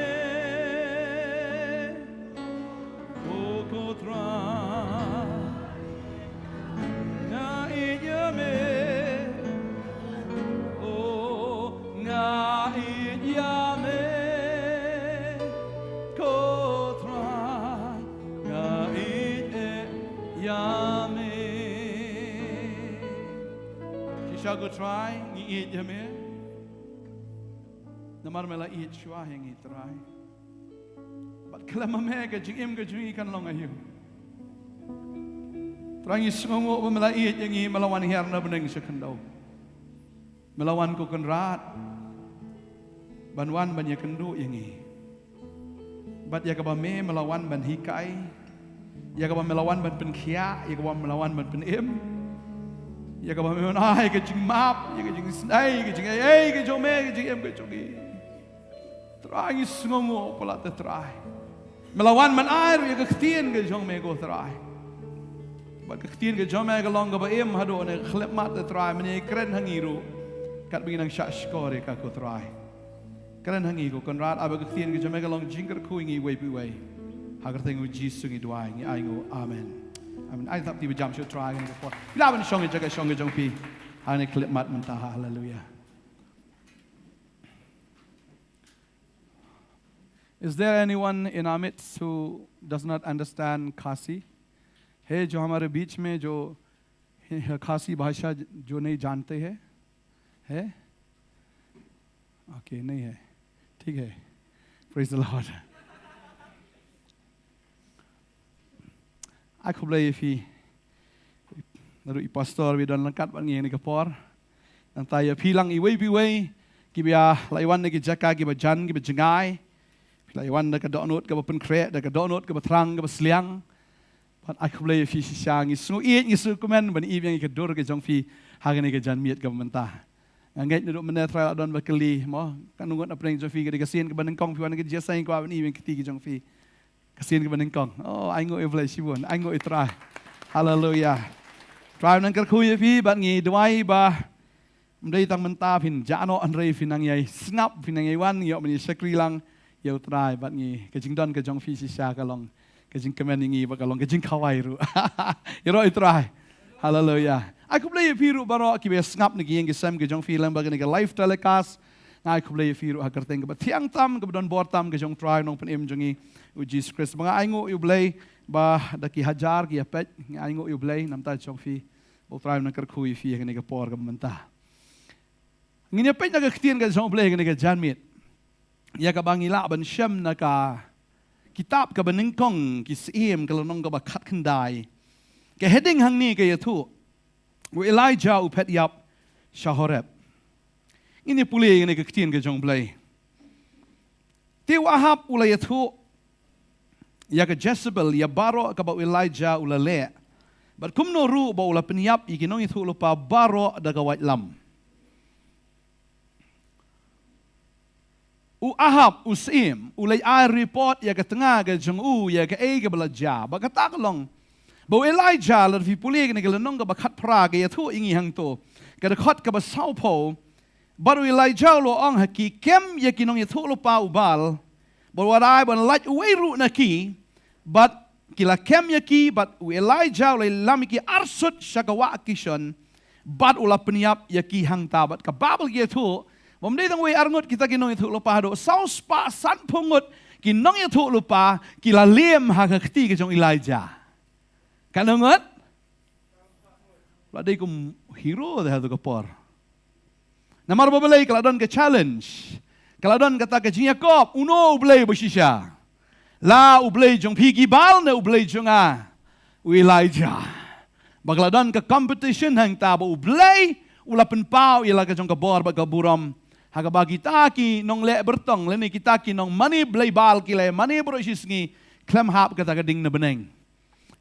o ko Trai. Nga ïeit ïa me, o nga ïeit ïa me, ko Trai. Nga ïeit ïa me. Shisha ko Trai, ngi ïeit ïa me. Namar me la ïeit shuwa ïa ngi Trai. Bad khlem ma me ka jingim ka jong ngi kan long aïu. Trai ngi sngewnguh ba me la ïeit ïa ngi, me la wan hiar na bneng sha khyndew. Me la wan ko Kynrad ban wan ban ïakynduh ïa ngi. Bad ïa kaba me, me la wan ban hikai. Ïa kaba me la wan ban pynkhiah, ïa kaba me la wan ban pynim. Ïa kaba me wan ai ka jingmap, ïa ka jingsnei, ïa ka jingaiei ka jong me, ka jingim ka jong ngi. Trai ngi sngewnguh palat te Trai. Me la wan ban ai ruh ïa ka ktien ka jong me ko Trai. Bad ka ktien ka jong me ka long kaba im haduh ne ka khyllipmat te Trai, me ïakren ha ngi ruh. Katba ngi nang shah shkor ïa ka ko Trai. Kren ha ngi ko Kynrad, ai ba ka ktien ka jong me ka long jingkyrkhu ïa ngi iwei pa iwei. Ha ka kyrteng u Jisu ngi duwai, ngi ainguh. Amen. Amen. Ai thap kti ba jam sha u Trai ha kane ka por. Phi lah ban shong ïa ka jaka shong ka jong phi. Ha kane ka khyllipmat mynta, haleluya. Is there anyone in our midst who does not understand Khasi? है जो हमारे बीच में जो खासी भाषा जो नहीं जानते हैं? है? ओके, नहीं है। ठीक है। Praise the Lord. Ai khublei ïa phi. Naduh i pastor ba don ryngkat bad ngi ha kane ka por. Nangta ïa phi lang iwei pa iwei kiba la ïa wan na ki jaka kiba jan kiba jngai. Phi la ïa wan da ka dohnud kaba pynkhreh, da ka dohnud kaba thrang, kaba sliang. Bad ai khublei ïa phi shisha, ngi sngew ïeit, ngi sngewkmen ban ïohi ïa ka dur ka jong phi ha kane ka janmiet kaba mynta. Nga ngeit naduh mynne Trai la don ba kylli mo, kano ngut na pdeng jong phi, ka dei ka sien kaba nyngkong phi wan ha ka jingïaseng, kwah ban ïohi ïa ka kti ka jong phi. Ka sien kaba nyngkong. Oh, ainguh ïa U Blei shibun, ainguh ïa U Trai. Haleluya. Trai un nang kyrkhu ïa phi bad ngi duwai ba ym dei tang mynta phin jah noh, hynrei phin nang ïai sngap, phin nang ïai wan, ïoh ban ïa shakri lang ïa U Trai bad ngi. Ka jingdon ka jong phi shisha ka long ka jingkmen ïa ngi bad ka long ka jingkhawai ruh. Ïaroh ïa U Trai. Haleluya. Ai khublei ïa phi ruh baroh kiba ïa sngap na ki ïing ki sem ka jong phi lyngba kane ka live telecast. Nga ai khublei ïa phi ruh ha ka kyrteng kaba thiang tam, kaba don bor tam ka jong U Trai Nongpynim jong ngi U Jisu Khrist. Ba nga ainguh ïa U Blei ba da ki hajar ki ïa peit, nga ainguh ïa U Blei namar ka jong phi. Ba U Trai un nang kyrkhu ïa phi ha kane ka por kaba mynta. Ngin ïa peit na ka ktien ka jong U Blei ha kane ka janmiet, ïa kaba ngi lah ban shem na ka kitab kaba nyngkong Ki Syiem, ka lynnong kaba khatkhyndai. Ka heading hangne ka ïathuh, U Elijah u phet ïap sha Horeb. Ngin ïa pule ïa kane ka ktien ka jong U Blei. Te u Ahab u la ïathuh ïa ka Jezebel ïa baroh kaba u Elijah u la leh, bad kumno ruh ba u la pynïap ïa ki nongïathuhlypa baroh da ka waitlam. U Ahab u syiem u la ai report ïa ka tnga ka jong u, ïa kaei kaba la jia. Bad kata ka long ba u Elijah, lada phi pule kane ka lynnong kaba khatphra, ka ïathuh ïa ngi hangto, ka dkhot kaba sawphew. Bad u Elijah u la ong ha ki, kem ïa ki nongïathuhlypa u Baal, bad wat ai ban lait uwei ruh na ki. Bad ki la kem ïa ki, bad u Elijah u la ïalam ïa ki arsut sha ka wah Kishon, bad u la pynïap ïa ki hangta. Bad ka Baibl ka ïathuh ba ym dei tang wei ar ngut kita ki nongïathuhlypa, haduh saw spah sanphew ngut ki nongïathuhlypa ki la lem ha ka kti ka jong u Elijah. Katno ngut? La dei kum hero te ha tu ka por. Namar ba balei ka la don ka challenge. Ka la don kata ka jingïakob, uno u Blei ba shisha. La u Blei jong phi ki Baal ne u Blei jong nga u Elijah. Ba ka la don ka competition hangta ba u Blei u la pynpaw ïa la ka jong ka bor bad ka burom. Ha kaba kita ki nongleh byrtong lane kita ki nongmane blei Baal ki la mane baroh shi sngi khlem hap kata ka ding na bneng.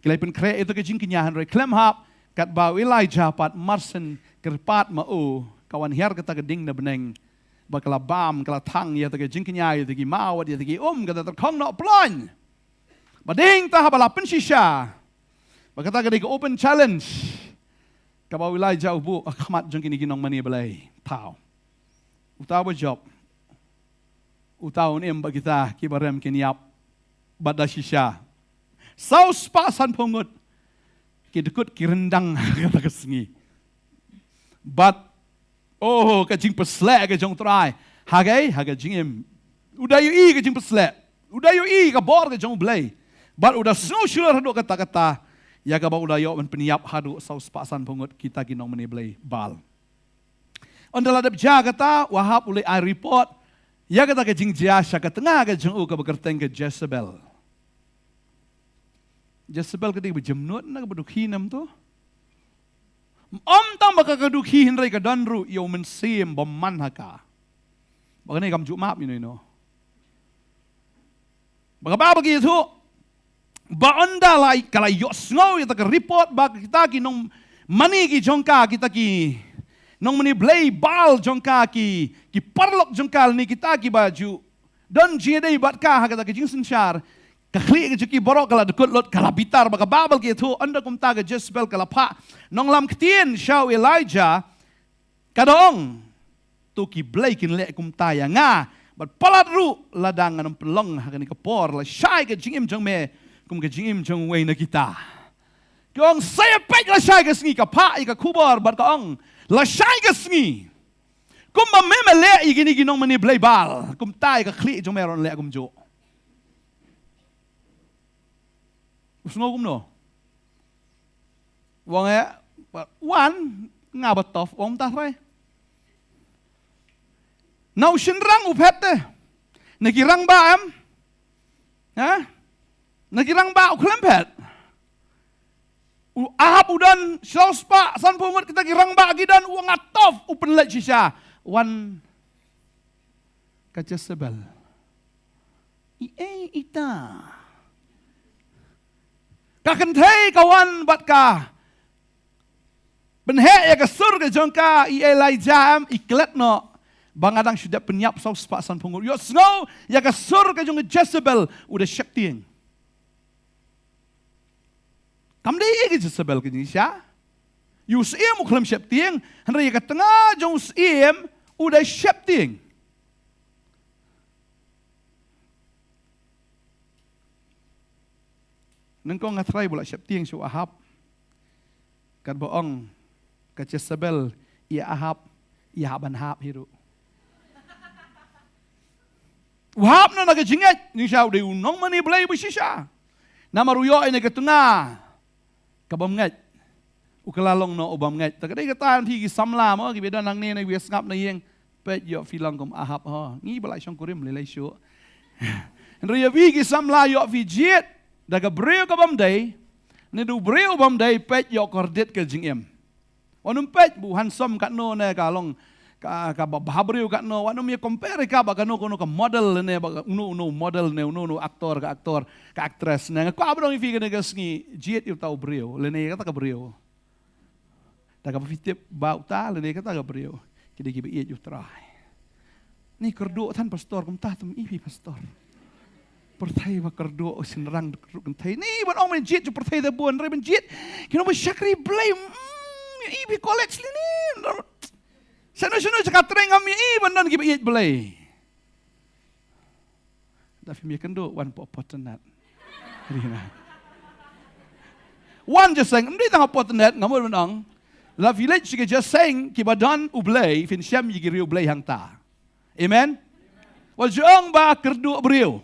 Ki la pynkhreh ïa kata ka jingkñia hynrei khlem hap katba u Elijah pat mar shen kyrpad ma u ka wan hiar kata ka ding na bneng. Ba ka la bam, ka la thang ïa kata ka jingkñia, ïa kata ki maw, ïa kata ki um, kata tyrkhong noh ploiñ. Ba ding ta haba la pynshisha. Ba kata ka dei ka open challenge. Kaba u Elijah u buh ha khmat jong kine ki nongmane blei. Thaw. Uta ba jop. Uta un im bad kita kiba rem kin ïap. Bad da shisha. Saw spah sanphew ngut. Ki dkut ki ryndang kata ka sngi. Bad oh, ka jingpysleh ka jong u Trai. Ha ka, ha ka jingim. U da ïohi ka jingpysleh. U da ïohi ka bor ka jong u Blei. Bad u da sngew shlur haduh katta katta. Ïa kaba u da ïoh ban pynïap haduh saw spah sanphew ngut kita ki nongmane blei Baal. Ynda la dep jia kata, u Ahab u leit ai report ïa kata ka jingjia sha ka tnga ka jong u kaba kyrteng ka Jezebel. Jezebel ka dei kaba jemnud ne kaba dukhi ne em to? Ym tang ba ka dukhi hynrei ka don ruh ïa u mynsiem bymman ha ka. Ba kane kam ju map ïa u, ïa u. Ba ka Baibl ka ïathuh ba ynda la ka la ïohsngew ïa kata ka report ba kita ki nongmane ki jong ka, kita ki nongmane blei Baal jong ka, ki, ki paralok jong ka lane kita kiba ju don jingïadei bad ka ha kata ka jingsynshar. Ka khlieh ka jong ki baroh ka la dkut lut, ka la bitar. Ba ka Baibl ka ïathuh ynda kumta ka Jezebel ka la phah nonglam ktien sha u Elijah. Ka da ong, to ki blei kin leh kumta ïa nga bad palat ruh lada ngan ym pynlong ha kane ka por. Lashai ka jingim jong me kum ka jingim jong uwei na kita. Ka ong, sa ïa peit lashai ka sngi. Ka phah ïa ka khubor bad ka ong, lashai ka sngi, kumba me me leh ïa kine ki nongmane blei Baal, kumta ïa ka khlieh jong me ruh yn leh kumjuh. U sngew kumno? U ong, eh, wan, nga ba tough, u ong, mynta trai. Na u shynrang u phet te? Na ki rangbah em? Ha? Na ki rangbah u khlem phet? U Ahab u don saw spah sanphew ngut kita ki rangbah ki don, u ong, nga tough, u pynleit shisha. Wan ka Jezebel. I ei ita? Ka kynthei ka wan bad ka pynheh ïa ka sur ka jong ka, i Elijah em, i klet noh ba nga dang shu dep pynïap saw spah sanphew ngut. Ïohsngew ïa ka sur ka jong ka Jezebel, u da sheptieng. Kam dei ei ka Jezebel ka jingshisha. Ïa u syiem u khlem sheptieng, hynrei ïa ka tnga jong u syiem u da sheptieng. Nyngkong nga trai ba u la sheptieng sha u Ahab. Katba ong ka Jezebel ïa Ahab, ïa Ahab ban hap hi ruh. U hap noh na ka jingngeit, jingshisha u dei u nongmane blei ba shisha. Namar u ïoh ïa kane ka tnga ka bym ngeit. U kylla long noh u bym ngeit. Te ka dei kata phi ki samla mo, kiba don hangne ne kiba sngap na ïing. Peit ïoh phi long kum Ahab ho. Ngi ba la shongkurim lei lei shuh. Hynrei ïa phi ki samla ïoh phi jied da ka briew ka bym dei, ne da u briew bym dei, peit ïoh kordit ka jingim. Wat nym peit ba u handsome katno ne ka long ka, ka ba bha briew katno, wat nym ïa compare ïa ka bad kano kano ka model ne bad uno uno model ne uno uno actor ka actor ka actress ne. Nga kwah ban ong ïa phi kane ka sngi, jied ïa uta u briew lane ïa kata ka briew. Da kaba phi tip ba uta lane kata ka briew ki dei kiba ïeit ïa u Trai. Ni kyrduh than pastor, kumta tam i phi pastor. Pyrthei ba kyrduh, shynrang kyrduh kynthei. Ni ban ong ban jied jong pyrthei da bun, hynrei ban jied ki nong ba shakri Blei. Mm, i phi college lane. Shano shano jaka trei ngam i ban don kiba ïeit Blei. Da phim ïakynduh, wan pop potenat. Rina. Wan jaseng, ym dei tang ha potenat, nga mut ban ong. La phi leit sha ki jaseng kiba don U Blei, phin shem ïa ki riew Blei hangta. Amen. Wat ju ong ba kyrduh briew.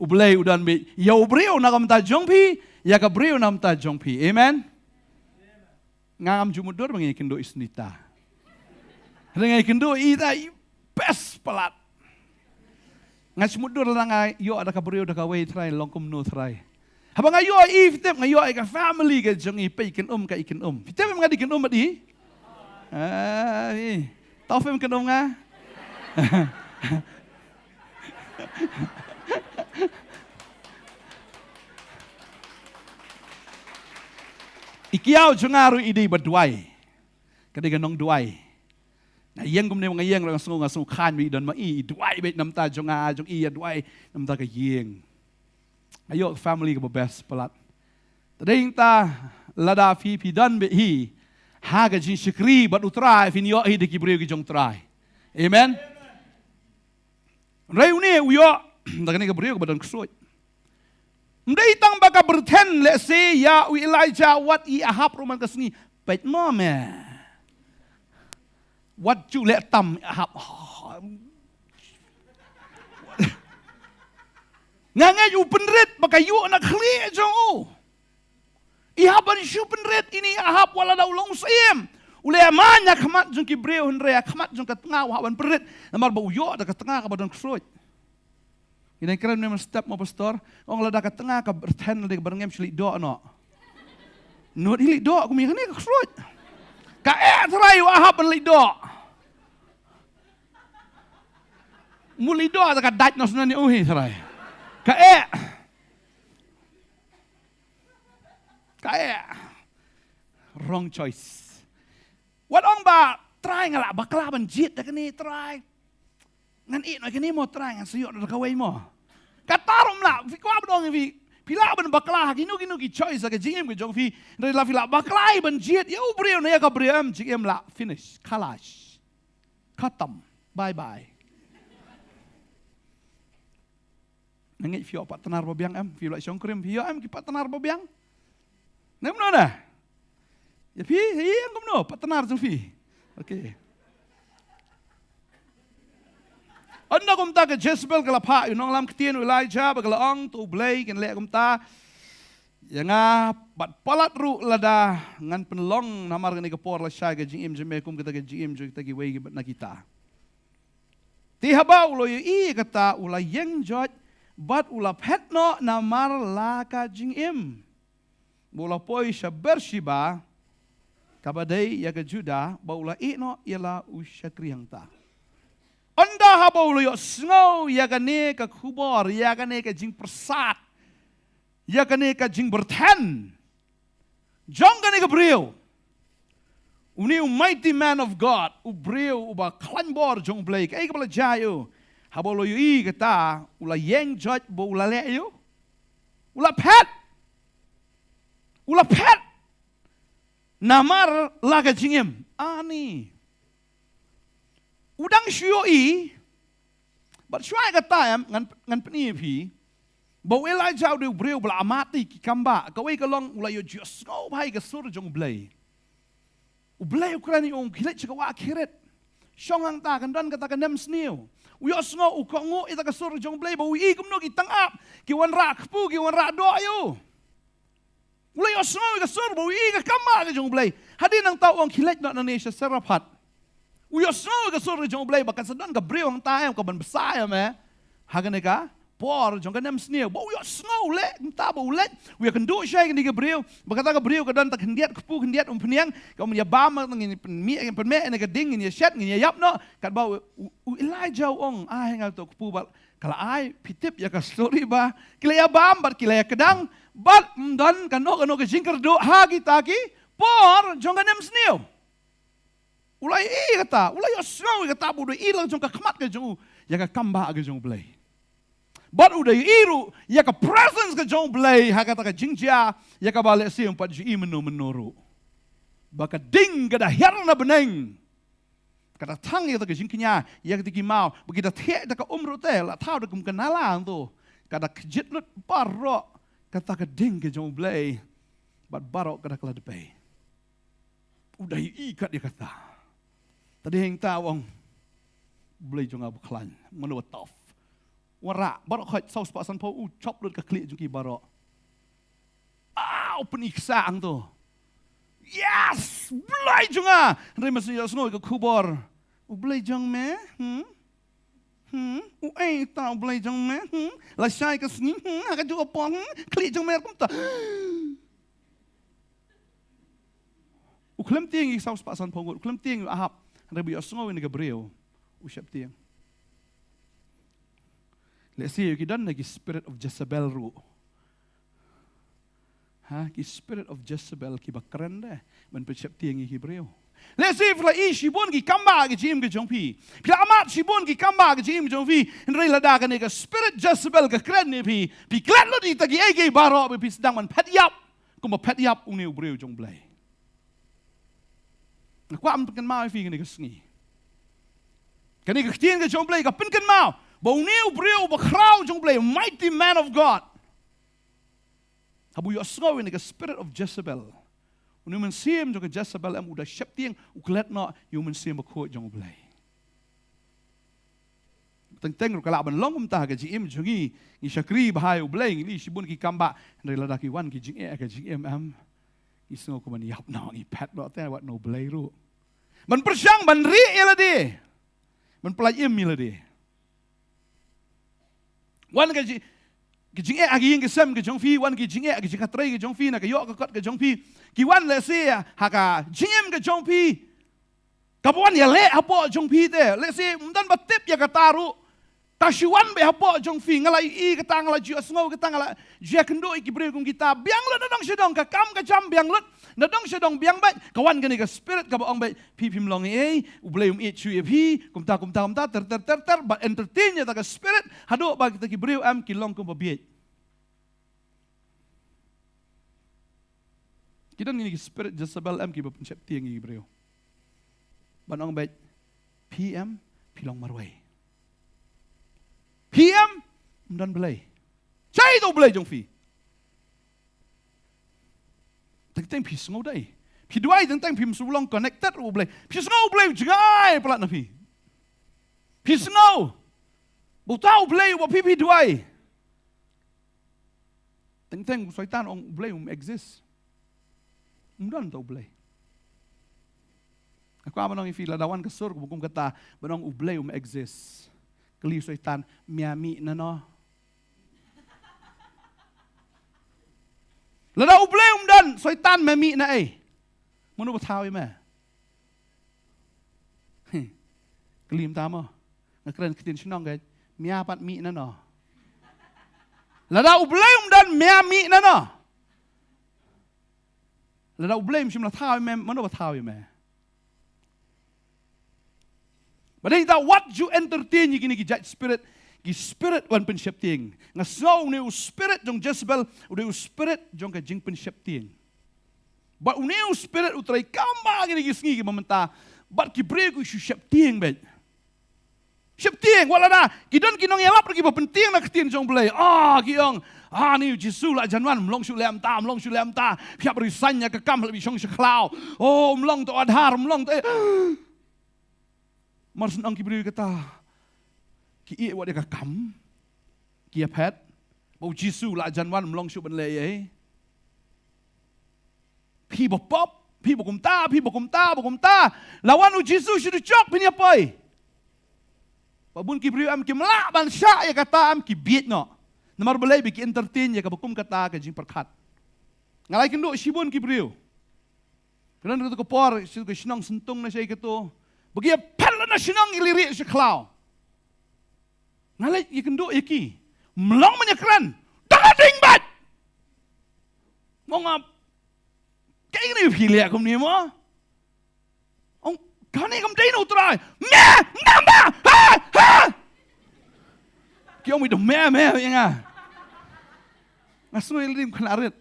U Blei u don beit ïa u briew na ka bynta jong phi, ïa ka briew na ka bynta jong phi. Amen. Nga ngam ju mutdur ba ngi kynduh i Sunita. Hynrei nga ïakynduh ïa i, ta i best palat. Nga shu mutdur lada nga ïoh da ka briew da kawei, trai, long kumno, trai. Haba nga ïoh ïa i, phi tip, nga ïoh ïa ka family ka jong i, peit, i kynum ka, i kynum. Phi tip em, nga dei kynum bad i? Ah, i. Tau phi kynum nga? I kiaw jong nga ruh i dei ba duwai. Ka dei ka nongduwai. Nga ïeng kumne, nga ïeng, nga sngew, nga sngew khlaiñ ba i don ma i, i duwai beit na bynta jong nga, jong i, ïa duwai na bynta ka ïing. Nga ïoh ka family kaba best palat. Te dei ta, lada phi, phi don beit hi ha ka jingshakri bad U Trai, phin ïoh hi da ki briew ki jong U Trai. Amen. Hynrei une u ïoh da kane ka briew kaba don ksuid. Ym dei tang ba ka byrthen lehse ïa u Elijah, wat i Ahab ruh man ka sngi. Peit mo me. Wat ju leh tam Ahab. Nga ngeit u pynrit ba ka ïuh na khlieh jong u. I hap ban shu pynrit ine i Ahab wat la da u long syiem. U leh man ha khmat jong ki briew, hynrei ha khmat jong ka tnga u hap ban pynrit. Namar ba u ïoh da ka tnga kaba don ksuid. Ine kren ne, step mo pastor. Ong lada ka tnga ka byrthen, lada ka byrngem, shu leit doh noh. Nud i leit doh, kum ïa kane ka ksuid. Ka eh trai u Ahab ban leit doh. Mut leit doh ta ka dait noh shuh na ne u hi trai. Ka eh. Ka eh. Wrong choice. Wat ong ba, Trai, nga lah bakla ban jied da kane, Trai. Ngan ïeh noh ïa kane mo, Trai, ngan sa ïoh noh da kawei mo. Kata ruh ym lah, phi kwah ban ong ïa phi, phi lah ban bakla ha kino kino ki choice ha ka jingim ka jong phi. Hynrei lada phi lah bakla ban jied ïa u briew ne ïa ka briew, em, jingim lah finish, khalas. Khatam. Bye bye. Nga ngeit phi ïoh partner ba biang em, phi lah shongkurim, phi ïoh em ki partner ba biang? Nang kumno na? Ïa phi, ïa kumno partner jong phi? Okay. Ynda kumta ka Jezebel ka la phah ïa u nonglam ktien u Elijah, ba ka la ong, to U Blei kin leh kumta ïa nga bad palat ruh lada ngan pynlong, namar kane ka por lashai ka jingim jong me kum kata ka jingim jong kita kiwei na kita. Te haba u la ïohi ïa kata u la ïeng joit bad u la phet noh namar la ka jingim. Ba u la poi sha Beersheba, kaba dei ïa ka Judah, ba u la ïeh noh ïa la u shakri hangta. Ynda haba u la ïohsngew ïa kane ka khubor, ïa kane ka jingpyrsad, ïa kane ka jingbyrthen jong kane ka briew. Une u mighty man of God, u briew uba khlaiñ bor jong U Blei, kaei kaba la jia ïa u? Haba u la ïohi kata, u la ïeng joit bad u la leh ïa u? U la phet. U la phet. Namar la ka jingim. Ani. U dang shu ïohi. Bad shuwa ïa kata em, ngan, ngan pyni ïa phi ba u Elijah u dei u briew ba la amat ïa ki kambah. Kawei ka long u la ïohsngew bha ïa ka sur jong U Blei. U Blei u kren ïa u ong khie leit sha ka wah Kerith. Shong hangta kan don kata ka nemsniew. U ïohsngew, u kohnguh ïa kata ka sur jong U Blei, ba u ïohi kumno ki tyngab ki wanrah kpu, ki wanrah doh ïa u. U la ïohsngew ïa ka sur ba u ïohi ka kambah ka jong U Blei. Hadien nangta u ong khie leit noh nangne sha Zarephath. U ïohsngew ïa ka sur ka jong U Blei ba kan sa don ka briew hangta em kaban bsa ïa me ha kane ka por jong ka nemsniew. Ba u ïohsngew, u leh kumta, ba u leit, u ïakynduh shai ïa kane ka briew, ba kata ka briew ka don tang khyndiat kpu, khyndiat umphniang. Ka ong, ïa bam, ngin pynmih, ngin pynmih ïa ka ding, ngin ïa shet, ngin ïa ïap noh. Katba u, u, u Elijah u ong, ai, nga to kpu bad ka la ai, phi tip ïa ka story ba ki la ïa bam bad ki la ïa kdang bad ym don kano kano ka jingkyrduh ha kita ki por jong ka nemsniew. U la ïohi kata, u la ïohsngew ïa kata, bad u da ïohi la jong ka khmat ka jong u ïa ka kambah ka jong U Blei. Bad u da ïohi ruh ïa ka presence ka jong U Blei ha kata ka jingjia, ïa kaba lehse ym pat ju ïohi mynno mynno ruh. Ba ka ding ka da hiar na bneng. Ka da thang ïa kata ka jingkñia ïa kata ki maw, ba ki da thiah da ka um ruh te, la thaw da kum ka nala hangto. Ka da kjit lut baroh kata ka ding ka jong U Blei bad baroh kata ka la dpei. U da ïohi kat ïa kata. Te dei hangta u ong, Blei jong nga ba khlaiñ, mano ba tough. Wanrah baroh khoit saw spah sanphew, u chop lut ka khlieh jong ki baroh. Ah, u pyni ksa hangto. Yes! Blei jong nga! Hynrei mynstep ïohsngew ïa ka khubor U Blei jong me, hmm? Hmm? U ei ta U Blei jong me, hmm? La shai ka sngi, hmm? Ha ka ju apong, hmm? Khlieh jong me kumta. U khlem tieng ïa ki saw spah san phew ngut, u khlem tieng ïa u Ahab, hynrei ba ïohsngew ïa kane ka briew u sheptieng. Lehse ki don na ki spirit of Jezebel ruh. Ha, ki spirit of Jezebel kiba kren de ban pynsheptieng ïa ki briew. Lehse phi la i shibun ki kam ba ka jingim ka jong phi. Phi la mad shibun ki kam ba ka jingim ka jong phi. Hynrei lada kane ka spirit Jezebel ka kren ïa phi, phi klet lut ïa kita kiei kiei baroh ba phi sdang ban phet ïap. Kumba phet ïap une u briew jong U Blei. Nga kwah ban pynkynmaw ïa phi kane ka sngi. Kane ka ktien ka jong U Blei ka pynkynmaw ba une u briew uba khraw jong U Blei, mighty man of God. Haba u ïohsngew ïa kane ka spirit of Jezebel, une u mynsiem jong ka Jezebel em u da sheptieng, u klet noh ïa u Mynsiem Bakhuid jong U Blei. Teng teng ruh ka lah ban long kumta ha ka jingim jong ngi, ngi shakri bha ïa U Blei, ngi leh shibun ki kam ba, hynrei lada ki wan ki jingeh ha ka jingim em, ngi sngew kum ban ïap noh, ngi phet noh te wat na U Blei ruh. Ban pyrshang ban rieh ïa lade, ban pyllait im ïa lade. Wan ka ji-, ka jingeh ha ka ïing ka sem ka jong phi, wan ka jingeh ha ka jingkhatrei ka jong phi, na ka ïoh ka kot ka jong phi. Ki wan lehse ha ka jingim ka jong phi. Kaba wan ïaleh hapoh jong phi te. Lehse ym don ba tip ïa kata ruh. Ta shu wan beit hapoh jong phi, nga la ïohi kata, nga la ju ïohsngew kata, nga la ju ïakynduh ïa ki briew kum kita. Biang lut na dong sha dong, ka kam ka jam biang lut. Na dong sha dong biang beit, ka wan kane ka spirit kaba ong beit, phi phim long ei, U Blei um ïeit shuh ïa phi, kumta, kumta, kumta, ter, ter, ter, ter, ba entertain ïa kata ka spirit, haduh ba kita ki briew em ki long kumba bieit. Ki don kine ki spirit Jezebel em kiba pynsheptieng ïa ki briew. Ban ong beit, phi em, phi long marwei. Phi em, ym don Blei. Shaei to U Blei jong phi? Teng teng phi sngew dei. Phi duwai teng teng phim shu long connected U Blei. Phi sngew U Blei u jngai palat na phi. Phi sngew. Ba uta U Blei uba phi phi duwai. Teng teng u Soitan ong U Blei um exist. Um don to U Blei. Nga kwah ban ong ïa phi lada wan ka sur kaba kum kata ban ong U Blei um exist. Kylli u Soitan, me mih na noh? Lada U Blei um don, Soitan me mih na ei? Mano ba thaw ïa me? Kylli mynta mo. Nga kren ktien shnong ka, me pat mih na noh? Lada U Blei um don, me mih na noh? Lada U Blei um shym la thaw ïa me, mano ba thaw ïa me? Ba dei ta wat ju entertain ïa kine ki jait spirit, ki spirit wan pynsheptieng. Nga sngew une u spirit jong Jezebel, une u spirit jong ka jingpynsheptieng. Bad une u spirit u trei kam ba kine ki sngi kiba mynta, bad ki briew ki shu sheptieng beit. Sheptieng, wat lada ki don ki nongïalap ruh kiba pyntieng na ka ktien jong U Blei. Ah, ki ong, ah, une u Jisu la jan wan, ym long shuh leh mynta, ym long shuh leh mynta. Phi hap resign ïa ka kam, la phi shong sha khlaw. Oh, ym long to Aadhaar, ym long to. Mar shen ong ki briew kata, ki ïeh wat ïa ka kam, ki ïaphet ba u Jisu la jan wan, ym long shuh ban leh ei. Phi ba pop, phi ba kumta, phi ba kumta, ba kumta. La wan u Jisu shu da jok phin ïa poi. Ba bun ki briew em kim lah ban shah ïa kata, em ki bieit noh. Namar balei? Ba ki entertain ïa kaba kum kata ka jingpyrkhat. Nga la ïakynduh shibun ki briew. Ka don katu ka por, sha ka shnong Syntung ne shaei katu, ba ki ïaphet la na shnong, ki la rieh sha khlaw. Nga leit ïakynduh ïa ki. Ym long ban ïakren. Dang ïa ding beit. Mo nga, kaei kane phi leh kumne mo? Ong, kane kam dei na U Trai. Me, me, me, ha, ha. Ki ong, me, me, me, ïa nga. Nga sngew ïa lade ym khynnah rit.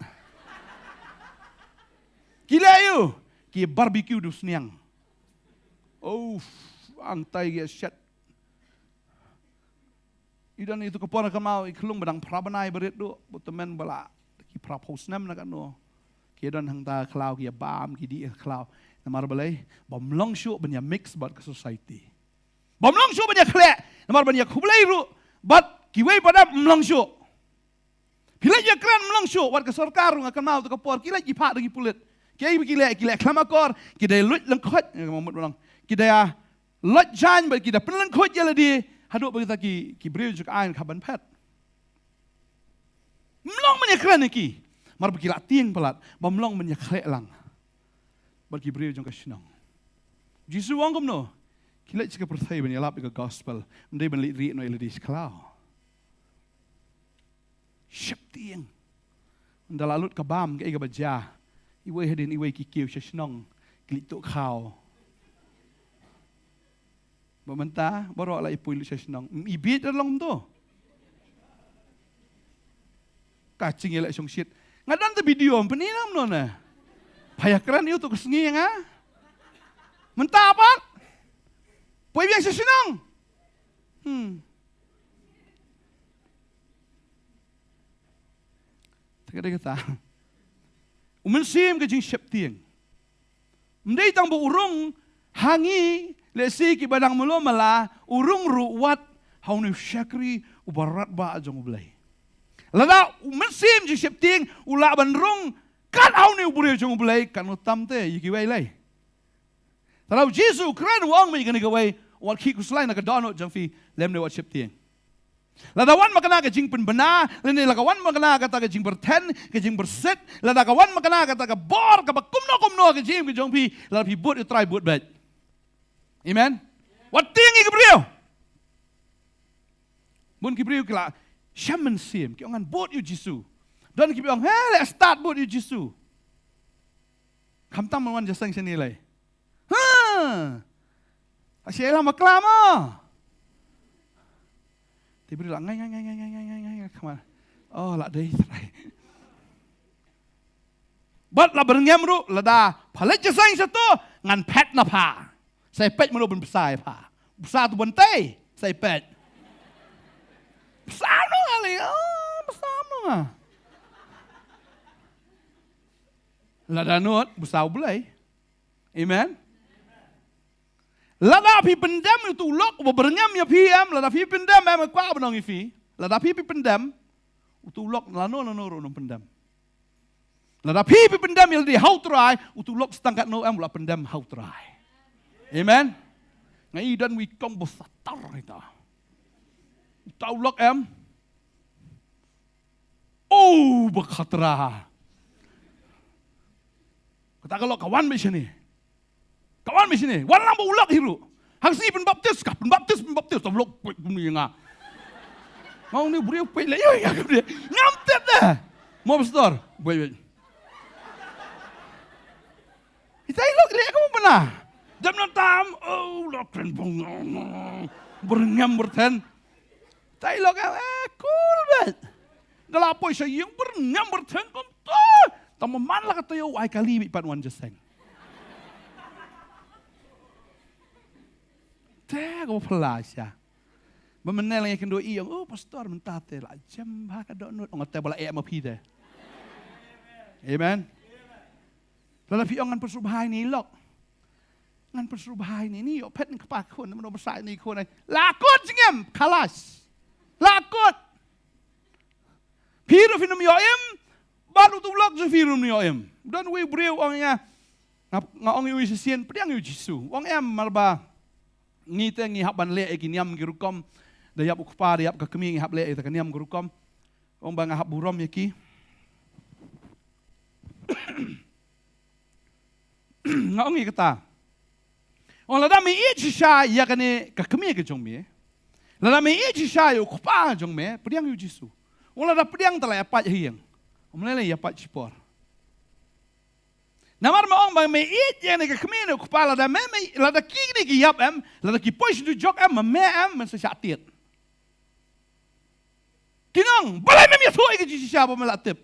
Ki leh aïu? Ki barbecue da u sniang. Oh, ang tai ki shet. I don itu ka por kynmaw i khlung ba dang phra bnai ba rit duh, ba tymmen ba la ki phra phew snem na kano. Ki don hangta khlaw, ki ïa bam, ki dih khlaw. Namar balei? Ba ym long shuh ban ïa mix bad ka society. Ba ym long shuh ban ïa khleh, namar ban ïa khublei ruh bad kiwei pat ym long shuh. Phi leit ïa kren ym long shuh, wat ka sorkar ruh nga kynmaw tu ka por, ki leit ki phah da ki pulit. Kiei ba ki leh, ki leh khlem akor, ki dei luid lyngkhoit, nga kynmaw mut ba long. Ki dei ïa Lait jan bad ki da pynlong khuid ïa lade haduh ba kita ki, ki briew jong ka aiñ ka ban phet. Ym long ban ïa kren ïa ki. Mar ba ki la tieng palat. Ba ym long ban ïa khleh lang bad ki briew jong ka shnong. Jisu u ong kumno? Ki leit sha ka pyrthei ban ïalap ïa ka gospel. Ym dei ban leit rieh noh ïa lade sha khlaw. Sheptieng. Ynda la lut ka bam, kaei kaba jia? Iwei hadien iwei ki kiew sha shnong, ki leit tuh khaw. Ba mynta baroh la ïa poi lut sha shnong. Ym i bieit da long to. Ka jingïaleh shongshit. Nga don te video ym pyni nam non eh. Pha ïa kren ïa u to ka sngi nga. Mynta pat. Poi biang sha shnong. Hmm. Te ka dei kata. U Mynsiem ka jingsheptieng. Ym dei tang ba u rung ha ngi, lehse kiba dang mluh mala, u rung ruh wat ha une u shakri uba radbah jong U Blei. Lada u Mynsiem jingsheptieng u lah ban rung kat ha une u briew jong U Blei, kan ym tam te ïa kiwei lei. Te lada u Jisu u kren u ong ma ïa kane kawei, wat khih khuslai na ka dohnud jong phi, lymne wat sheptieng. Lada wan makna ka jingpynbna, lane lada ka wan makna kata ka jingpyrthen, ka jingpyrsit, lada ka wan makna kata ka bor kaba kumno kumno ha ka jingim ka jong phi, lada phi bud ïa U Trai, bud beit. Amen. Wat tieng ïa ki briew. Bun ki briew ki la shem mynsiem, ki ong ngan bud ïa U Jisu. Don kiba ong, he, leh stad bud ïa U Jisu. Khamtam ban wan jingïaseng shane lei. Ha. Ashe la makla mo. Te briew la ngai ngai ngai ngai. Khmat. Oh, la dei Trai. Bad la byrngem ruh, lada pha leit jingïaseng shato, ngan phet na pha. Sa ïa peit mano ban bsa ïa pha. Bsa to ban tei, sa ïa peit. Bsa mano nga lei, oh, bsa mano nga. Lada nud, bsa U Blei. Amen. Lada phi pyndem ïa uto u lok uba byrngem ïa phi em, lada phi pyndem em, nga kwah ban ong ïa phi. Lada phi, phi pyndem, uto u lok lano lano ruh un ym pyndem. Lada phi, phi pyndem ïa lade ha U Trai, uto u lok stang katno em u la pyndem ha U Trai. Amen. Nga i don wi kong ba satar ita. Uto u lok em. Oh, ba khatra. Kata ka lok ka wan beit shane. Ka wan beit shane. Wan lang bad u lok hi ruh. Hang sngi pynbaptis ka, pynbaptis, pynbaptis. Tam lok peit kumne ïa nga. Nga ong ne u briew peit leh ïa nga kumne. Ngam tip de. Mo pastor. Peit, peit. Ita i lok leh ka mo bna. Dam na tam. Oh, lok kren bong. Byrngem byrthen. Ita i lok, eh, cool beit. Da la poi sha ïing byrngem byrthen kumta. Tang ba man la ka taïew ai kali beit pat wan jingïaseng. Te ko phylla sha. Ba mynne la nga kynduh i ong, oh, pastor mynta te la jem bha ka dohnud. Ong te ba la eh ma phi te. Amen. Lada phi ong ngan pynsngewbha ïa ine i lok. Ngan pynsngewbha ïa ine, ine ïoh phet ïa ka kpa khun, mano ba sa ïa ine i khun ai. La kut jingim, khalas. La kut. Phi ruh phin ym ïoh im, bad uto u lok jong phi ruh un ym ïoh im. Don uwei u briew ong ïa nga, nga, nga ong ïa u shisien, pdiang ïa u Jisu. Ong em, mar ba ngi te ngi hap ban leh ïa ki niam ki rukom. Da ïap u kpa, da ïap ka kmie ngi hap leh ïa ka niam ka rukom. Ong ba nga hap burom ïa ki. Nga ong ïa kata. Ong lada me ïeit shisha ïa kane ka kmie ka jong me. Lada me ïeit shisha ïa u kpa jong me, pdiang ïa u Jisu. Ong lada pdiang te la ïa pait ha ïing. Ym lei lei ïa pait shipor. Namar ma ong ba me ïeit ïa kane ka kmie ne u kpa lada me, me, lada kine ki ïap em, lada ki poi sha dujok em, ma me em, men sa shah tied. Ki ong, balei mem ïathuh ïa ka jingshisha ba me la tip?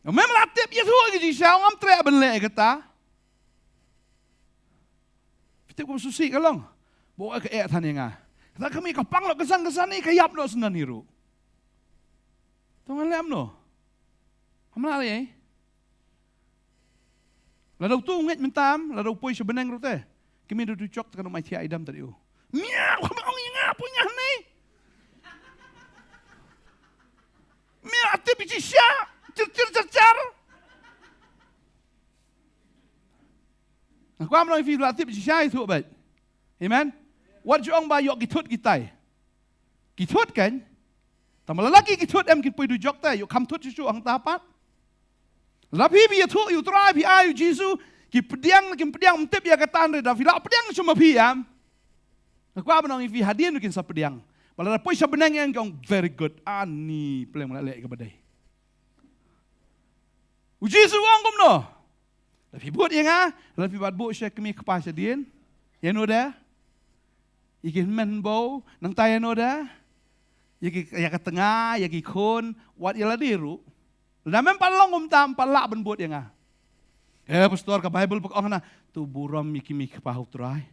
Mem la tip ïathuh ïa ka jingshisha, ngam treh ban leh ïa kata. Phi tip kumba sngewsih ka long. Ba u eh ka eh than ïa nga. Kata ka mih ka pang noh kynsan kynsan ne ka ïap noh syndon hi ruh. To ngan leh kumno? Ngam lah leh ei. Lada uto u ngeit mynta em, lada u poi sha bneng ruh te. Kmie da dujok te kan ym ai thiah ai dam ta ïa u. Miah, kham ong ïa nga poi nga hangne. Miah, ate bi shisha, chir chir char char. Kwah ban ong ïa phi, la tip shisha ïathuh beit. Amen. Wat ju ong ba ïoh ki thut ki tai. Ki thut kan. Tang ba lada ki, ki thut em kin poi dujok te, ïoh kham thut shuh shuh hangta pat. Lada phi, phi ïathuh ïa U Trai, phi ai ïa U Jisu, ki pdiang, ki pdiang, ym tip ïa kata, hynrei da phi lah pdiang shuh ma phi em. Nga kwah ban ong ïa phi, hadien kin sa pdiang. Ba lada poi sha bneng em ki ong very good. Ani pleng, la leh kaba dei. U Jisu u ong kumno? Lada phi bud ïa nga, lada phi bat buh sha kmie kpa shadien, ïano de? Ïa ki hynmen hynbew, nangta ïano de? Ïa ki, ïa ka tnga, ïa ki khun, wat ïa lade ruh. Lada mem pat long kumta, em pat lah ban bud ïa nga. Eh, pastor, ka Baibl pat ka ong hana, to burom ïa ki kmie kpa ha U Trai.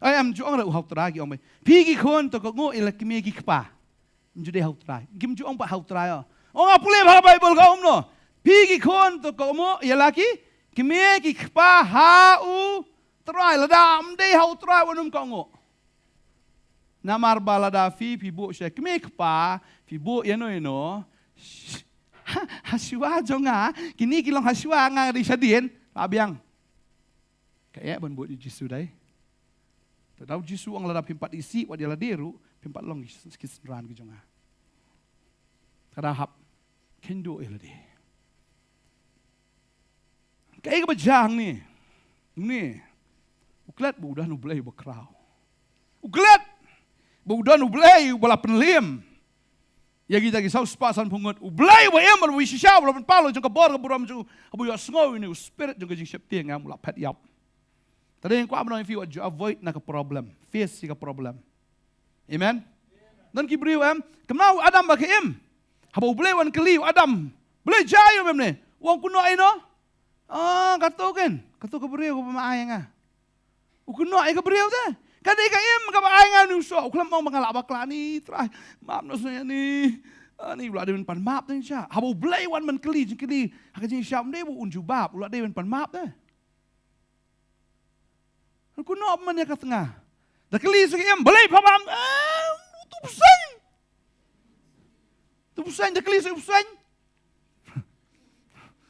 Ai, em ju ong ruh ha U Trai, ki ong beit, phi ki khun to kohnguh ïa la ki kmie ki kpa. Em ju dei ha U Trai. Kim ju ong pat ha U Trai, oh. Ong ha pule ha Baibl ka ong kumno? Phi ki khun to kohnguh ïa la ki kmie ki kpa ha U Trai. Lada ym dei ha U Trai, wat nym kohnguh. Namar ba lada phi, phi buh sha kmie kpa, phi buh ïano ïano. Ha, ha shuwa jong nga, kine ki long ha shuwa, nga dei shadien, la biang. Ka eh ban bud ïa U Jisu dei. Te da U Jisu u ong lada phim pat isih wat ïa lade ruh, phim pat long ki, ki synran ki jong nga. Ka da hap kynduh ïa lade. Kaei kaba jia hangne? Hangne. U klet ba u don U Blei uba khraw. U klet ba u don U Blei uba la pynliem ïa kita ki saw spah sanphew ngut. U Blei uba im, uba ïashisha, uba la pynpaw la jong ka bor ka burom jong u, uba ïohsngew ïa une u spirit jong ka jingsheptieng, em, u la phet ïap. Te dei nga kwah ban ong ïa phi, wat ju avoid na ka problem. Face ïa ka problem. Amen. Don ki briew, em, kumno u Adam ba ka im. Haba U Blei u wan kylli u Adam, Blei, jia aïu mynne? U ong, kynnoh aïu noh? Ah, kato kan, kato ka briew kaba me ai ïa nga. U kynnoh ïa ka briew te. Ka dei ka im kaba ai ïa nga, une u soh. U khlem ong ba nga lah bakla ne Trai, map noh seh ïa ne. Ani, u la dei ban pan map te shisha. Haba U Blei u wan ban kylli jingkylli ha ka jingshisha, ym dei ba un jubab, u la dei ban pan map te. Kynnoh mynne ka tnga. Da kylli sha ka im, balei pha bam? Ah, uto u bseiñ. Uto u bseiñ, da kylli sha u bseiñ.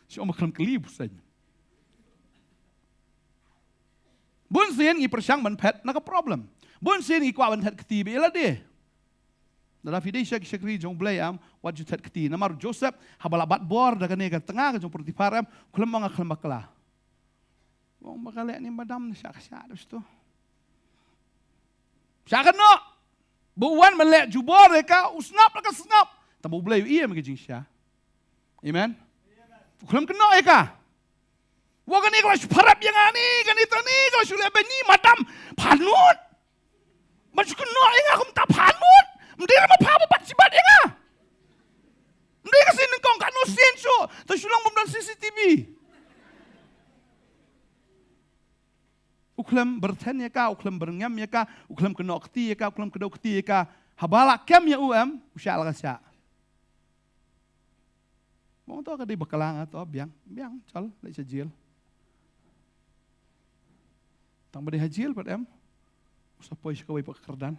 Shu ong ba khlem kylli u bseiñ. Bun sien ngi pyrshang ban phet na ka problem. Bun sien ngi kwah ban thet kti beit ïa lade. Lada phi dei sha ki shakri jong U Blei, em, wat ju thet kti. Namar u Joseph, haba la bat bor da kane ka tnga ka jong Potiphar, em, u khlem ong nga khlem bakla. U ong ba ka leh ne madam, shah ka shah, da sdang. Shah kynnoh. Ba u wan ban leh jubor ïa ka, u sngap la ka sngap. Tang ba U Blei u ïa ïa ka jingshisha. Amen. U khlem kynnoh ïa ka. Wa kane ka la shu pharap ïa nga ne, kane te ne ka la shu leh beiñ ne, madam, pha nud. Ban shu kynnoh ïa nga kumta, pha nud. Ym dei ma pha ba bat shi bat ïa nga. Ym dei ka sien nyngkong, katno sien shuh. Te shu long bym don C C T V. U khlem byrthen ïa ka, u khlem byrngem ïa ka, u khlem kynnoh kti ïa ka, u khlem kdew kti ïa ka. Haba la kem ïa u, em, u shah la ka shah. Mo to ka dei bakla nga to, biang, biang, chal, leit sha jel. Tang ba dei ha jel pat, em, u sa poi sha kawei pat ka kyrdan.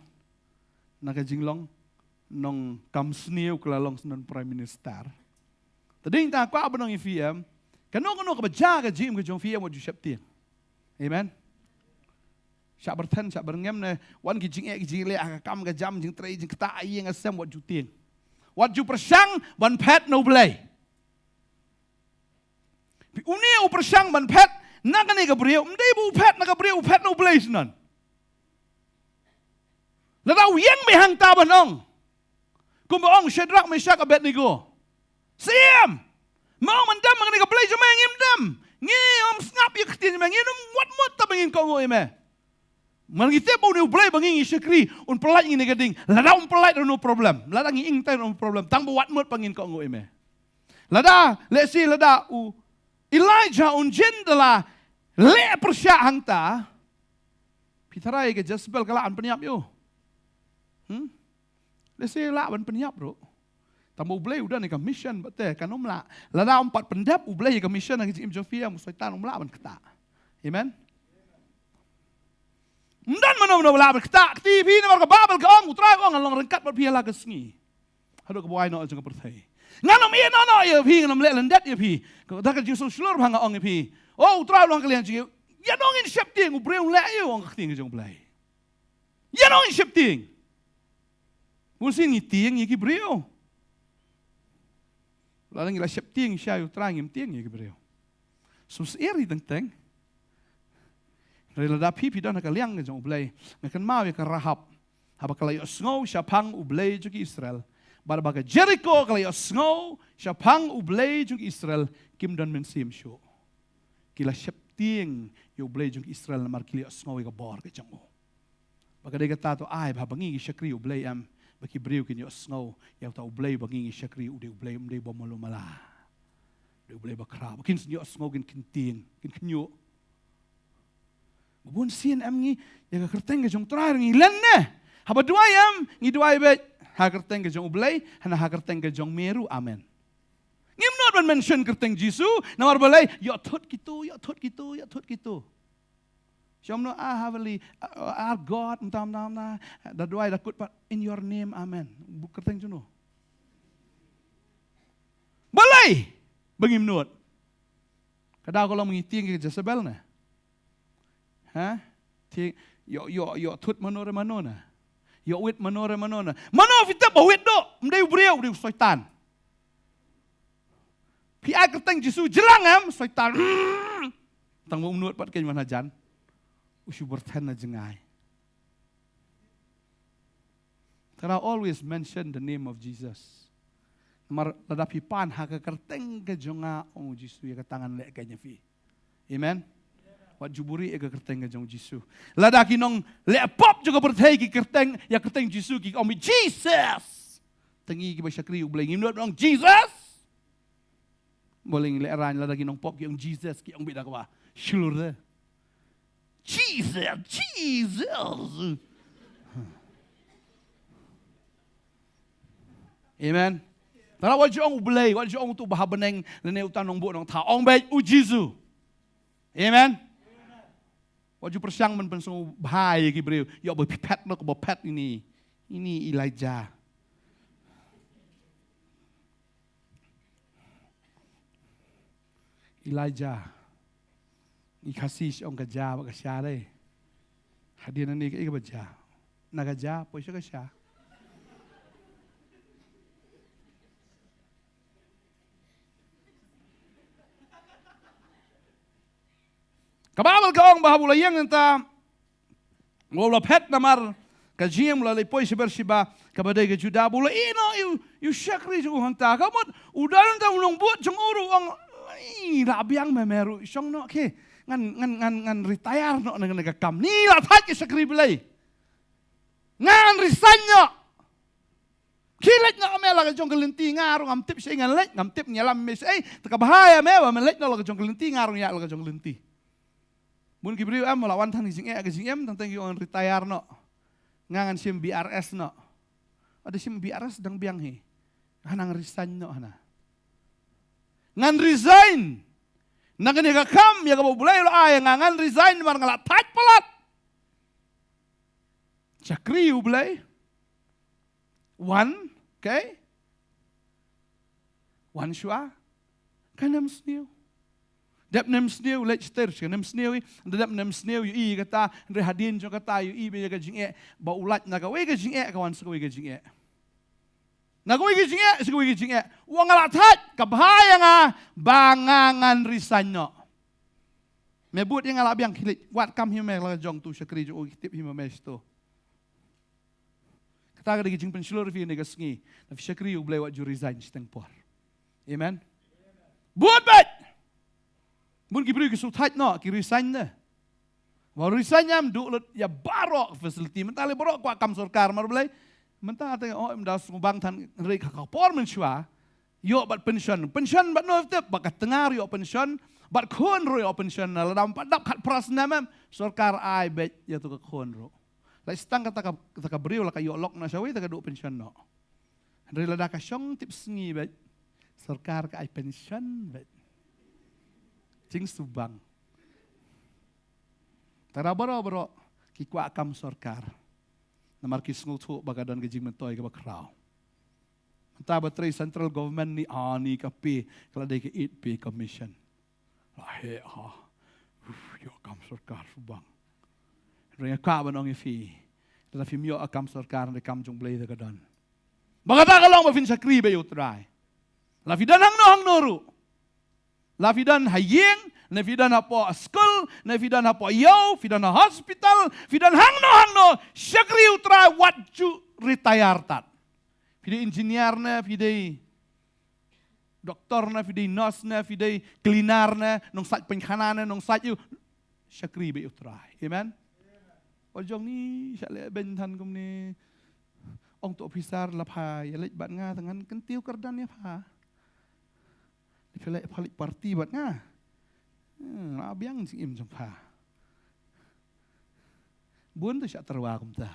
Na ka jinglong nongkam sniew, ka la long shen Prime Minister. Te dei nga kwah ban ong ïa phi, em, kano kano kaba jia ha ka jingim ka jong phi, em, wat ju sheptieng. Amen. Shah byrthen, shah byrngem ne, wan ki jingeh ki jingleh ha ka kam ka jam, jingtrei jingktah, ïing ha sem, wat ju tieng. Wat ju pyrshang ban phet na U Blei. Une u pyrshang ban phet na kane ka briew, ym dei ba u phet na ka briew, u phet na U Blei shen. Lada u ïeng beit hangta ban ong, kumba ong Shadrach, Meshach, Abednego, Siem, me ong ban dem ha kane ka Blei jong me, ngim dem. Ngim sngap ïa ka ktien jong me, ngin ym wat mut tang ba ngin kohnguh ïa me. Namar ngi tip ba une U Blei ba ngi ngi shakri, un pyllait ngi na ka ding. Lada um pyllait ruh no problem. Lada ngi ing tai ruh no problem. Tang ba wat mut ba ngin kohnguh ïa me. Lada, lehse lada u Elijah un jin da la leh pyrshah hangta, phi tharai ka Jezebel ka lah ban pynïap ïa u? Hmm? Lehse lah ban pynïap ruh. Tang ba U Blei u don ïa ka mission bad te kan ym lah. Lada um pat pyndep U Blei ïa ka mission ha ka jingim jong phi, em, u Soitan um lah ban ktah. Amen. Ym don mano mano ba lah ban ktah kti phi namar ka Baibl ka ong, U Trai u ong, ngan long ryngkat bad phi ïa la ka sngi. Haduh kaba wai noh jong ka pyrthei. Ngan ym ïehnoh noh ïa phi, ngan ym leh lyndet ïa phi. Ka da ka jingsngewshlur ba nga ong ïa phi, oh, U Trai u long ka liang jong ngi. Ïa nong in sheptieng, u briew leh ïa u ong ka ktien ka jong u Blei. Ïa nong in sheptieng. Bun sien ngi tieng ïa ki briew. Lada ngi la sheptieng sha u Trai ngim tieng ïa ki briew. Shu syier ïa teng teng. Hynrei lada phi phi don ha ka liang ka jong u Blei. Nga kynmaw ïa ka Rahab. Haba ka la ïohsngew shaphang u Blei jong ki Israel. Bad ba ka Jeriko ka la ïohsngew shaphang u Blei jong ki Israel. Kim don mynsiem shuh. Ki la sheptieng ïa u Blei jong ki Israel namar ki la ïohsngew ïa ka bor ka jong u. Ba ka dei kata to ai ba haba ngi ngi shakri u Blei em. Ba ki briew kin ïohsngew ïa uta u Blei ba ngi ngi shakri u dei u Blei um dei ba malu mala. Dei u Blei ba khraw. Ba kin ïohsngew kin kin tieng, kin khynñiuh. Ba bun sien em ngi ïa ka kyrteng ka jong u Trai ngi len ne. Haba duwai em ngi duwai beit ha kyrteng ka jong u Blei, hana ha kyrteng ka jong me ruh. Amen. Ngim nud ban mention kyrteng Jisu, namar balei, ïoh thut kito, ïoh thut kito, ïoh thut kito. Shom no, ah, heavenly, ah, our God, mta, mta, mta, da duwai da kut pat, in your name, amen. Bun kyrteng juno. Balei, ba ngim nud. Ka daw ka long ngi tieng ka Jezebel ne. Ha? Tieng, ïoh, ïoh, ïoh thut mano re mano na. Ïoh wit mano re mano na. Mano phi tip ba wit do, um dei u briew, u dei u Soitan. Phi ai kyrteng Jisu jlang em, Soitan. Tang ba um nud pat kein wan hajan. U shu byrthen na jngai. Tara always mention the name of Jesus. Namar lada phi pan ha ka kyrteng ka jong nga ong Jisu ïa kata ngan leh kein ïa phi. Amen. Wat ju buhrieh ïa ka kyrteng ka jong Jisu. Lada ki nongleh pop jong ka pyrthei ki kyrteng, ïa kyrteng Jisu ki ong beit Jesus. Tang ngi kiba shakri u Blei ngim nud ban ong Jesus. Balei ngi lehraiñ lada ki nongpop ki ong Jesus ki ong beit da kaba shlur de. Jesus, Jesus. Amen. Tara wat ju ong u Blei, wat ju ong uto uba ha bneng lane uta u nongbuh nongthaw. Ong beit u Jisu. Amen. Wat ju pyrshang ban pynsngewbha ïa ki briew. Ïoh ba phi phet noh, ba phet ine. Ine Elijah. Elijah. I Khasi ong ka ja bad ka sha dei. Hadien nangne kaei kaba ja. Na ka ja poi sha ka sha. Ka Baibl ka ong ba haba u la ïeng nangta, u la phet namar ka jingim, u la leit poi sha Beersheba kaba dei ka Judah, ba u la ïeh noh ïa u shakri jong u hangta. Ka mut u don nangta u nongbud jong u ruh u ong, "Ai, la biang me, me ruh shong noh, okay. Ngan, ngan, ngan, ngan retire noh na kane ka kam. Ni la thait ka shakri Blei. Ngan resign noh. Khie leit noh me la ka jong ka lynti, nga ruh ngam tip shaei ngan leit, ngam tip ngan ïalam me shaei, te kaba bha ïa me ba me leit noh la ka jong ka lynti, nga ruh ngan ïaid la ka jong ka lynti." Bun ki briew em la wan than ki jingeh, ki jingeh, tang tang ki ong retire noh. Nga ngan shim B R S noh. Ada shim B R S dang biang hi. Hana ngan resign noh hana. Ngan resign. Na kane ka kam ïa kaba u Blei u la ai ïa nga, ngan resign namar nga la thait palat. Shakri u Blei. Wan, okay? Wan shuwa. Ka nemsniew. Dep nemsniew, leit ster, ka nemsniew, i, dep nemsniew, ïohi kata, hynrei hadien jong kata, ïohi beit ïa ka jingeh, ba u lait na kawei ka jingeh, ka wan sa kawei ka jingeh. Na kawei ka jingeh, sa kawei ka jingeh. U ong nga la thait, kaba bha ïa nga, ba nga ngan resign noh. Me bud ïa nga la biang, khie leit, wad kam hi me la ka jong uto u shakri jong u, ki tip hi me me shito. Kata ka dei ka jingpynshlur ïa phi kane ka sngi. Lada phi shakri u Blei wat ju resign shiteng por. Amen. Bud beit. Bun ki briew ki shu thait noh, ki resign de. Ba resign em duh lut ïa baroh facility. Mynta lei baroh kwah kam sorkar mar Blei. Mynta te, oh, em da sngewbang than, hynrei ka por mynshuwa. Ïoh bad pension. Pension bad no tip, bad ka tnga ruh ïoh pension, bad khun ruh ïoh pension. Lada ym pat dap khatphra snem em, sorkar ai beit ïa uto ka khun ruh. Lada sdang kata ka, kata ka briew la ka ïoh lok noh shawei, te ka duh pension noh. Hynrei lada ka shong tip sngi beit, sorkar ka ai pension beit. Jingsngewbang. Tara baroh baroh ki kwah kam sorkar. Namar ki sngewthuh ba ka don ka jingmyntoi kaba khraw. Mynta ba trei central government ni, ani ka pay, ka la dei ka eight pay commission. La heh ha. Uf, ïoh kam sorkar shu bang. Hynrei nga kwah ban ong ïa phi, lada phim ïoh kam sorkar, hynrei kam jong U Blei te ka don. Ba kata ka long ba phin shakri bad U Trai. La phi don hangno hangno ruh. La phi don ha ïing, ne phi don hapoh skul, ne phi don hapoh ïew, phi don ha hospital, phi don hangno hangno, shakri U Trai wat ju retire tad. Phi dei engineer ne, phi dei doktor ne, phi dei nurse ne, phi dei cleaner ne, nongsait painkhana ne, nongsait ïew, shakri bad U Trai. Amen. Wat jong ni shah leh beiñ than kumne. Ong to officer, la pha ïa leit bad nga, te ngan kyntiew kyrdan ïa pha. Phi leh, pha leit party bad nga. Hmm, la biang jingim jong pha. Bun to shah tyrwa kumta.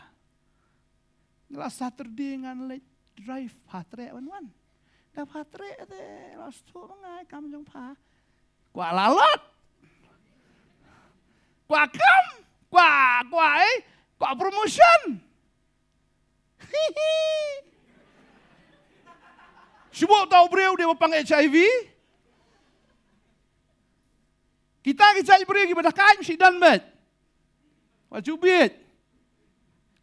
La Saturday ngan leit drive, pha treh ban wan. Da pha treh te, la shu ma nga ïa kam jong pha. Kwah lalot. Kwah kam. Kwah, kwah, eh. Kwah promotion. Shu buh uta u briew dei ba pang H I V. Kita ki jait briew kiba da kait, shi don beit. Wat ju bieit.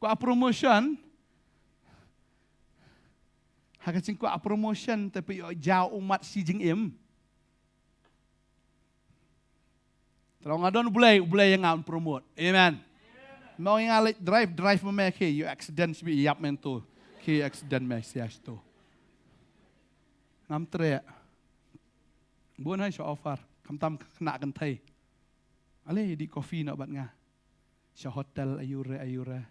Kwah promotion. Ha ka jingkwah promotion te phi ïoh jaw ummat shi jingim. Te long nga don U Blei, U Blei ïa nga un promote. Amen. Mo ïa nga leit drive, drive ma me, ki ïoh accident shibit ïap me to. Ki accident me sia to. Ngam treh. Bun hai sha offer, khamtam khynnah kynthei. Ale dih coffee noh bad nga. Sha hotel aiu re, aiu re.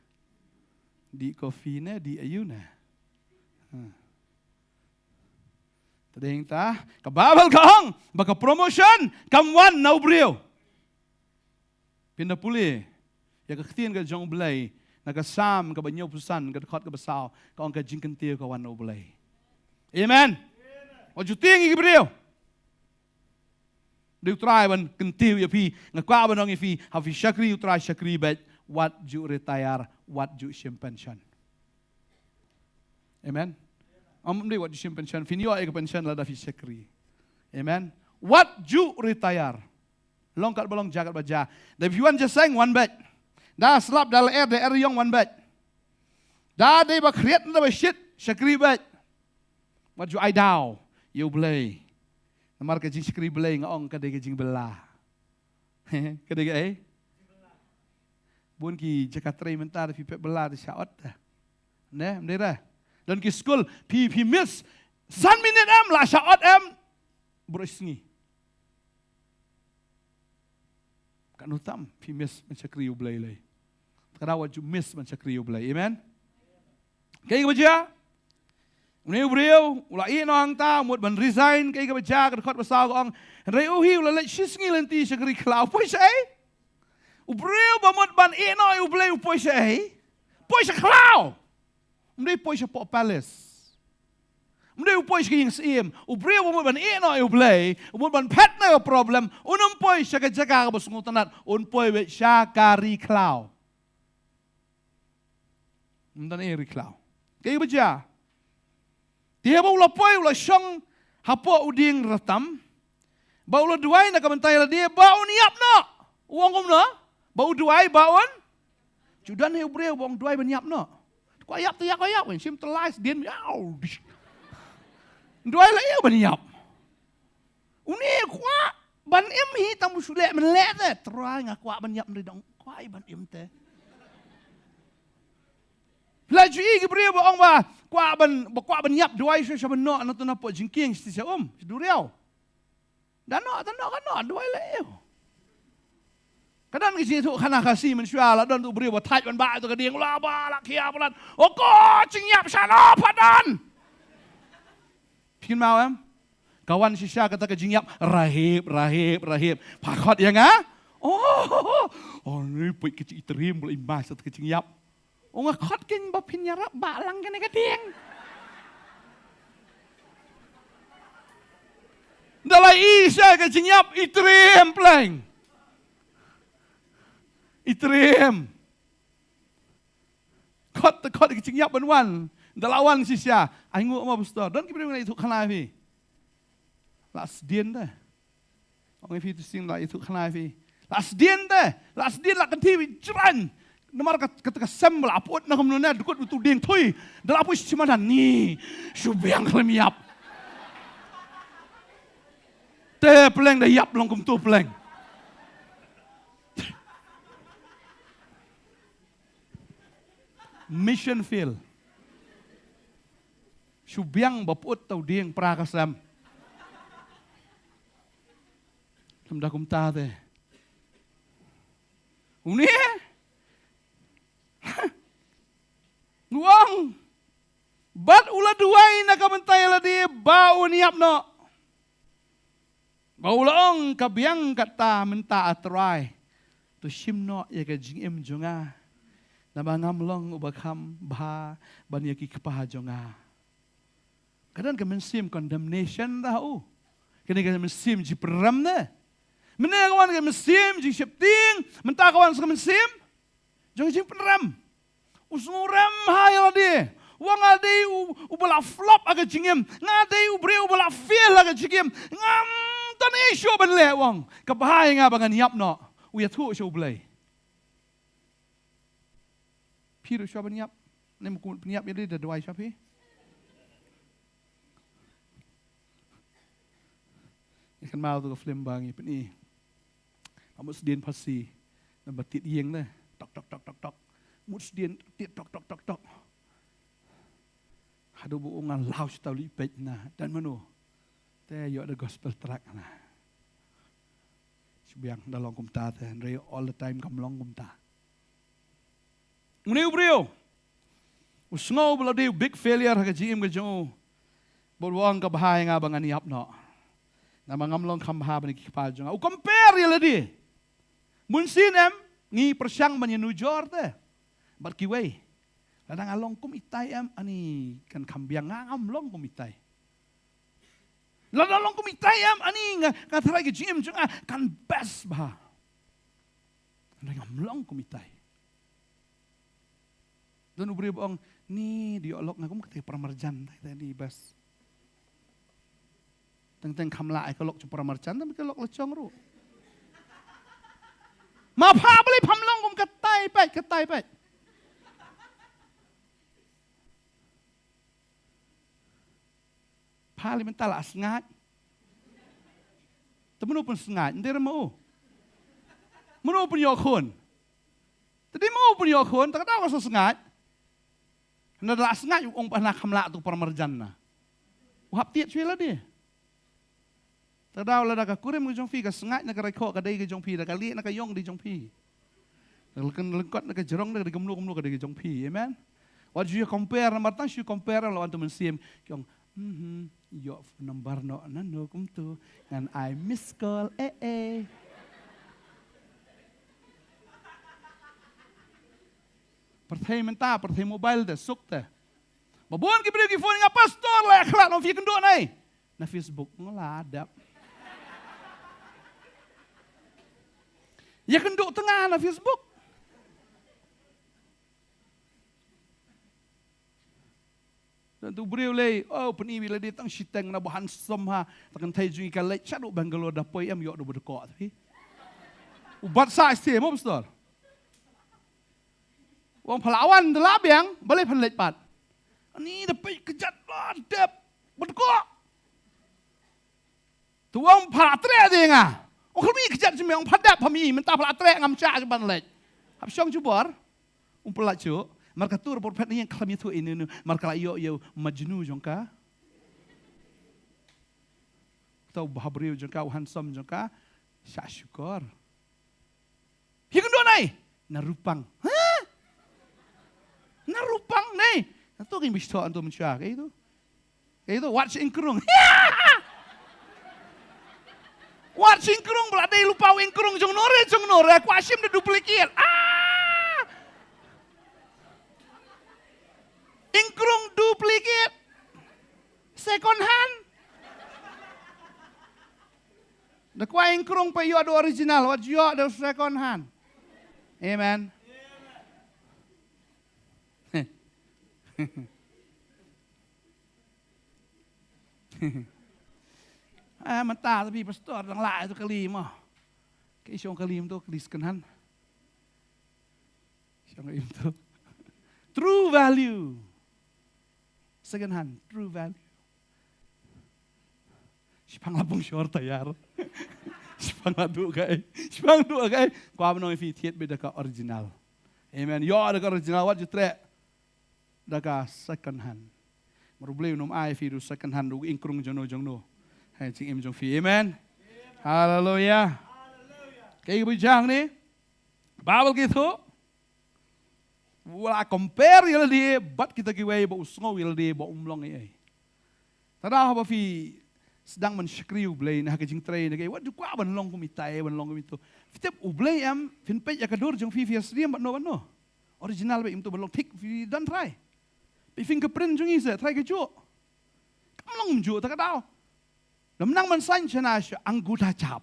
Dih coffee ne, dih aiu ne. Hmm. Te dei hangta, ka Baibl ka ong ba ka promotion kam wan na u briew. Phin da pule ïa ka ktien ka jong U Blei na ka Salm kaba hynñiewphew san, ka dkhot kaba saw, ka ong ka jingkyntiew ka wan na U Blei. Amen. Wat ju tieng ïa ki briew. Dei U Trai ban kyntiew ïa phi, nga kwah ban ong ïa phi, ha phi shakri U Trai shakri beit, wat ju retire, wat ju shim pension. Amen. Ym dei wat ju shim pension, phin ïoh ïa ka pension lada phi shakri. Amen. Wat ju retire. Long kat ba long, jia kat ba jia. Da phi wan jingïaseng, wan beit. Da slap, da lyer, da er ïong, wan beit. Da dei ba khriat, da ba shit, shakri beit. Wat ju ai daw ïa U Blei. Namar ka jingshakri Blei nga ong ka dei ka jingbylla. Ka dei kaei? Bun ki jaka trei mynta da phi pep bylla te shah ot te. Ne, ym dei re? Don ki skul, phi, phi miss san minit em, la shah ot em. Baroh shi sngi. Katno tam phi miss ban shakri U Blei lei. Te ka daw wat ju miss ban shakri U Blei. Amen. Kaei kaba jia? Une u briew u la ïeh noh hangta, u mut ban resign, kaei kaba jia, ka dkhot ba saw ka ong. Hynrei u hi u la leit shi sngi lynti sha ka ri khlaw. Poi shaei? U briew ba mut ban ïeh noh ïa U Blei u poi shaei? Poi sha khlaw. Ym dei poi shapoh palace. Ym dei u poi sha ka ïing syiem. U briew ba mut ban ïeh noh ïa U Blei, u mut ban phet noh ïa ka problem, un ym poi sha ka jaka kaba sngewtynnat, un poi beit sha ka ri khlaw. Ym don ei ri khlaw. Kaei ba jia? Te haba u la poi, u la shong hapoh u dieng ratam. Ba u la duwai na ka bynta ïa lade ba un ïap noh. U ong kumno? Ba u duwai ba un. Ju don hi u briew ba ong duwai ban ïap noh. Kwah ïap te ïap, kwah ïap, shim te lai sdien, yaw. Duwai la ïa ban ïap. Une kwah ban im hi, tang ba shu leh mynleh te. Trai, nga kwah ban ïap, hynrei dang kwah ban im te. La ju i ki briew ba ong ba kwah ban, ba kwah ban ïap, duwai sha, sha ban noh na tu na pdeng jingkieng, sha, sha um, sha duriaw. Da noh, da noh, ka noh, duwai la ïa. Ka don ka jingïathuhkhana Khasi mynshuwa, la don tu briew ba thait ban bah tu ka dieng, la bah, la khia palat. O ko, jingïap shano pat don. Phi kynmaw em? Ka wan shisha kata ka jingïap, rahip, rahip, rahip. Pha khot ïa nga? Oh, oh, ni poi ka jingïatrim, bla i mas kata ka jingïap. U nga khot kin ba phin ïarap ba lang kane ka dieng. Da la i sha ka jingïap, i triem pleng. I triem. Khot te khot ka jingïap ban wan. Da la wan shisha. Ai nguh ma pastor. Don ki briew ngi ïathuhkhana phi. La sdien da. Ong ïa phi tu sing la ïathuhkhana phi. La sdien te, la sdien la kynthih beit jrang. Namar ka, ka, ka sem la put na kumno ne, dkut utu dieng thui. Da la put shi madan ni. Shu biang khlem ïap. Te pleng da ïap long kumtu pleng. Mission field. Shu biang ba put tau dieng pra ka sem. Lem da kumta te. Une? Wang. Bad u la duwai na ka bynta ïa lade ba un ïap noh. Ba u la ong ka biang kata mynta a Trai. To shim noh ïa ka jingim jong nga. Namar ngam long uba kham bha ban ïa ki kpa jong nga. Ka don ka mynsiem condemnation da u. Kane ka mynsiem jingpynrem ne. Mynne ka wan ka mynsiem jingsheptieng, mynta ka wan sa ka mynsiem jong jingpynrem. U sngew rem ha ïa lade. Wa nga dei u, uba la flop ha ka jingim. Nga dei u briew uba la fail ha ka jingim. Ngam don ei shuh ban leh wang. Ka bha ïa nga ba ngan ïap noh. U ïathuh sha U Blei. Phi ruh shuwa ban ïap. Ne ma kumut pynïap ïa lade da duwai shuwa phi. Ïa kan mau tu ka film ba ngi pyni. Ka mut sdien phasi. Na ba tied ïing ne. Tok, tok, tok, tok, tok. Mut sdien tied tok, tok, tok, tok. Haduh ba u nga law shi taw li peit na. Dan mano. Te ïoh da gospel tract na. Shu biang da long kumta te. Hynrei all the time kam long kumta. Une u briew. U sngew ba la dei u big failure ha ka jingim ka jong u. Bad u ong ka bha ïa nga ba ngan ïap noh. Namar ngam long kham bha ban ïa ki kpa jong nga. U compare ïa lade. Mynsiem em, ngi pyrshang ban ïanujor te. Bad kiwei. Lada nga long kum itai em, ani kan kham biang nga ngam long kum itai. Lada long kum itai em, ani nga, nga tharai ka jingim jong nga kan best bha. Hynrei ngam long kum itai. Don u briew ba ong, ni da ïoh lok nga kum kata ka paramarjan, kata ni best. Teng teng kham lah ai ka lok jong paramarjan, tang ka lok la jong ruh. Ma pha balei pham long kum katai peit, katai peit. Pha lei mynta la sngaid. Te mano pynsngaid, ym dei re ma u. Mano pynïoh khun. Te dei ma u pynïoh khun, te ka daw ka sa sngaid. Hynda la sngaid u ong ba na kham lah tu paramarjan na. U hap tied shuwa lade. Te daw lada ka kurim ka jong phi ka sngaid na ka raikhoh ka dei ka jong phi, da ka lieh na ka ïong dei jong phi. Da ka lyngkot na ka jrong da ka dei kumno kumno ka dei ka jong phi. Amen. Wat ju compare namar tang shu compare la wan tu mynsiem. Ki ong, mhm, ïoh phone number noh nano kumtu. Ngan ai miss call, eh, eh. Pyrthei mynta, pyrthei mobile te, suk te. Ba bun ki briew ki phone nga pastor la ïakhlad, ong phi ïakynduh nai. Na Facebook nga la dep. Ïakynduh tang na Facebook. Don tu briew lei, oh, pyni wi lade tang shiteng na ba handsome ha, ta kynthei jong ngi ka leit shaduh Bangalore da poi em ïoh da ba dkoh phi. U bat sa este mo pastor. Wan pha la wan da la biang, balei phan leit pat. Ani da peit kjat la dep, ba dkoh. Tu wan pha la treh de nga. Ong khlem i kjat jong me, ong pha dep pha mi, mynta pha la treh ngam shah jong ban leit. Hap shong jubor. Um pha la shu. Mar ka tur por phet ni ïeng khlem ïathuh ïa inu inu. Mar ka la ïoh ïa u Majnu jong ka. Tau bha briew jong ka, u handsome jong ka. Shah shukor. Ïakynduh nai. Na Rupang. Ha? Na Rupang nai. Na tu kin bishto antu mynshuwa kaei tu. Kaei tu, wat shi ingkrung. Wat shi ingkrung, ba la dei lypa u ingkrung jong no re, jong no re, kwah shim da duplicate. Ah! Ingkrung duplicate. Second hand. Da kwah ingkrung peit ïoh da original, wat ïoh da second hand. Amen. Eh, mynta tapi pastor dang lah itu kali mo. Kaei shong kali ym to, kali second hand. Shong im to. True value. Second hand, true value. Shipang la pung shor tayar. Shipang la duh kai. Shipang duh kai. Kwah ban ong ïa phi thied beit da ka original. Amen. Ïoh da ka original, wat ju treh da ka second hand. Namar U Blei un ym ai phi ruh second hand, ruh ing krung jongno jongno ha jingim jong phi. Amen. Haleluya. Kaei kaba jia hangne? Bible ka ïathuh, u la compare ïa lade bad kita kiwei ba u sngew ïa lade ba um long ei ei. Te da haba phi sdang ban shakri U Blei na ka jingtrei na kaei, wat ju kwah ban long kum itai, ban long kum ito. Phi tip U Blei em, phin peit ïa ka dur jong phi, phi ïasyriem bad no bad no. Original beit, ym to ban long thik, phi don trai. Peit fingerprint jong ngi se, trai kajuh. Kam long kumjuh, te ka daw. Lada nang ban sign shana sha angutha chap.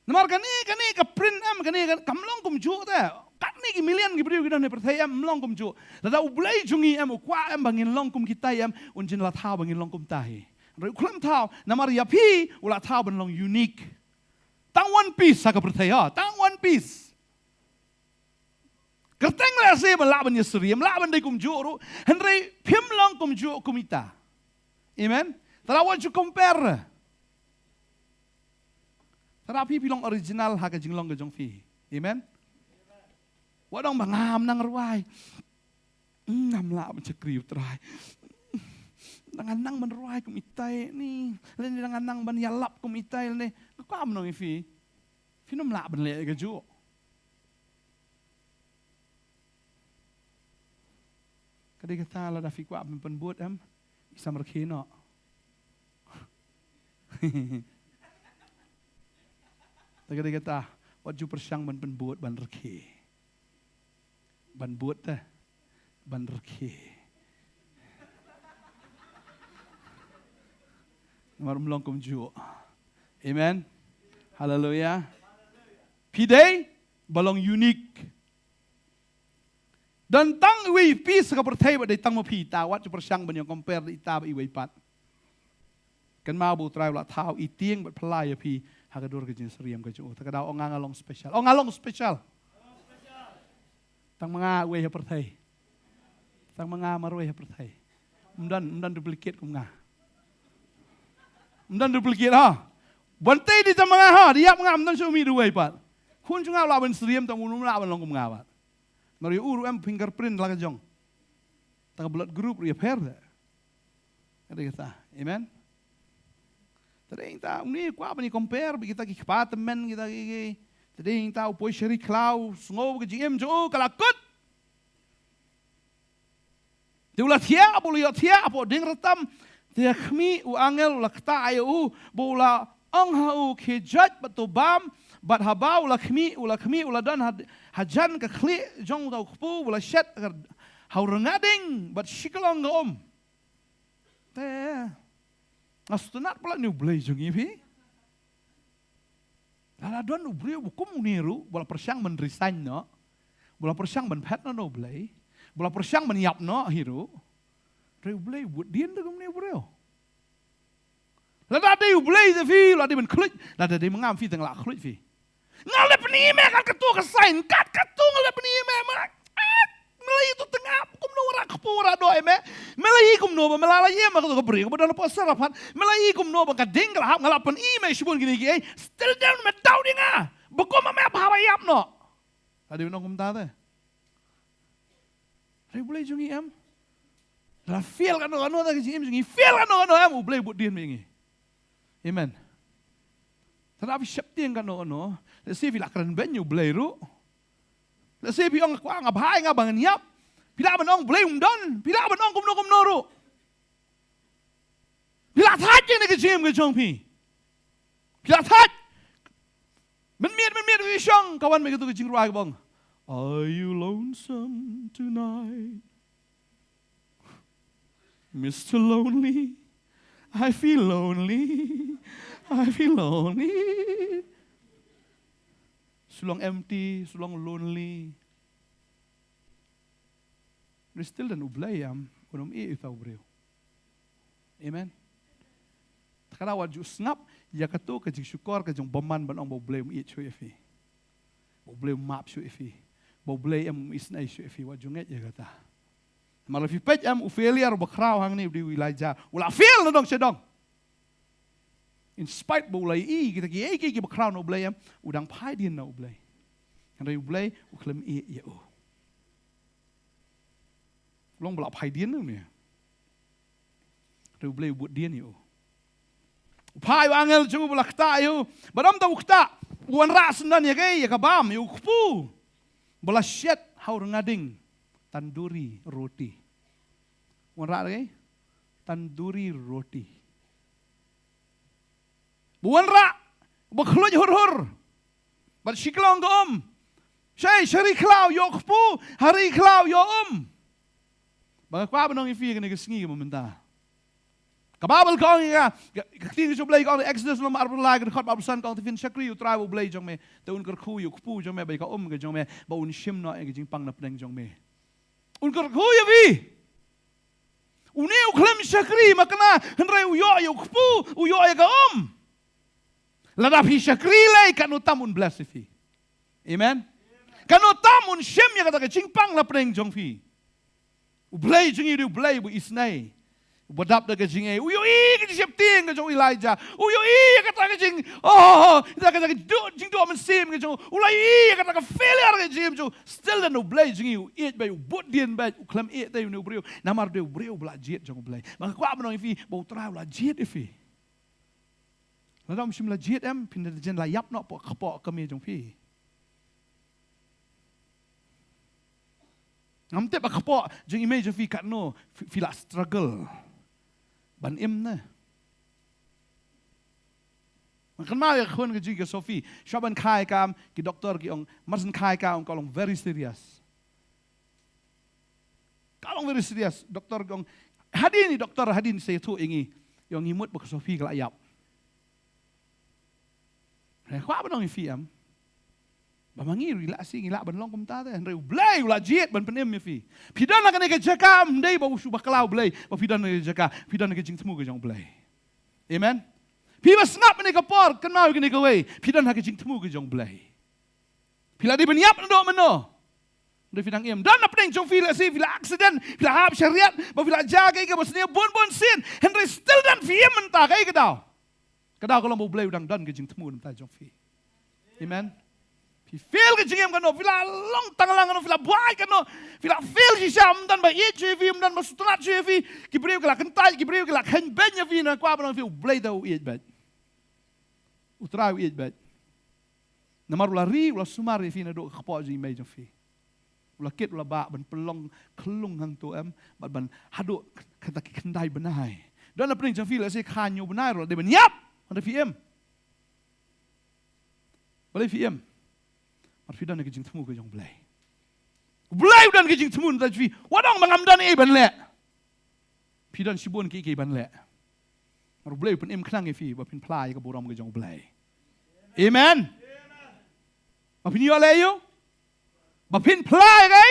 Namar kane, kane ka print em, kane ka, kam long kumjuh te. Katne ki million ki briew ki don ha pyrthei em, ym long kumjuh. Lada U Blei jong ngi em, u kwah em ba ngin long kum kita em, un jin la thaw ba ngin long kumta hi. Hynrei u khlem thaw, namar ïa phi, u la thaw ban long unique. Tang one piece ha ka pyrthei ha, tang one piece. Kyrteng lehse ba lah ban ïasyriem, lah ban dei kumjuh ruh. Hynrei phim long kumjuh kum ita. Amen. Te la wat ju compare. Te la phi phi long original ha ka jinglong ka jong phi. Amen. Wat ong ba ngam nang rwai. Ngam lah ban shakri U Trai. Dang nang ban rwai kum itai ni. Lane dang nang ban ïalap kum itai lane. Ka kam nong ïa phi. Phin ym lah ban leh kajuh. Ka dei kata lada phi kwah ban pynbud em, i sam rkhie noh. Te ka dei kata, wat ju pyrshang ban pynbud ban rkhie. Ban bud te, ban rkhie. Namar ym long kumjuh. Amen. Haleluya. Phi dei ba long unique. Don tang iwei i phi sha ka pyrthei ba dei tang ma phi ita, wat ju pyrshang ban ïa compare da ita bad iwei pat. Kynmaw ba U Trai u la thaw i tieng bad phylla ïa phi ha ka dur ka jingsyriem ka jong u. Te ka daw ong nga nga long special. Ong nga long special. Tang ma nga uwei ha pyrthei. Tang ma nga marwei ha pyrthei. Ym don, ym don duplicate kum nga. Ym don duplicate ha. Ban tei dei tang ma nga ha, dei ïap ma nga, ym don shuh mih da uwei pat. Khun jong nga u lah ban syriem tang u, ym lah ban long kum nga pat. Namar ïa u ruh em fingerprint la ka jong. Te ka blood group ruh ïapher de. Ka dei kata. Amen. Te dei ngi ta une kwah ban ïa compare bad kita ki kpa tymmen, kita ki, ki. Te dei ngi ta u poi sha ri khlaw, sngew ka jingim jong u ka la kut. Te u la thiah, ba u la ïoh thiah hapoh dieng rtam. Te ha khmih u angel u la ktah ïa u, ba u la ong ha u, khie jait bad to bam. Bad haba u la khmih, u la khmih, u la don ha, hajan ka khlieh jong uta u kpu, u la shet ha u rnga ding bad shi klong ka um. Te nga sngewtynnat palat ïa une U Blei jong ngi phi. Lada don u briew ba kum une ruh, ba la pyrshang ban resign noh, ba la pyrshang ban phet noh na U Blei, ba la pyrshang ban ïap noh hi ruh. Hynrei U Blei u bud dien da kumne u briew. Lada dei U Blei te phi, lada dei ban khluit, lada dei ma nga phi te nga la khluit phi. Nga la pyni ïa me kat katto ka sign, kat katto nga la pyni ïa me, ma. Ah, me la ïoh to tnga, kumno u rah kpu u rah doh ïa me. Me la ïoh kumno ba me la la ïoh ma kato ka briew ba don hapoh Seraphat. Me la ïoh kumno ba ka ding ka la hap, nga la pyni ïa me shibun kine kiei. Still down me down ïa nga. Ba kum ma me ba haba ïap noh. Lada dei ban ong kumta te. Hynrei U Blei jong ngi em. La fail kano kano ta ka jingim jong ngi, fail kano kano em, U Blei bud dien ma ngi. Amen. Te lada phi sheptieng kano kano, lehse phi la kren beiñ ïa U Blei ruh. Lehse phi ong nga kwah, nga bha ïa nga ba ngan ïap. Phi lah ban ong Blei um don, phi lah ban ong kumno kumno ruh. Phi la thait ïa kane ka jingim ka jong phi. Phi la thait. Mynmiet, mynmiet, u shong, ka wan beit kato ka jingrwai ka bang. Are you lonesome tonight? Mister Lonely. I feel lonely. I feel lonely. Sa long empty, sa long lonely. Hynrei still don U Blei em, un ym ïeh ïa uta u briew. Amen. Te ka daw wat ju sngap, Ïa kato ka jingshukor ka jong bymman ban ong ba U Blei um ïeit shuh ïa phi. Ba U Blei um map shuh ïa phi. Ba U Blei em um isynei shuh ïa phi, wat ju ngeit ïa kata. Namar la phi peit em u failure uba khraw hangne u dei u Elijah. U la fail na dong sha dong. In spite ba u la ïohi kita kiei kiei kiba khraw na U Blei em, u dang phai dien na U Blei. Hynrei U Blei u khlem ïeh ïa u. Long ba la phai dien na une. Hynrei U Blei u bud dien ïa u. U phai u angel jong u ba la ktah ïa u. Bad ym tang u ktah, u wanrah syndon ïa kaei, ïa ka bam, ïa u kpu ba la shet ha u rnga ding, tandoori roti. Wanrah kaei? Tandoori roti. Ba wanrah, ba khluit hur hur. Bad shi klong ka um. Shai, sha ri khlaw ïoh kpu, ha ri khlaw ïoh um. Ba nga kwah ban ong ïa phi kane ka sngi kaba mynta. Ka Baibl ka ong ïa ka, ka, ka ktien ka jong U Blei ka ong, Exodus lynnong arphew lai ka dkhot arphew san ka ong, te phin shakri ïa U Trai U Blei jong me, te un kyrkhu ïa u kpu jong me bad ïa ka um ka jong me, ba un shim noh ïa ka jingpang na pdeng jong me. Un kyrkhu ïa phi. Une u khlem shakri ma kane, hynrei u ïoh ïa u kpu, u ïoh ïa ka um. Lada phi shakri lei, katno tam un bless ïa phi. Amen. Katno tam un shim ïa kata ka jingpang na pdeng jong phi. U Blei jong ngi u dei U Blei uba isynei, uba dap da ka jingaiei. U ïohi ka jingsheptieng ka jong u Elijah. U ïohi ïa kata ka jing, oh, kata ka jingduh, jingduh mynsiem ka jong u. U la ïohi ïa kata ka failure ka jingim jong u. Still then U Blei jong ngi u ïeit beit, u bud dien beit, u khlem ïeit te une u briew. Namar u dei u briew uba la jied jong U Blei. Ba nga kwah ban ong ïa phi, ba U Trai u la jied ïa phi. Lada um shym la jied em, phin da jen la ïap noh hapoh ka kpoh ka kmie jong phi. Ngam tip ha ka kpoh jong i mei jong phi katno phi, phi la struggle ban im ne. Nga kynmaw ïa ka khun ka jong ngi ka Sophie, shuwa ban kha ïa ka, ki doktor ki ong, mar shen kha ïa ka, ong, ka long very serious. Ka long very serious. Doktor ki ong, hadien i doktor hadien sa ïathuh ïa ngi, ong, ngi mut ba ka Sophie ka la ïap. Nga kwah ban ong ïa phi em, ba ma ngi ruh ngi la shu, ngi lah ban long kumta te, hynrei U Blei u la jied ban pynim ïa phi. Phi don ha kane ka jaka ym dei ba u shu bakla U Blei ba phi don ha kane ka jaka, phi don ha ka jingthmu ka jong U Blei. Amen. Phi ba sngap ha kane ka por, kynmaw ïa kane kawei, phi don ha ka jingthmu ka jong U Blei. Phi la dei ban ïap naduh mynno? Hynrei phi dang im. Don na pdeng jong phi lehse phi la accident, phi la hap sha riat, ba phi la jia kaei kaba sniew bun bun sien. Hynrei still then phi im mynta, kaei ka daw? Ka daw ka long ba U Blei u dang don ka jingthmu na bynta jong phi. Amen. Phi fail ka jingim kano, phi la long tang lang kano, phi la buaid kano, phi la fail shisha, ym don ba ïeit shuh ïa phi, ym don ba sngewtynnat shuh ïa phi. Ki briew ki la kyntait, ki briew ki la khein beiñ ïa phi, nga kwah ban ong ïa phi U Blei da u ïeit beit. U Trai u ïeit beit. Namar u la ri, u la sumar ïa phi naduh ka kpoh jong i mei jong phi. U la kit, u la bah ban pynlong khyllung hangto em, bad ban haduh kata ki khyndai bnai. Don na pdeng jong phi lehse khathynñiew bnai ruh la dei ban ïap, hynrei phi im. Balei phi im? Namar phi don ka jingthmu ka jong U Blei. U Blei u don ka jingthmu na bynta jong phi. Wat ong ba ngam don ei ban leh. Phi don shibun kiei kiei ban leh. Namar U Blei u pynim khnang ïa phi ba phin phla ïa ka burom ka jong U Blei. Amen. Ba phin ïoh leh ïa u, ba phin phla ïa ka,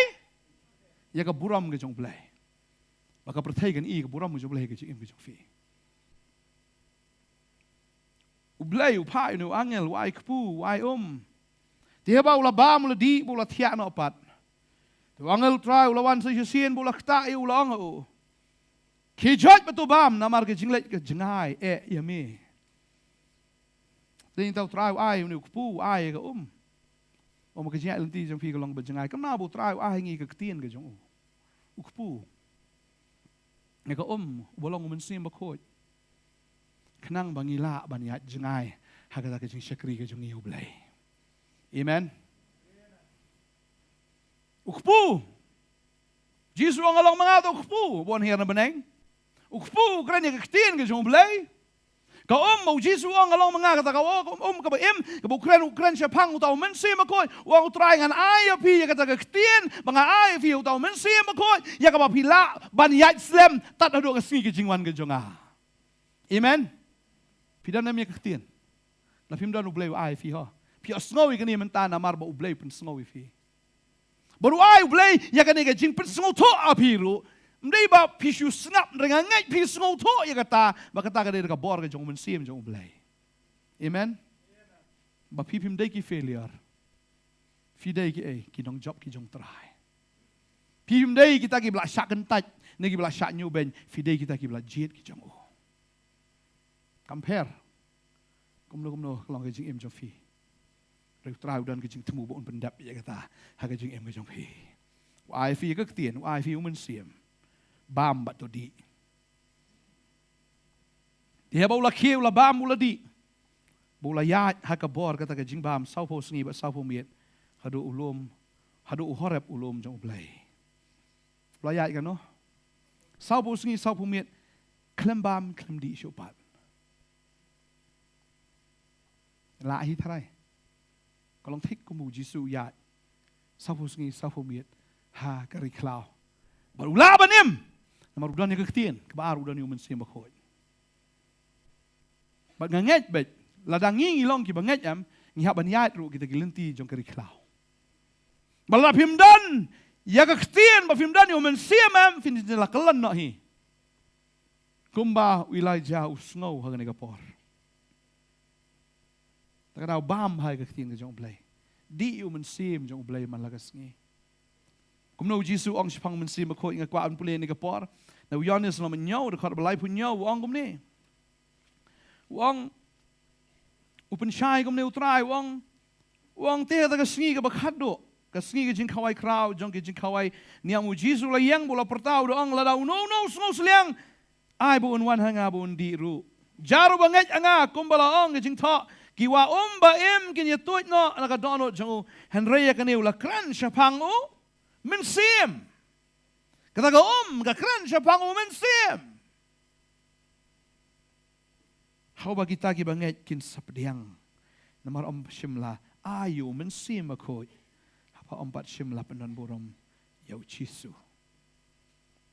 ïa ka burom ka jong U Blei. Ba ka pyrthei kan i ka burom ka jong U Blei ha ka jingim ka jong phi. U Blei u phah ïa une u angel, u ai kpu, u ai um. Te haba u la bam, u la dih bad u la thiah noh pat, te u angel u Trai u la wan sa shisien bad u la ktah ïa u, u la ong ha u, khie joit bad to bam, namar ka jingleit ka jngai eh ïa me. Te nangta u Trai u ai une u kpu, u ai ïa ka um. Ym, ka jingïaid lynti jong phi ka long kaba jngai. Kynmaw ba u Trai u ai ha ngi ka ktien ka jong u, u kpu, ïa ka um uba long u Mynsiem Bakhuid, khnang ba ngi lah ban ïaid jngai ha kata ka jingshakri ka jong ngi ïa U Blei. Amen. U kpu. Jisu u ong, nga long ma nga, uta u kpu uba wan hiar na bneng. U kpu u kren ïa ka ktien ka jong U Blei. Ka um, ba u Jisu u ong, nga long ma nga, kata ka um, um kaba im, kaba u kren, u kren shaphang uta u Mynsiem Bakhuid. U ong u Trai, ngan ai ïa phi ïa kata ka ktien ba nga ai ïa phi, uta u Mynsiem Bakhuid, ïa kaba phi lah ban ïaid slem tad haduh ka sngi ka jingwan ka jong nga. Amen. Phi don ne em ïa ka ktien? Lada phim don, U Blei u ai ïa phi ho. Phi ïohsngew ïa kane mynta namar ba U Blei u pynsngew ïa phi. Bad u ai U Blei ïa kane ka jingpynsngewthuh ha phi ruh. Ym dei ba phi shu sngap, hynrei nga ngeit phi sngewthuh ïa kata, ba kata ka dei ka bor ka jong u Mynsiem jong U Blei. Amen. Ba phi phim dei ki failure. Phi dei ki ei, ki nongjop ki jong Trai. Phi phim dei kita kiba la shah kyntait ne kiba la shah ñiewbeiñ. Phi dei kita kiba la jied ki jong u. Compare. Kumno kumno ka long ka jingim jong phi. Hynrei u Trai u don ka jingthmu ba un pyndep ïa kata ha ka jingim ka jong phi. U ai phi ka ktien, u ai phi u Mynsiem. Bam bad to dih. Te haba u la khie, u la bam, u la dih, ba u la ïaid ha ka bor kata ka jingbam sawphew sngi bad sawphew miet, haduh u lum, haduh u Horeb, u lum jong U Blei. U la ïaid kano? Sawphew sngi sawphew miet, khlem bam khlem dih shuh pat. Lah hi tharai. Ka long thik kum u Jisu u ïaid sawphew sngi sawphew miet ha ka ri khlaw. Bad u lah ban im, namar u don ïa ka ktien, kaba ar u don ïa u Mynsiem Bakhuid. Bad nga ngeit beit, lada ngi ngi long kiba ngeit em, ngi hap ban ïaid ruh kita ki lynti jong ka ri khlaw. Bad lada phim don ïa ka ktien, ba phim don ïa u Mynsiem em, phin jin la kyllon noh hi. Kumba u Elijah u sngew ha kane ka por. Te ka dei bam ha ka ktien ka jong U Blei. Dih ïa u Mynsiem jong U Blei man la ka sngi. Kumno u Jisu u ong shaphang u Mynsiem Bakhuid, nga kwah ban pule ha kane ka por. Na u Ïoannis lynnong ba hynñiew, dkhot ba laiphew hynñiew, u ong kumne. U ong, u pynshai kumne u Trai, u ong, u ong te ha kata ka sngi kaba khatduh, ka sngi ka jingkhawai khraw jong ki jingkhawai niam, u Jisu u la ïeng bad u la pyrta, u da ong, lada uno uno u sngewsliang, ai ba un wan ha nga, ba un dih ruh. Jar uba ngeit ha nga, kumba la ong ka jingthoh, ki wah um ba im kin ïatuid noh na ka dohnud jong u. Hynrei ïa kane u la kren shaphang u Mynsiem. Kata ka um ka kren shaphang u Mynsiem. Haba kita kiba ngeit kin sa pdiang. Namar ym shym la ai ïa u Mynsiem Bakhuid haba ym pat shym la pyndonburom ïa u Jisu.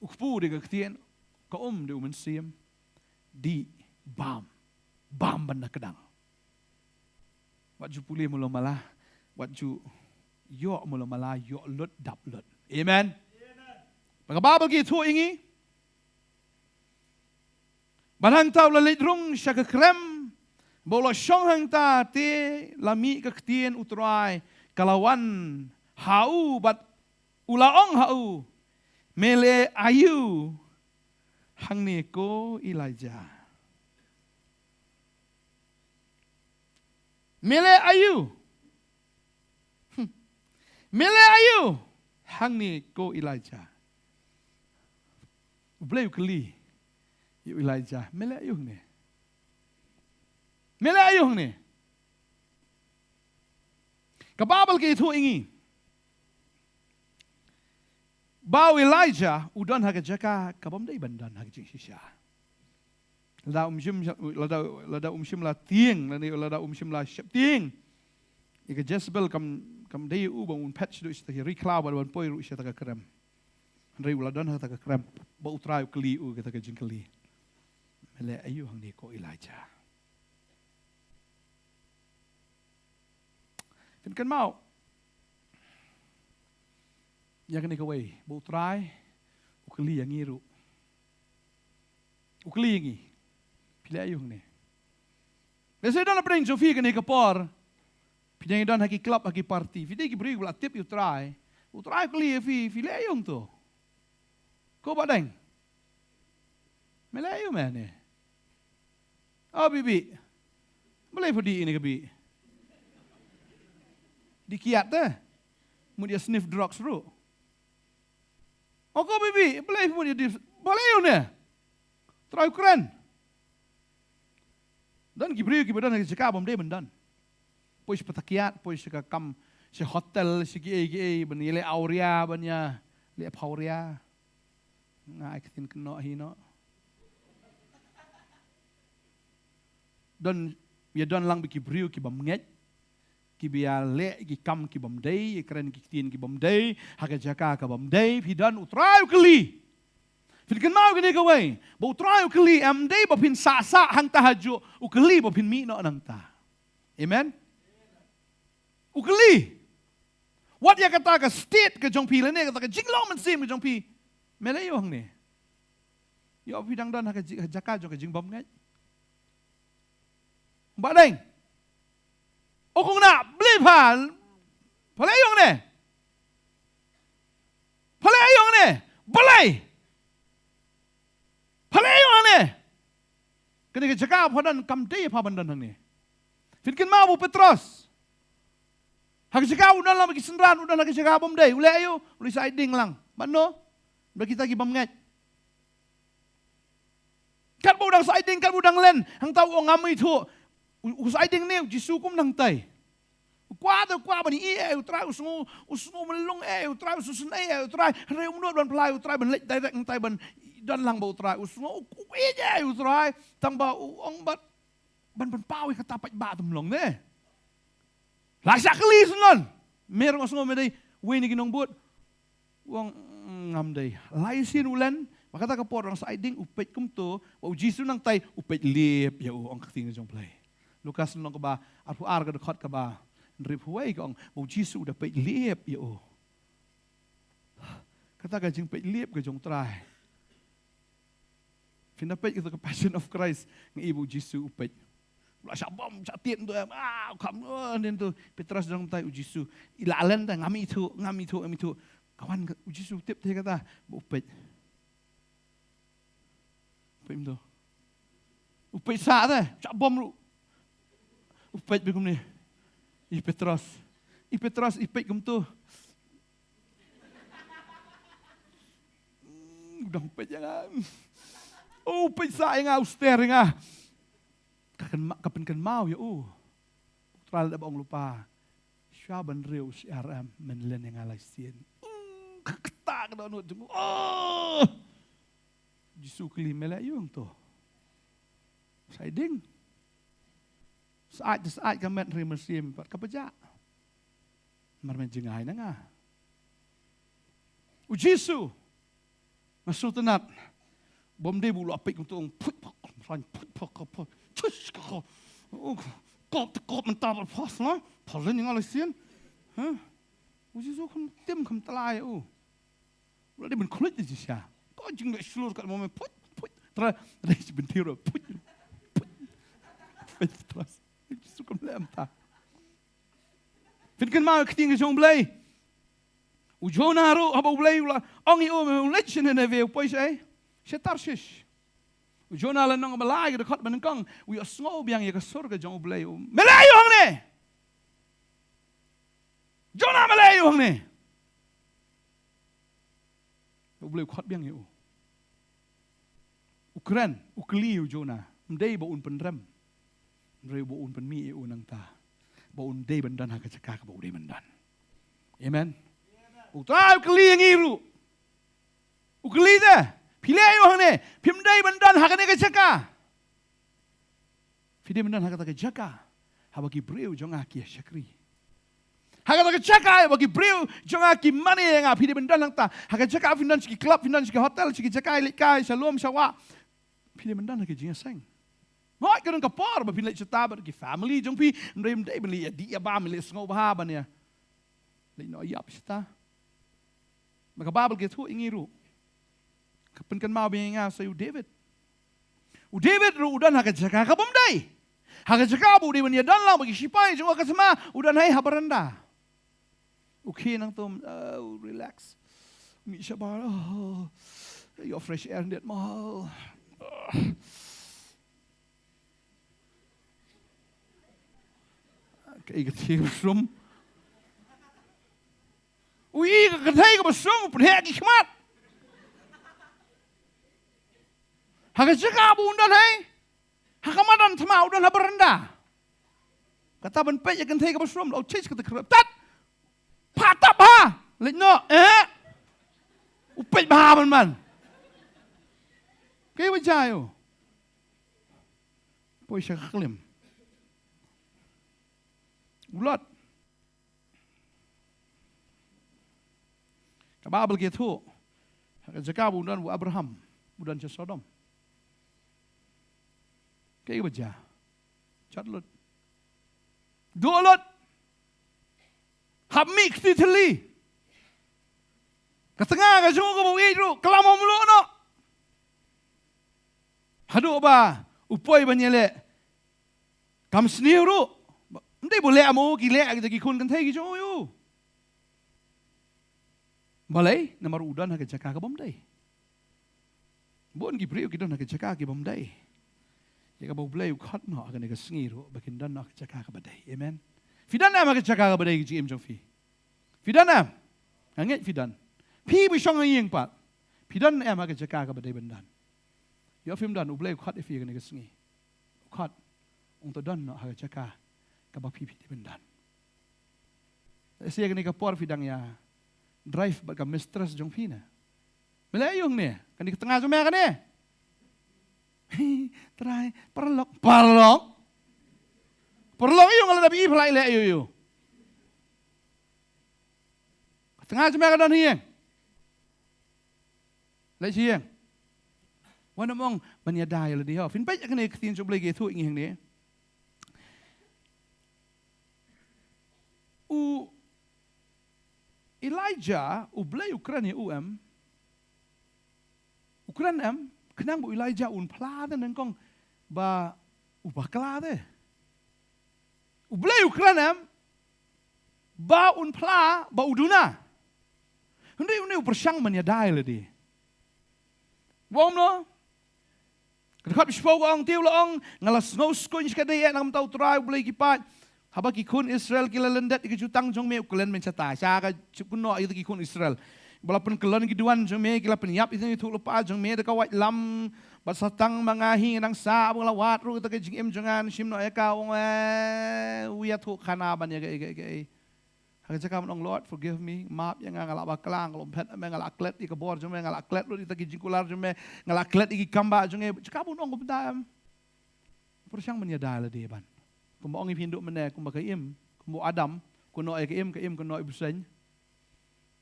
U kpu da ka ktien, ka um da u Mynsiem, dih, bam, bam ban da kdang. Wat ju pule mula mala, wat ju ïoh mula mala, ïoh lut dap lut. Amen. Ba ka Baibl ka ïathuh ïa ngi, ba hangta u la leit rung sha ka krem, ba u la shong hangta, te la mih ka ktien U Trai ka la wan ha u, bad u la ong ha u, me leh aïu hangne ko Elijah? Me leh aïu? Hmm. Me leh aïu hangne ko Elijah? U Blei u kylli ïa u Elijah, me leh aïu hangne? Me leh aïu hangne? Ka Baibl ka ïathuh ïa ngi ba u Elijah u don ha ka jaka ka bym dei ban don ha ka jingshisha. Lada um shym, lada, lada um shym la tieng, lada, lada um shym la sheptieng, ïa ka Jezebel kam, kam dei u ba un phet shaduh sha kata ka ri khlaw bad ban poi ruh sha kata ka krem. Hynrei u la don ha kata ka krem, ba U Trai u kylli u kata ka jingkylli, me leh aïu hangne ko Elijah? Phin kynmaw ïa kane kawei, ba U Trai u kylli ïa ngi ruh. U kylli ïa ngi, phi leh aïu hangne? Lehse don hapdeng jong phi kane ka por, phi dang don ha ki club, ha ki party, phi dei ki briew ba la tip ïa U Trai. U Trai u kylli ïa phi, phi leh aïu hangto? Ko Bah Deng, me leh aïu me hangne? O Bibih, balei phi dih ïa kane ka bih? Dih kiad te, mut ïa sniff drugs ruh. O ko Bibih, balei phi mut ïa dih, balei ïa une? Trai u kren. Don ki briew kiba don ha ki jaka bym dei ban don. Poi sha pata kiad, poi sha ka kam, sha hotel, sha kiei kiei, ban ïaleh awria, ban ïaleh phawria. Nga ai ktien kynnoh hi noh. Don, ïa don lang bad ki briew ki bym ngeit, kiba ïaleh ki kam ki bym dei, ïakren ki ktien ki bym dei ha ka jaka ka bym dei. Phi don, U Trai u kylli. Phin kynmaw kane kawei, ba U Trai u kylli em dei ba phin sah sah hangta hajuh, u kylli ba phin mih noh nangta. Amen. U kylli. Wat ïa kata ka state ka jong phi lane kata ka jinglong mynsiem ka jong phi, me leh aïu hangne? Ïoh phi dang don ha ka ji-, ha jaka jong ka jingbymngeit. Bah Deng, O kong na, balei pha, pha leh ïa u hangne? Pha leh ïa u hangne? Balei pha leh ïa u hangne? Kane ka jaka pha don kam dei pha ban don hangne. Phin kynmaw ba u Petros, ha ka jaka u don lang bad ki synran, u don ha ka jaka bym dei, u leh aïu? U leit shait ding lang. Mano? Bad kita ki bym ngeit. Katba u dang shait ding, katba u dang len, hangta u ong, ngam ithuh. U, u shait ding ne, u Jisu kum nangtai. U kwah te u kwah ban ïeit ïa u Trai, u sngew, u sngew mlung ïa u Trai, u sngewsynei ïa u Trai. Hynrei um nud ban phla ïa u Trai ban leit direct hangtai ban don lang bad u Trai. U sngew u ïeit ïa u Trai, tang ba u ong bad ban pynpaw ïa kata pat ba tam long ne. La shah kylli syndon. Me ruh nga sngew me dei uwei na ki nongbud. U ong, "Mm, ngam dei." Lai sien u len, ba kata ka por u dang shait ding, u peit kumto, ba u Jisu nangtai, u peit lip ïa u, ong ka ktien jong U Blei. Lukas lynnong kaba arphew ar ka dkhot kaba hynriewphew wei ka ong, ba u Jisu u da peit lip ïa u. Kata ka jingpeit lip ka jong U Trai. Phin da peit ïa ka Passion of Christ, nga i ba u Jisu u peit. U la shah bom, shah tied to, ah, u kham, oh, nen to, Petros dang tai u Jisu. I la len ta, ngam ithuh, ngam ithuh, ngam ithuh. Ka wan ka, u Jisu u tip te kata, ba u peit. Peit to. U peit sah te, shah bom ruh. U peit bad kumne. I Petros. I Petros, i peit kumto. Hmm, u dang peit ïa nga. Oh, u peit sah ïa nga, u stare ïa nga. Ka kynma-, ka pynkynmaw ïa u. U Trai la dep ong lypa. Shuwa ban riew syiar em, men len ïa nga lai sien. Hmm, ka kata ka dohnud jong u. Oh! Jisu kylli, me leh aïu hangto? Shait ding. Syaid, syaid ka met hynrei mynsiem pat kaba jah. Namar men jngai na nga. U Jisu. Nga sngewtynnat. Bym dei ba u la peit kumto ong, phuit phak, phuit phak, phuit phak, tush, ka ko. Oh, kop, kop mynta ba phas na. Pha len ïa nga lai sien. Ha? U Jisu kham tim kham tlai u. U la dei ban khluit da jingshisha. Ko jingleh shlur kat mo me, phuit, phuit. Tra, dei shi bynthiew ruh, phuit, phuit. Phuit, tras. Jisu kam leh mynta. Phin kynmaw ïa ka ktien ka jong U Blei. U Jonah ruh haba U Blei u la ong ïa u, me leit sha Nineveh, u poi shaei? Sha Tarshish. U Jonah lynnong ba lai ka dkhot ba nyngkong, u ïohsngew biang ïa ka sur ka jong U Blei. Me leh aïu hangne? Jonah, me leh aïu hangne? U Blei u khot biang ïa u. U kren, u kylli ïa u Jonah. Ym dei ba un pynrem. Hynrei ba un pynmih ïa u nangta. Ba un dei ban don ha ka jaka kaba u dei ban don. Amen. U Trai u kylli ïa ngi ruh. U kylli te, phi leh aïu hangne? Phim dei ban don ha kane ka jaka. Phi dei ban don ha kata ka jaka haba ki briew jong nga ki ïa shakri. Ha kata ka jaka haba ki briew jong nga ki mane ïa nga, phi dei ban don hangta. Ha ka jaka phin don sha ki club, phin don sha ki hotel, sha ki jaka ïalehkai, sha lum sha wah. Phi dei ban don ha ki jingïaseng. Hooid, ka don ka por ba phin leit shata bad ki family jong phi, ym dei, ym dei ban leit ïa dih ïa bam, leit sngewbha ban ïa leit noh ïap shata. Ba ka Baibl ka ïathuh ïa ngi ruh. Ka pynkynmaw biang ïa nga sa ïa u David. U David ruh u don ha ka jaka ka bym dei. Ha ka jaka ba u dei ban ïadon lang bad ki shipai jong ka thma, u don haei, ha baranda. U khie nangto, uh, u relax. Mih shabar, oh, ïoh fresh air hynrei mo. Kaei ka kynthei kaba sum. U i ka kynthei kaba sum, u pynheh ki khmat. Ha ka jaka ba un don haei? Ha ka madan thma, u don ha baranda. Kata ban peit ïa ka kynthei kaba sum, la u chase kata ka kyrpad. Tat! Pha tap ha! Leit noh, eh? U peit bha ban ban. Kaei ba jia ïa u? Poi sha ka klim. U Lot. Ka Baibl ka ïathuh. Ha ka jaka ba u don u Abraham, u don sha Sodom. Kaei ba jia? Jot lut. Duh lut. Hap mih kti thylli. Ka tnga ka jong u kaba u ïeit ruh ka la mluh noh. Haduh ba u poi ban ïaleh. Kam sniew ruh. Ym dei ba u leh mo ki leh kita ki khun kynthei ki jong u. Balei? Namar u don ha ka jaka ka bym dei. Bun ki briew ki don ha ka jaka ki bym dei. Ïa kaba U Blei u khot noh ha kane ka sngi ruh ba kin don ha ka jaka kaba dei. Amen. Phi don em ha ka jaka kaba dei ka jingim jong phi? Phi don em? Nga ngeit phi don. Phi ba shong ha ïing pat, phi don em ha ka jaka kaba dei ban don? Ïoh phim don, U Blei u khot ïa phi ha kane ka sngi. U khot, ong to don noh ha ka jaka kaba phi phi dei ban don. Lehse kane ka por phi dang ïa drive bad ka mistress jong phi ne. Me leh aïu hangne? Kane ka tnga jong me kane. Trai, paralok, paralok. Paralok aïu, nga la dep ïohi phi la leh aïu aïu. Ka tnga jong me ka don ha ïing. Leh sha ïing. Wat nym ong ban ïada ïa lade ho. Phin peit ïa kane ka ktien jong U Blei ka ïathuh ïa ngi hangne. U Elijah, U Blei u kren ïa u em? U kren em? Khnang ba u Elijah un phla te, nyngkong ba u bakla te. U Blei u kren em ba un phla ba u duna? Hynrei une u pyrshang ban ïada ïa lade. Bym no? Ka dkhot ba shiphew ka ong, te u la ong, nga la sngew skun shkatdei eh na ka bynta U Trai U Blei ki paid. Haba ki khun Israel ki la lyndet ïa ka jutang jong me, u kren mynshata sha ka kynnoh ïa kita ki khun Israel. Ba la pynkyllon ki duwan jong me, ki la pynïap ïa ki ïathuhlypa jong me da ka waitlam bad sa tang ma nga hi nga dang sah, ba nga la wad ruh kata ka jingim jong nga, shim noh ïa ka, u ong, eh, u ïathuh khana ban ïa kaei kaei kaei. Ha ka jaka ban ong, Lord, forgive me, map ïa nga, nga la bakla, nga la phet me, nga la klet ïa ka bor jong me, nga la klet lut ïa kita ki jingkular jong me, nga la klet ïa ki kam ba jong me. Jaka ban ong kumta em? Pyrshang ban ïada ïa lade ban. Kumba ong ïa phi, ynduh mynne, kumba ka im, kumba u Adam kynnoh ïa ka im, ka im kynnoh ïa u bseiñ,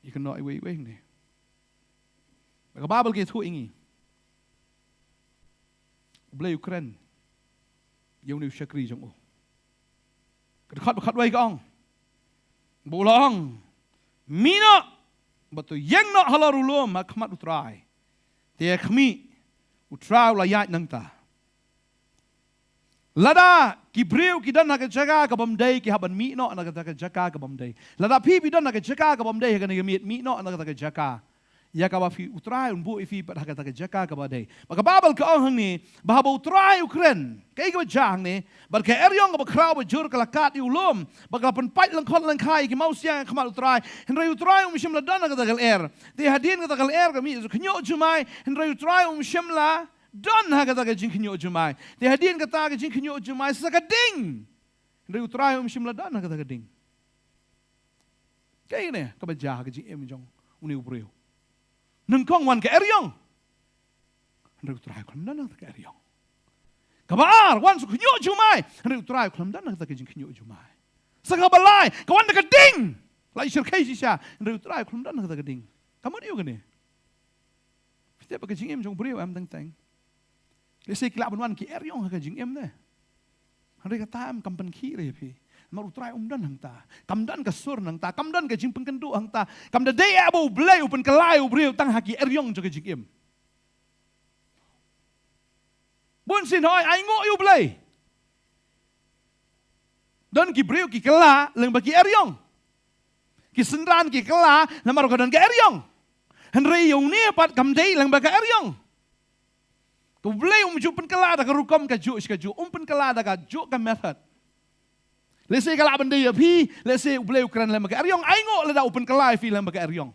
ïa kynnoh iwei iwei ne. Ba ka Baibl ka ïathuh ïa ngi, U Blei u kren ïa une u shakri jong u. Ka dkhot ba khatwei ka ong, ba u la ong, mih noh bad to ïeng noh halor u lum ha khmat U Trai. Te ïa khmih, U Trai u la ïaid nangta. Lada ki briew ki don ha ka jaka ka bym dei, ki hap ban mih noh na kata ka jaka ka bym dei. Lada phi phi don ha ka jaka ka bym dei ha kane ka miet, mih noh na kata ka jaka, ïa kaba phi, U Trai un buh ïa phi pat ha kata ka jaka kaba dei. Ba ka Baibl ka ong hangne, ba haba U Trai u kren, kaei kaba jia hangne? Bad ka eriong kaba khraw bajur ka la kad ïa u lum, bad ka la pynpait lyngkhot lyngkhai ïa ki mawsiang ha khmat U Trai. Hynrei U Trai um shym la don ha kata ka lyer. Te hadien kata ka lyer ka mih khynñiuh jumai, hynrei U Trai um shym la don ha kata ka jingkhynñiuh jumai. Te hadien kata ka jingkhynñiuh jumai sa ka ding, hynrei U Trai um shym la don ha kata ka ding. Kaei kane kaba jia ha ka jingim jong une u briew? Nyngkong wan ka eriong, hynrei U Trai u khlem don ha kata ka eriong. Kaba ar, wan sa khynñiuh jumai, hynrei U Trai u khlem don ha kata ka jingkhynñiuh jumai. Sa kaba lai, ka wan da ka ding, la i shyrkhei shisha, hynrei U Trai u khlem don ha kata ka ding. Ka mut aïu kane? Phi tip, ba ka jingim jong u briew em teng teng, lehse ki lah ban wan ki eriong ha ka jingim ne, hynrei kata em kam pynkhih re ïa phi. Namar U Trai um don hangta. Kam don ka sur nangta, kam don ka jingpynkynduh hangta. Kam da dei eh ba U Blei u pynkylla ïa u briew tang ha ki eriong jong ka jingim. Bun sien hooid, ainguh ïa U Blei. Don ki briew ki kylla lyngba ki eriong. Ki synran ki kylla namar ka don ka eriong. Hynrei ïa une pat kam dei lyngba ka eriong. Ka U Blei um ju pynkylla da ka rukom kajuh shi kajuh, um pynkylla da kajuh ka method. Lehse ka lah ban dei ïa phi, lehse U Blei u kren lyngba ka eriong, ainguh lada u pynkylla ïa phi lyngba ka eriong.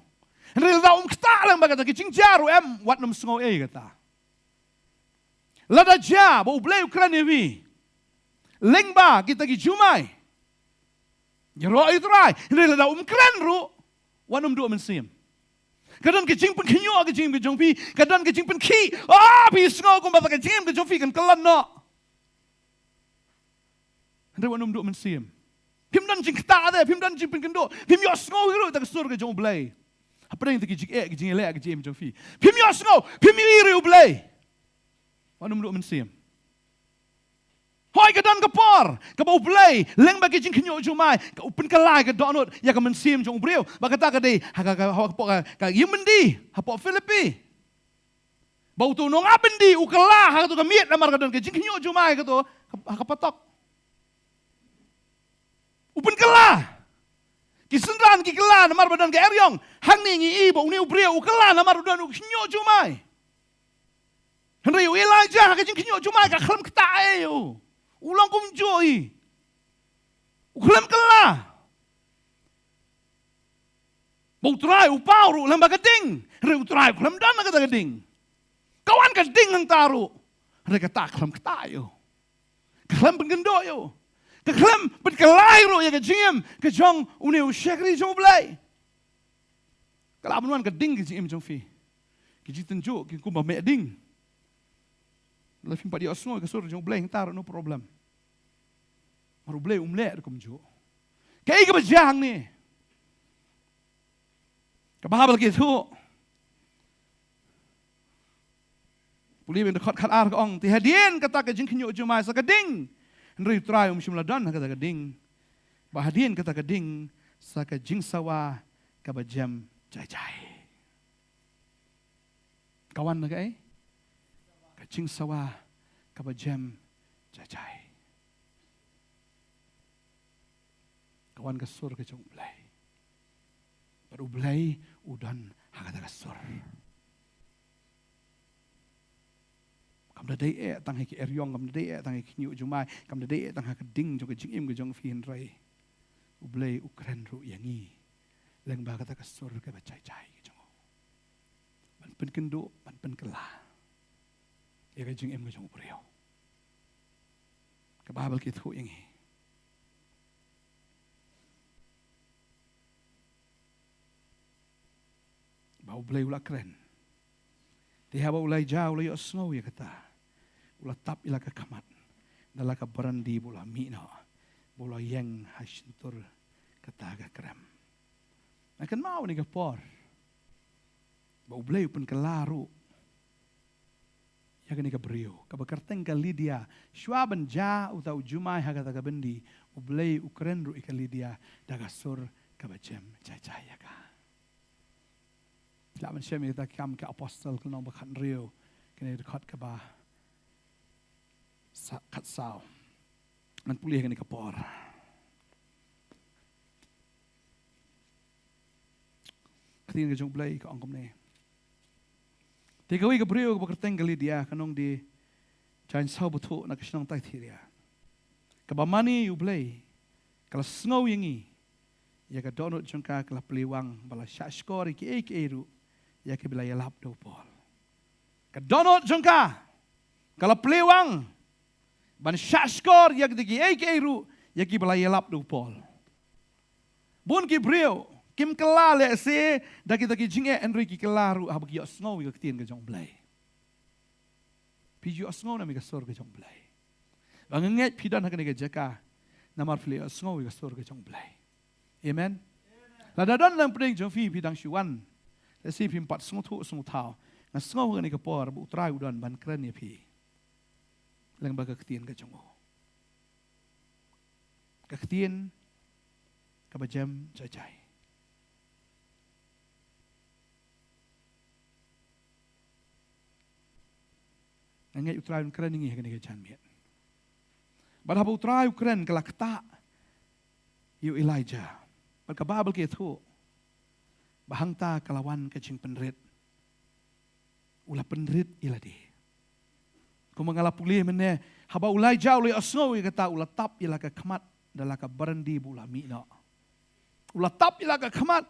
Hynrei lada um ktah lyngba kata ka jingjia ruh em, wat nym sngew ei kata. Lada jia ba U Blei u kren ïa phi lyngba kita ki jumai, ïaroh ïa U Trai. Hynrei lada um kren ruh, wat nym duh mynsiem. Ka don ka jingpynkhynñiuh ka jingim ka jong phi, ka don ka jingpynkhih. Ah, phi sngew kumba ka jingim ka jong phi kan kyllon noh. Hynrei wat nym duh mynsiem. Phim don jingktah te, phim don jingpynkynduh, phim ïohsngew ruh ïa ka sur ka jong U Blei. Hapdeng kita ki jingeh, ki jingïaleh ka jingim jong phi, phim ïohsngew, phim ïohi ruh ïa U Blei. Wat nym duh mynsiem. Hooid, ka don ka por kaba U Blei lyngba ki jingkhynñiuh jumai, ka u pynkylla ïa ka dohnud, ïa ka mynsiem jong u briew. Bad kata ka dei ha ka, ka, ha ka, ka ïing byndi hapoh Philippi. Ba uto u nongap byndi u kylla ha kato ka miet namar ka don ka jingkhynñiuh jumai ha kato, ha ka patok. ki kylla namar ba don ka eriong. Hangne ngi i ba une u briew u kylla namar u don u khynñiuh jumai. Hynrei u Elijah ha ka jingkhynñiuh jumai ka khlem ktah ei u. U long kumjuh i. U khlem kylla. Ba U Trai u paw ruh lem bad ka ding. Hynrei U Trai u khlem don ha kata ka ding. Ka wan ka ding hangta ruh. Hynrei kata khlem ktah ei u. Ka khlem pynkynduh ei u. Ka khlem pynkylla ruh ïa ka jingim ka jong une u shakri jong U Blei. Ka lah ban wan ka ding ka jingim jong phi. Ki jingtynjuh ki kumba meh ding. Lada phim pat ïohsngew ïa ka sur jong U Blei hangta ruh no problem. Namar U Blei um leh ruh kumjuh. Kaei kaba jia hangne? Ka Baibl ka ïathuh. Pule bad dkhot khatar ka ong, te hadien kata ka jingkhynñiuh jumai sa ka ding. Hynrei U Trai um shym la don ha kata ka ding. Bad hadien kata ka ding sa ka jingsawa kaba jem jai jai. Ka wan na kaei? Ka jingsawa kaba jem jai jai. Ka wan ka sur ka jong U Blei. Bad U Blei u don ha kata ka sur. Kam da dei eh tang ha ki eriong, kam da dei eh tang ha ki khynñiuh jumai, kam da dei eh tang ha ka ding jong ka jingim ka jong phi hynrei U Blei u kren ruh ïa ngi lyngba kata ka sur kaba jai jai ka jong u. Ban pynkynduh, ban pynkylla ïa ka jingim ka jong u briew. Ka Baibl ka ïathuh ïa ngi ba U Blei u la kren. Te haba u Elijah u la ïohsngew ïa kata, u la tap ïa la ka khmat da la ka barandi ba u la mih noh, ba u la ïeng ha shyntur kata ka krem. Nga kynmaw ïa kane ka por ba U Blei u pynkylla ruh ïa kane ka briew kaba kyrteng ka Lydia. Shuwa ban jia uta u jumai ha kata ka byndi, U Blei u kren ruh ïa ka Lydia da ka sur kaba jem jai jai ïa ka. Lah ban shem ïa kata ka Kam ki Apostol ka lynnong ba khathynriew, kane ka dkhot kaba sa-, khatsaw. Ngan pule ha kane ka por. Ka ktien ka jong U Blei ka ong kumne. Te kawei ka briew kaba kyrteng ka Lydia, ka nongdie jaiñ saw bthuh na ka shnong Thyatira, kaba mane ïa U Blei, ka la sngew ïa ngi, ïa ka dohnud jong ka ka la plie wang ba la shahshkor ïa kiei kiei ruh ïa kiba la ïalap da u Paul. Ka dohnud jong ka ka la plie wang ban shahshkor ïa kita kiei kiei ruh ïa kiba la ïalap da u Paul. Bun ki briew kim kylla lehse da kita ki jingeh, hynrei ki kylla ruh haba ki ïohsngew ïa ka ktien ka jong U Blei. Phi ju ïohsngew ne em ïa ka sur ka jong U Blei? Ba nga ngeit phi don ha kane ka jaka namar phi la ïohsngew ïa ka sur ka jong U Blei. Amen. Lada don na pdeng jong phi, phi dang shu wan, lehse phim pat sngewthuh sngewthaw, nga sngew ha kane ka por ba U Trai u don ban kren ïa phi lyngba ka ktien ka jong u. Ka ktien kaba jem jai jai. Nga ngeit U Trai un kren ïa ngi ha kane ka janmiet. Bad haba U Trai u kren, ka la ktah ïa u Elijah. Bad ka Baibl ka ïathuh ba hangta ka la wan ka jingpynrit. U la pynrit ïa lade. Kumba nga la pule mynne, haba u Elijah u la ïohsngew ïa kata, u la tap ïa la ka khmat da la ka barandi ba u la mih noh. U la tap ïa la ka khmat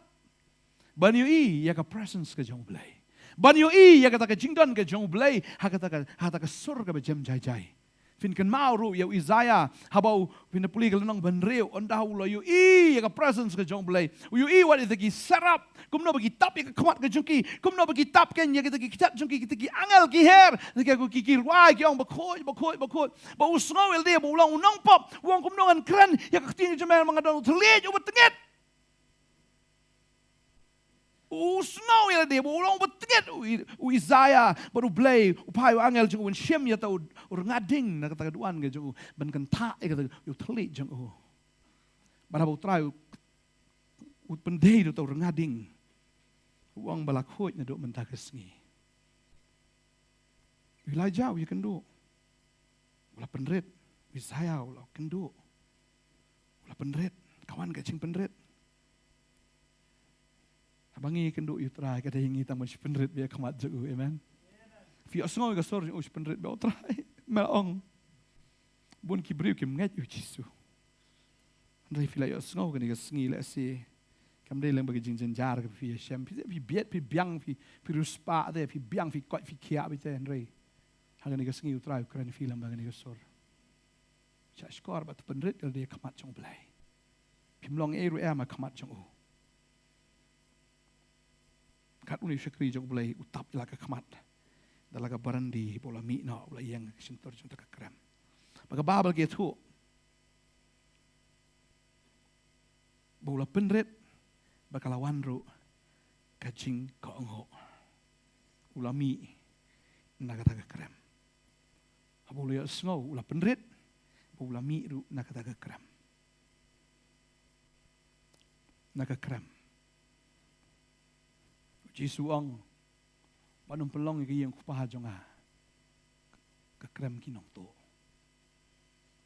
ban ïohi ïa ka presence ka jong U Blei, ban ïohi ïa kata ka jingdon ka jong U Blei ha kata ka, ha kata ka sur kaba jem jai jai. Phin kynmaw ruh ïa u Isaiah, haba u, phin da pule ka lynnong ba hynriew, ynda u la ïohi ïa ka presence ka jong U Blei, u ïohi wat ïa kita ki serap, kumno ba ki tap ïa ka khmat ka jong ki, kumno ba ki tap kein ïa kita ki kjat jong ki, kita ki angel ki her, kita ki, ki, ki rwai, ki ong, bakhuid, bakhuid, bakhuid. Ba u sngew ïa lade ba u long u nongpop, u ong, kumno ngan kren ïa ka ktien ka jong me, ma nga don u thylliej uba tyngit. U sngew ïa lade ba u long uba tyngit u, u Isaiah, bad U Blei u phai u angel jong u ban shim ïa uta u, u rnga ding na kata ka duwan ka jong u, ban kynthah ïa kata u thylliej jong u. Bad haba U Trai u, u pyndei da uta u rnga ding, u ong ba la khuid naduh mynta ka sngi. U Elijah u ïakynduh, u la pynrit. U Isaiah u la kynduh, u la pynrit. Ka wan ka jingpynrit. Haba ngi kynduh ïa u Trai, ka dei ngi tang ban shu pynrit beit ha khmat jong u. Amen. Phi ïohsngew ïa ka sur jong u, shu pynrit beit, "O Trai, me la ong bun ki briew kim ngeit ïa u Jisu." Hynrei phi la ïohsngew kane ka sngi lehse kam dei lem bad ka jingjynjar kaba phi ïashem. Phi, phi bieit, phi biang, phi, phi riewspah te, phi biang, phi koit, phi khiah beit te, hynrei ha kane ka sngi u Trai u kren ïa phi lem bad kane ka sur. Shah shkor bad to pynrit ïa lade ha khmat jong u Blei. Phim long ei ruh em ha khmat jong u. Kat une u shakri jong u Blei u tap ïa la ka khmat da la ka barandi ba u la mih noh, u la ïeng ha ka shyntur jong kata ka krem. Ba ka Baibl ka ïathuh ba u la pynrit, ba ka la wan ruh ka jingkohnguh. U la mih na kata ka krem. Haba u la ïohsngew, u la pynrit, ba u la mih ruh na kata ka krem. Na ka krem. U Jisu u ong, "Ban ym pynlong ïa ka ïing u Kpa jong nga ka krem ki nongtuh."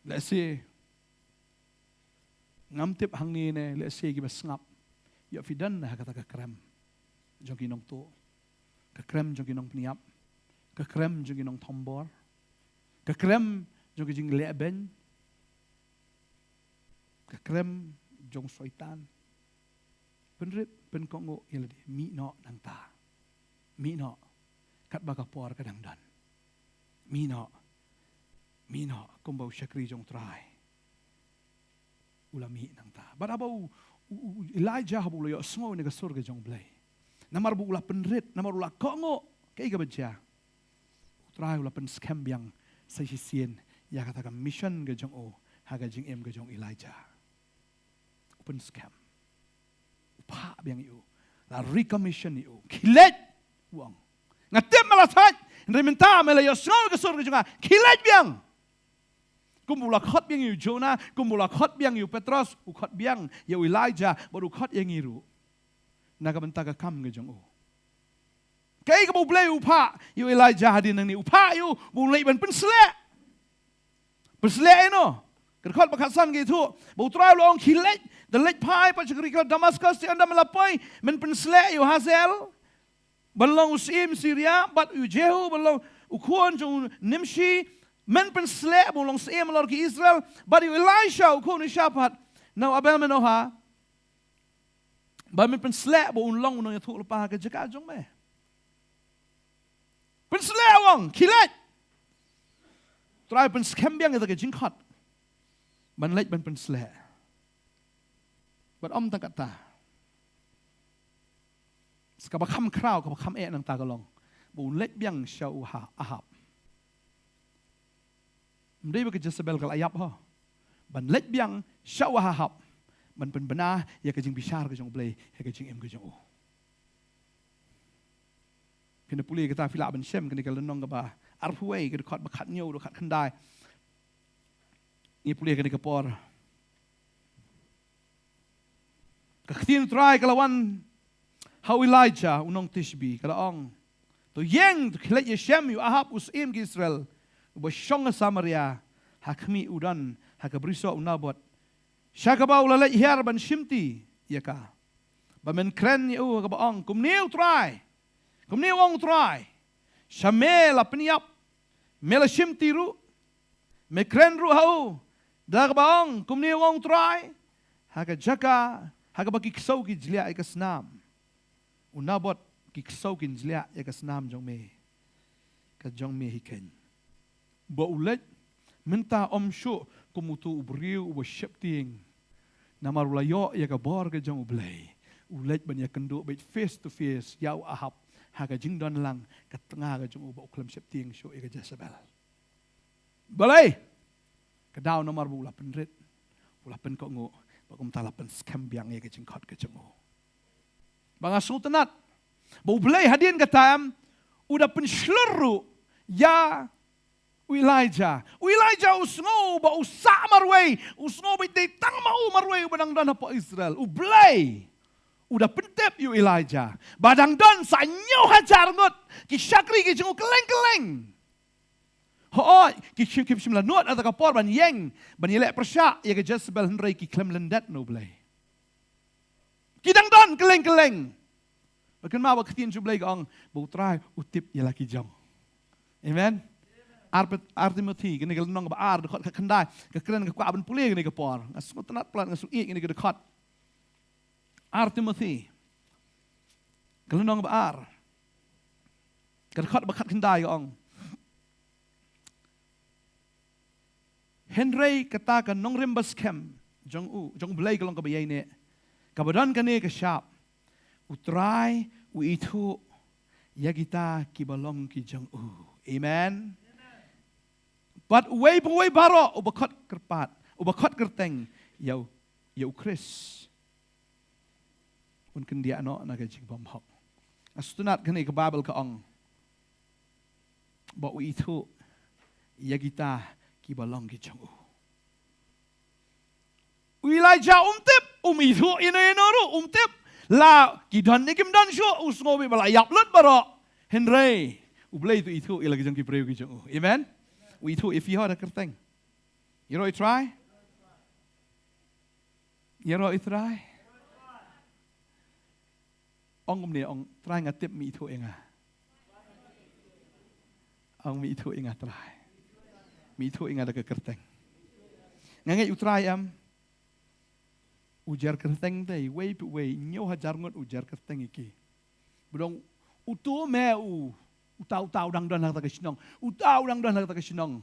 Lehse ngam tip hangne ne lehse kiba sngap, ïoh phi don ha kata ka krem jong ki nongtuh, ka krem jong ki nongpynïap, ka krem jong ki nongthombor, ka krem jong ki jingleh beiñ, ka krem jong Soitan. Pynrit, pynkohnguh ïa lade, mih noh nangta. Mih noh, katba ka por ka dang don. Mih noh, mih noh, kumba u shakri jong u Trai u la mih nangta. Bad haba u, u, u, u Elijah haba u la ïohsngew ïa ka sur ka jong u Blei, namar ba u la pynrit, namar u la kohnguh, kaei kaba jia? U Trai u la pynskhem biang sa shisien ïa kata ka mission ka jong u ha ka jingim ka jong u Elijah. U pynskhem. U phah biang ïa u. La recommission ïa u. Khie leit, u ong. Nga tip me la thait, hynrei mynta me la ïohsngew ïa ka sur ka jong nga. Khie leit biang. Kumba u la khot biang ïa u Jonah, kumba u la khot biang ïa u Petros, u khot biang ïa u Elijah, bad u khot ïa ngi ruh na ka bynta ka kam ka jong u. Kaei kaba u Blei u phah ïa u Elijah hadien nangne? U phah ïa u ba un leit ban pynsleh. Pynsleh ïa no? Ka dkhot ba khatsan ka ïathuh ba u Trai u la ong, "Khie leit, da leit phai pat sha ka ri ka Damascus, te ynda me la poi, men pynsleh ïa u Hazael ban long u syiem Syria, bad ïa u Jehu ban long u khun jong u Nimshi, men pynsleh ba un long syiem halor ki Israel, bad ïa u Elisha u khun u Shaphat na u Abel Meholah, ba men pynsleh ba un long u nongïathuhlypa ha ka jaka jong me." Pynsleh, u ong, "Khie leit." U Trai u pynskhem biang ïa kata ka jingkhot ban leit ban pynsleh. Bad ym tang katta, sa kaba kham khraw, kaba kham eh nangta ka long ba un leit biang sha u Ha-, Ahab. Ym dei ba ka Jezebel ka la ïap, ho, ban leit biang sha u Ahab ban pynbna ïa ka jingbishar ka jong u Blei ha ka jingim ka jong u. Phin da pule kata, phi lah ban shem kane ka lynnong kaba arphew wei, ka dkhot ba khathynñiew, dkhot khatkhyndai. Ngi pule kane ka por. Ka ktien u Trai ka la wan ha u Elijah u nong Tishbi, ka la ong, "To ïeng, to khie leit ïashem ïa u Ahab u syiem ki Israel, uba shong ha Samaria, ha khmih u don ha ka brisoh u Naboth, sha kaba u la leit hiar ban shimti ïa ka. Ba men kren ïa u ha kaba ong, 'Kumne u Trai, kumne u ong u Trai: Sha me la pynïap, me la shimti ruh, me kren ruh ha u, da kaba ong, kumne u ong u Trai: Ha ka jaka ha kaba ki ksew ki jliah ïa ka snam u Naboth, ki ksew kin jliah ïa ka snam jong me, ka jong me hi keiñ.' Ba u leit mynta ym shuh kum uto u briew uba sheptieng, namar u la ïoh ïa ka bor ka jong u Blei. U leit ban ïakynduh beit face to face ïa u Ahab ha ka jingdon lang ka tnga ka jong u, ba u khlem sheptieng shuh ïa ka Jezebel. Balei? Ka daw namar ba u la pynrit, u la pynkohnguh, bad kumta la pynskhem biang ïa ka jingkhot ka jong u. Ba nga sngewtynnat ba u Blei hadien ka taïm u da pynshlur ruh ïa u Elijah. U Elijah u sngew ba u sah marwei, u sngew ba dei tang ma u marwei uba dang don hapoh Israel. U Blei u da pyntip ïa u Elijah ba dang don sa hynñiew hajar ngut ki shakri ki jong u kylleng kylleng. Hooid, ki shim, ki shim la nud ha kata ka por ban ïeng ban ïaleh pyrshah ïa ka Jezebel, hynrei ki khlem lyndet na u Blei. Ki dang don kylleng kylleng. Ba kynmaw ba ka ktien jong U Blei ka ong ba U Trai u tip ïa la ki jong. Amen. Ar, Ar Timothi, kane ka lynnong ba ar, dkhot khatkhyndai, ka kren ka kwah ban pule kane ka por. Nga sngewtynnat palat, nga sngew ïeit kane ka dkhot. Ar Timothi, ka lynnong ba ar, ka dkhot ba khatkhyndai ka ong. Hynrei kata ka nongrim ba skhem jong u, jong U Blei ka long kaba ïaineh, kaba don kane ka shap: U Trai u ithuh ïa kita kiba long ki jong u. Amen. Bad uwei pa uwei baroh uba khot kyrpad, uba khot kyrteng ïa u, ïa U Khrist, un kyndiah noh na ka jingbymhok. Nga sngewtynnat kane ka Baibl ka ong ba u ithuh ïa kita kiba long ki jong u. U Elijah um tip, um ithuh ïano ïano ruh, um tip. La ki don ne kim don shuh, u sngew beit ba la ïap lut baroh. Hynrei U Blei u ithuh ïa la ki jong ki briew ki jong u. Amen. U ithuh ïa phi ho da ka kyrteng. Ïaroh ïa U Trai. Ïaroh ïa U Trai. Ong kumne, ong: Trai, nga tip me ithuh ïa nga. Ong: Me ithuh ïa nga, Trai. Me ithuh ïa nga da ka kyrteng. Nga ngeit U Trai em, u jer kyrteng te, uwei pa uwei, hynñiew hajar ngut u jer kyrteng ïa ki. Ba dang uto me u, uta, uta u dang don ha kata ka shnong. Uta u dang don ha kata ka shnong.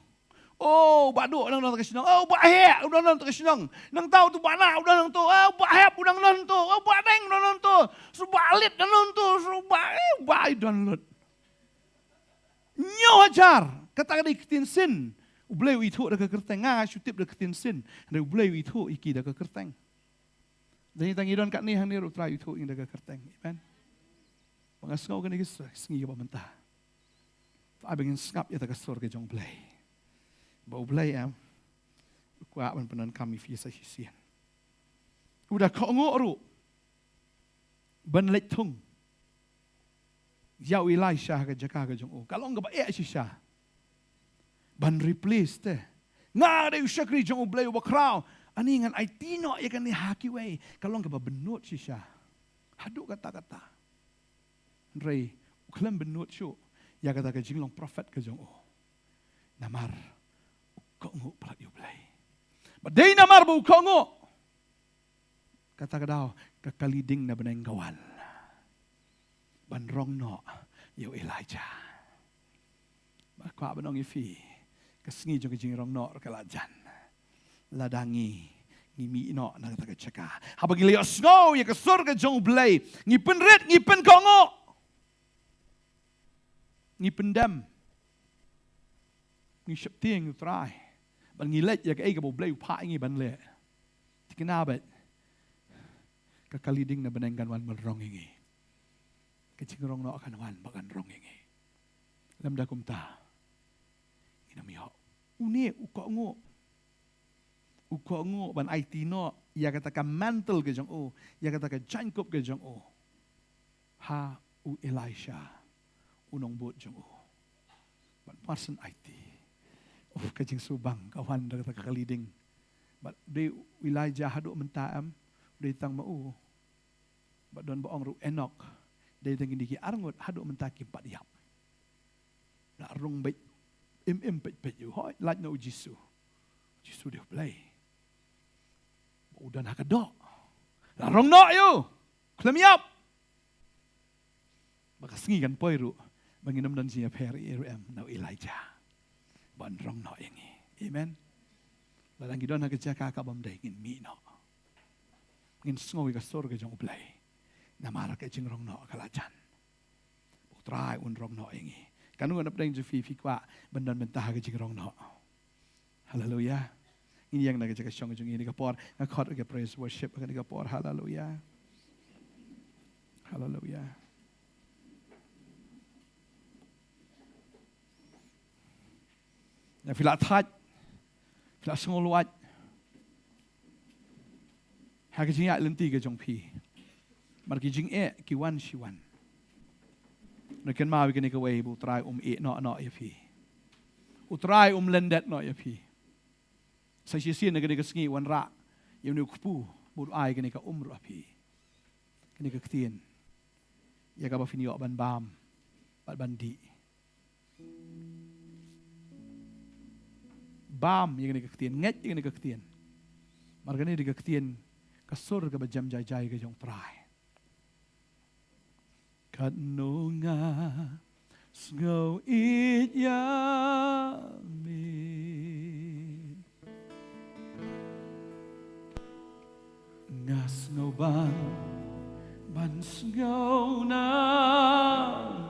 Oh, u Bah Duh u dang don ha kata ka shnong. Oh, u Bah Heh u dang don ha kata ka shnong. Nangta uto u Bah Nah u dang don to. Oh, u Bah Hep u dang don to. Oh, u Bah Deng u dang don to. Sa u Bah Lit u dang don to. Sa u Bah, eh, u Bah, i don lut. Hynñiew hajar. Kata ka dei ka ktien Sin. U Blei u ithuh da ka kyrteng. Nga, nga shu tip da ka ktien Sin. Hynrei U Blei u ithuh ïa ki da ka kyrteng. Dei tang ngi don katne hangne ruh U Trai u ithuh ïa ngi da ka kyrteng. Amen. Ba nga sngew kane ka s-, sngi kaba mynta, to ai ba ngin sngap ïa kata ka sur ka jong U Blei. Ba U Blei em u kwah ban pyndonkam ïa phi sa shisien. U da kohnguh ruh ban leit thung ïa u Elisha ha ka jaka ka jong u. Ka long kaba eh shisha ban replace te. Nga dei u shakri jong U Blei uba khraw. Ani ngan aiti noh ïa kane ha kiwei. Ka long kaba bynnud shisha. Haduh katta katta. Hynrei u khlem bynnud shuh ïa kata ka jinglong prophet ka jong u. Namar u kohnguh palat ïa U Blei. Ba dei namar ba u kohnguh, kata ka daw ka kali ding na bneng ka wan ban rong noh ïa u Elijah. Ba kwah ban ong ïa phi, ka sngi jong ka jingrong noh ka la jan. Lada ngi, ngi mih noh na kata ka jaka, haba ngi la ïohsngew ïa ka sur ka jong U Blei, ngi pynrit, ngi pynkohnguh, ngi pyndem, ngi sheptieng ïa U Trai, bad ngi leit ïa kaei kaba U Blei u phah ïa ngi ban leh. Thikna bad ka kali ding na bneng kan wan ban rong ïa ngi. Ka jingrong noh kan wan ba kan rong ïa ngi. Lymda kumta, ngin ym ïoh. Une u kohnguh, u kohnguh ban aiti noh ïa kata ka mantle ka jong u, ïa kata ka jaiñkup ka jong u ha u Elisha, u nongbud jong u. Bad mar shen aiti, uf, ka jingsngewbang ka wan da kata ka kali ding. Bad dei u Elijah haduh mynta em, dei tang ma u. Bad don ba ong ruh Enok, dei tang kine ki arngut haduh mynta kim pat ïap. La rung beit im im peit peit ïa u. Hooid, lait noh u Jisu. Jisu dei U Blei. Ba u don ha ka doh. La rong noh ïa u. Khlem ïap. Ba ka sngi kan poi ruh ba ngin ym don jingïapher ïa u ruh em na u Elijah ban rong noh ïa ngi. Amen. Lada ngi don ha ka jaka ka bym dei, ngin mih noh. Ngin sngew ïa ka sur ka jong U Blei. Namar ka jingrong noh ka la jan. U Trai un rong noh ïa ngi. Katno ngan pdiang jong phi, phi kwah ban don bynta ha ka jingrong noh? Haleluya. Ngin ïeng na ka jaka shong jong ngi kane ka por. Nga khot ka praise worship kane ka por. Haleluya. Haleluya. Ïa phi la thait, phi la sngewlwait ha ka jingïaid lynti ka jong phi. Namar ki jingeh ki wan shi wan. Ngan kynmaw ïa kane kawei ba U Trai um ïehnoh noh ïa phi. U Trai um lyndet noh ïa phi. Sa shisien na kane ka sngi wanrah ïa une u kpu bad u ai kane ka um ruh ha phi. Kane ka ktien. ïa kaba phin ïoh ban bam bad ban dih. Bam ïa kane ka ktien, ngeit ïa kane ka ktien. Mar kane dei ka ktien, ka sur kaba jem jai jai ka jong U Trai. Katno nga sngew ïeit ïa me. Nga sngew bang ban sngew na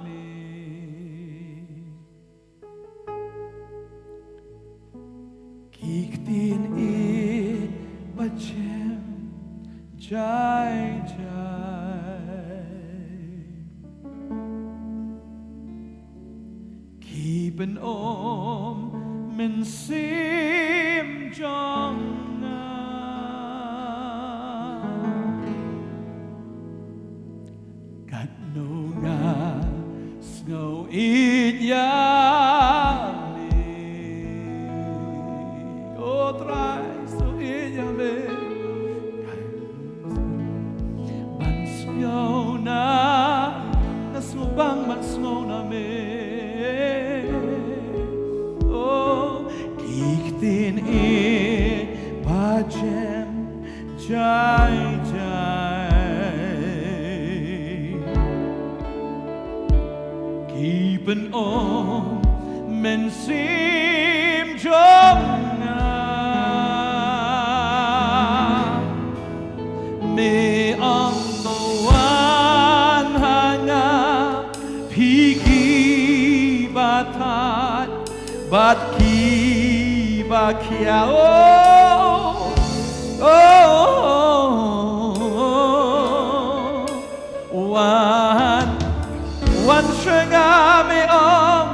me. Ki ktien ïeit ba jem jai jai. Ki pynom mynsiem jong nga. Katno nga sngew ïeit ïa me. O Trai, sngew ïeit ïa me. Ban sngew na, nga sngew bang ban sngew na me. Oh, ki ktien ïeit ba jem jai jai. Ki pynom mynsiem jong nga. Me ong to wan ha nga, phi kiba thait bad kiba khia. Oh, oh, oh, oh. Wan, wan sha nga, me ong,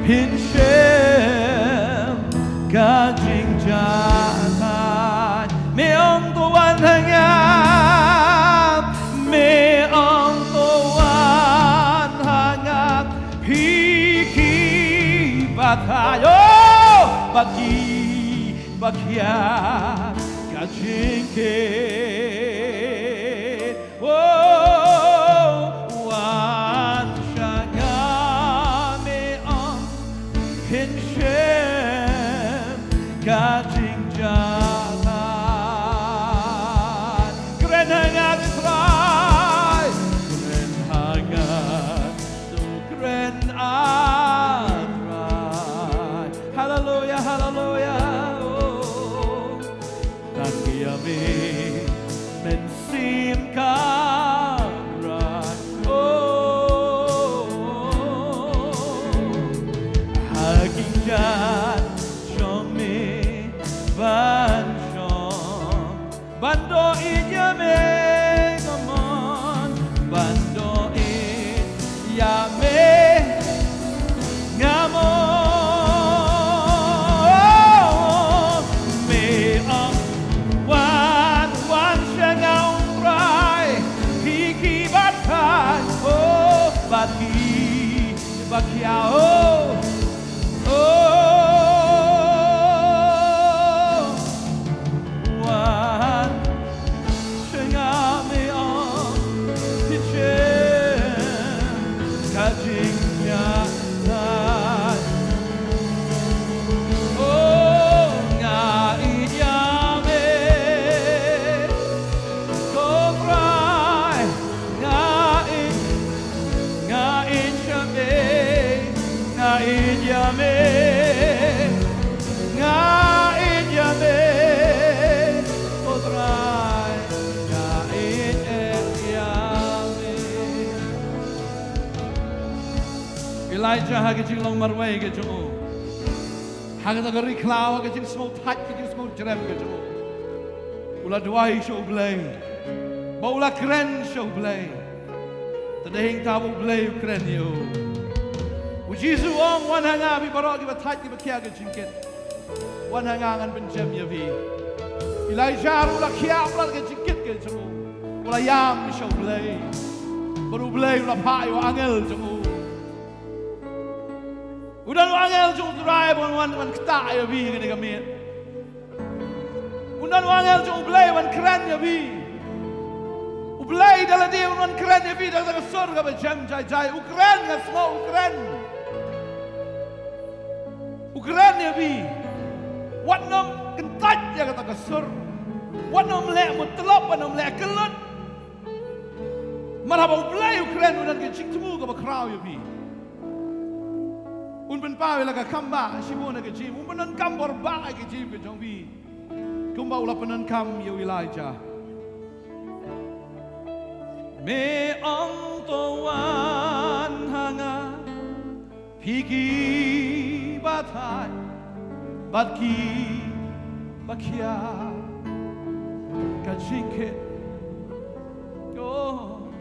phin shem ka jingjahthait. Me ong to wan ha nga, me ong to wan ha nga, phi kiba thait, oh, bad kiba khia ka jingkit. Oh, wan sha nga, me ong, phin shem ka jingjahthait. Kren ha nga, Trai. Kren ha nga, to kren, ah, Trai. Haleluia, haleluia. Oh. Tang ïa me, Mynsiem Kynrad. Oh, ha ki jait jong me ban shong, ban doh ïeit ïa me, nga mon, ban doh ïeit ïa me, nga mon. Me ong, wan, wan sha nga, Trai, phi kiba thait, oh, bad kiba khia, oh, oh. Wan sha nga, me ong, phin shem ka jingïatai. Oh, nga ïeit ïa me, ko Trai, nga ïeit. Nga ïeit ïa me, nga ïeit ïa me, nga ïeit ïa me, ko Trai, nga ïeit ïa me. Elijah ha ka jinglong marwei ka jong u, ha kata ka ri khlaw, ha ka jingsngewthait, ka jingsngewjrem ka jong u, u la duwai sha U Blei, bad u la kren sha U Blei. Te dei hangta ba U Blei u kren ïa u. U Jisu u ong, wan ha nga phi baroh kiba thait kiba khia ka jingkit. Wan ha nga, ngan pynjem ïa phi. Elijah ruh u la khia palat ka jingkit ka jong u, u la ïam sha U Blei. Bad U Blei u la phah ïa u angel jong u. U don u angel jong U Trai ban wan, wan ktah ïa phi kane ka miet. U don u angel jong U Blei ban kren ïa phi. U Blei da lade un wan kren ïa phi da ka sur kaba jem jai jai. U kren, nga sngew u kren. U kren ïa phi. Wat nym kyntait ïa kata ka sur. Wat nym leh mutlop, wat nym leh kyllut. Namar haba U Blei u kren, u don ka jingthmu kaba khraw ïa phi. Un pynpaw ïa la ka kam ba shibun na ka jingim, un pyndonkam bor ba ïa ka jingim ka jong phi. Kumba u la pyndonkam ïa u Elijah. Me ong to wan ha nga, phi ki ba thait bad ki ba khia, ka jingkit. Oh,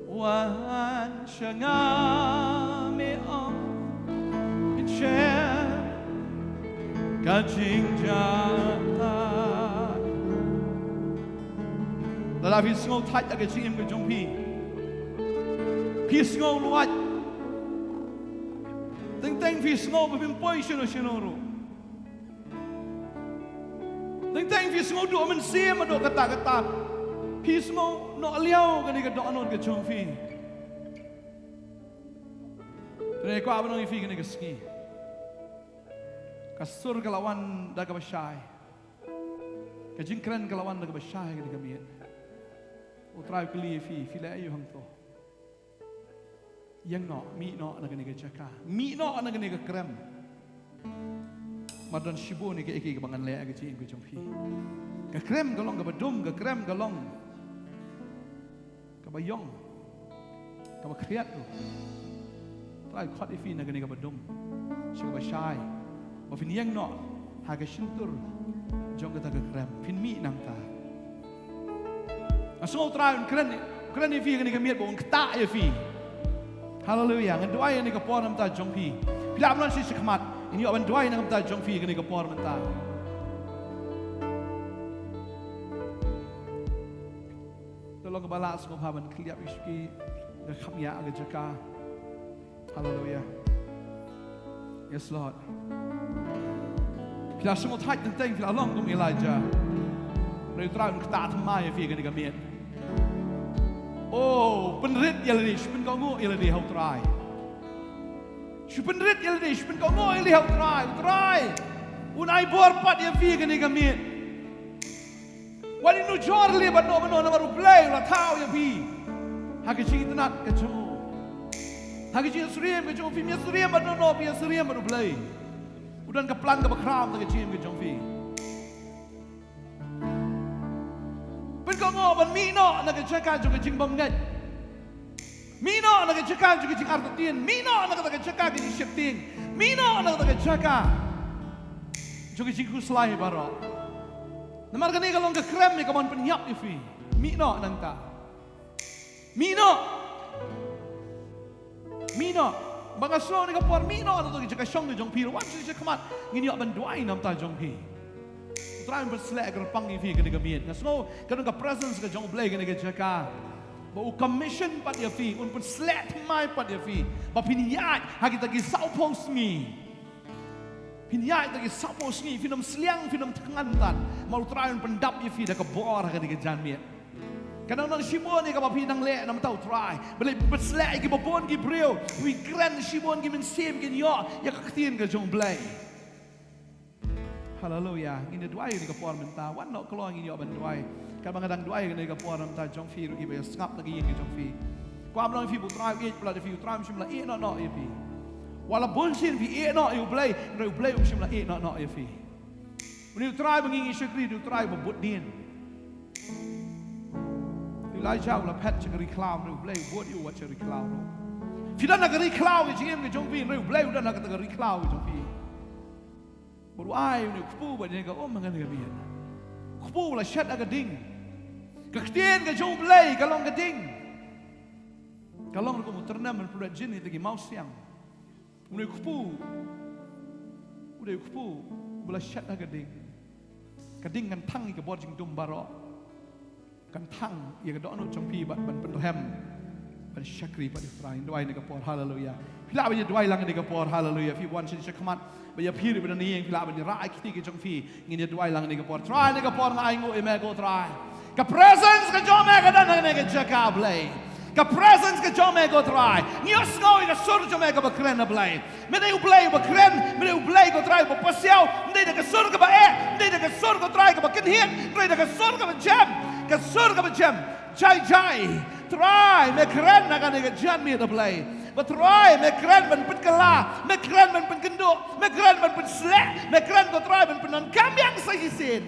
wan sha nga, me ong, phin shem ka jingjahthait. Lada phi sngew thait ha ka jingim ka jong phi, phi sngew luwait, teng teng phi sngew ba phim poi shano shano ruh, teng teng phi sngew duh mynsiem haduh katta katta, phi sngew noh liaw kane ka dohnud ka jong phi. Te nga kwah ban ong ïa phi kane ka sngi, ka sur ka la wan da kaba shai. Ka jingkren ka la wan da kaba shai kane ka miet. U Trai u kylli ïa phi, phi leh aïu hangto? Ïeng noh, mih noh na kane ka jaka, mih noh na kane ka krem. Namar don shibun ïa kaei kaei kaba ngan leh ha ka jingim ka jong phi. Ka krem ka long kaba dum, ka krem ka long kaba ïong, kaba khriat ruh. Trai u khot ïa phi na kane kaba dum sha kaba shai, ba phin ïeng noh ha ka shyntur jong kata ka krem, phin mih nangta. Nga sngew U Trai un kren, kren ïa phi kane ka miet, ba un ktah ïa phi. Haleluia. Ngan duwai ïa kane ka por na ka bynta jong phi. Phi lah ban wan sha shakhmat, ngin ïoh ban duwai na ka bynta jong phi kane ka por mynta. To long kaba lah sngewbha ban khylliap ïa ki, nga kham ïa ka jaka. Haleluia. Yes, Lord. Phi la sngewthait teng teng, phi la long kum Elijah. Hynrei U Trai un ktah thymmai ïa phi kane ka miet. Oh, pynrit ïa lade, shu pynkohnguh ïa lade ha U Trai. Shu pynrit ïa lade, shu pynkohnguh ïa lade ha U Trai. U Trai un ai bor pat ïa phi kane ka miet. Wat ïanujor lei bad no bad no, namar U Blei u la thaw ïa phi ha ka jingitynnad ka jong u, ha ka jingsyriem ka jong u. Phim ïasyriem bad no no, phi ïasyriem bad U Blei. U don ka plan kaba khraw ha ka jingim ka jong phi. Pynkohnguh ban mih noh na ka jaka jong ka jingbymngeit. Mih noh na ka jaka jong ka jingartatien. Mih noh na kata ka jaka ka jingsheptieng. Mih noh na kata ka jaka jong ka jingkhuslai baroh. Namar kane ka long ka krem ïa kaban pynïap ïa phi. Mih noh nangta. Mih noh. Mih noh. Ba nga sngew kane ka por, mih noh na kata ka jaka shong ka jong phi. Wan sha shakhmat, ngin ïoh ban duwai na ka bynta jong phi. U Trai un pynsleh kyrpang ïa phi kane ka miet. Nga sngew ka don ka presence ka jong U Blei kane ka jaka. Ba u commission pat ïa phi, un pynsleh thymmai pat ïa phi. Ba phin ïaid ha kita ki sawphew sngi. Phin ïaid ha kita ki sawphew sngi, phin ym sliang, phin ym thngan tad. Namar U Trai un pyndap ïa phi da ka bor ha kane ka janmiet. Ka dang don shibun ïa kaba phi dang leh na ka bynta U Trai. Balei pynsleh ïa kiba bun ki briew, u kren shibun ki mynsiem kin ïoh ïa ka ktien ka jong U Blei. Haleluia. Ngin ïa duwai kane ka por mynta. Wan noh kloi ngin ïoh ban duwai. Katba nga dang duwai kane ka por na ka bynta jong phi ruh, kiba ïa sngap na ka ïing ka jong phi. Kwah ban ong ïa phi ba U Trai u ïeit palat ïa phi, U Trai um shym la ïeh noh noh ïa phi. Wat la bun sien phi ïeh noh ïa U Blei, hynrei U Blei um shym la ïeh noh noh ïa phi. Une U Trai ba ngi ngi shakri, U Trai ba bud dien. Elijah u la phet sha ka ri khlaw, hynrei U Blei u bud ïa u wat sha ka ri khlaw ruh. Phi don ha ka ri khlaw ka jingim ka jong phi, hynrei U Blei u don ha kata ka ri khlaw ka jong phi. Bad u ai une u kpu bad une ka um ha kane ka miet. U kpu u la shet ha ka ding. Ka ktien ka jong U Blei ka long ka ding. Ka long ruh kum u tyrnem ban pynbeit jin ïa kita ki mawsiang. Une u kpu, une u kpu ba la shet ha ka ding. Ka ding kan thang ïa ka bor jingdum baroh. Kan thang ïa ka dohnud jong phi ban, ban pynrhem, ban shakri bad ïa U Trai. Ngin duwai ha kane ka por, haleluia. Phi lah ban ïa duwai lang ha kane ka por, haleluia. Phi wan sha shakhmat, ba ïa phi ruh ba don ha ïing, phi lah ban ïa rah ïa ki kti ki jong phi. Ngin ïa duwai lang ha kane ka por. Trai, ha kane ka por nga ainguh ïa me ko Trai. Ka presence ka jong me ka don ha kane ka jaka, Blei. Ka presence ka jong me, ko Trai. Ngi ïohsngew ïa ka sur jong me kaba kren, a Blei. Me dei U Blei uba kren, me dei U Blei, ko Trai, uba pasiaw. Me dei da ka sur kaba eh, me dei da ka sur, ko Trai, kaba kynhied, me dei da ka sur kaba jem. Ka sur kaba jem. Jai jai. Trai, me kren na kane ka janmiet, a Blei. Ba Trai, me kren ban pynkylla, me kren ban pynkynduh, me kren ban pynsleh, me kren, ko Trai, ban pyndonkam biang sa shisien.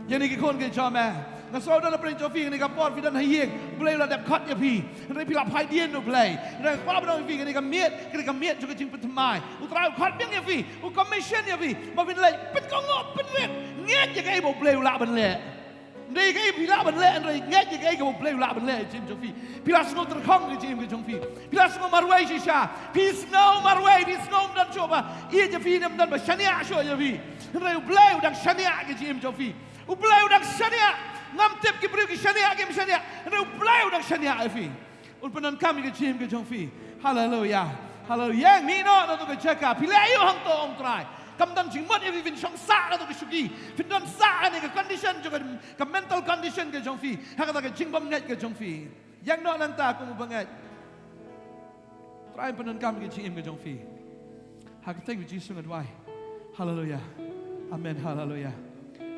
Ïa kine ki khun ki jong me. Nga sngew don ha pdeng jong phi kane ka por, phi don ha ïing, U Blei u la dep khot ïa phi. Hynrei phi la phai dien, U Blei. Hynrei nga kwah ban ong ïa phi, kane ka miet, kane ka miet jong ka jingpynthymmai, U Trai u khot biang ïa phi, u commission ïa phi, ba phin leit pynkohnguh, pynrit, ngeit ïa kaei ba U Blei u lah ban leh. Hynrei kaei phi lah ban leh, hynrei ngeit ïa kaei kaba U Blei u lah ban leh ha ka jingim jong phi. Phi la sngew tyrkhong ha ka jingim ka jong phi. Phi la sngew marwei shisha. Phi sngew marwei, phi sngew ym don shuh ba ïeit ïa phi, ne ym don ba shaniah shuh ïa phi. Hynrei U Blei u dang shaniah ha ka jingim jong phi. U Blei u dang shaniah. Ngam tip ki briew ki shaniah, kim shaniah. Hynrei U Blei u dang shaniah ïa phi. Un pyndonkam ïa ka jingim ka jong phi. Haleluia. Haleluia. Ïeng mih noh na kato ka jaka. Phi leh aïu hangto, ong Trai? Kam don jingmut ïa phi, phin shong sah na kato ka shuki. Phin don sah ha kane ka condition jong ka, ka mental condition ka jong phi. Ha kata ka jingbymngeit ka jong phi. Ïeng noh nangta kum u bangeit. Trai un pyndonkam ïa ka jingim ka jong phi. Ha ka kyrteng U Jisu nga duwai. Haleluia. Amen. Haleluia.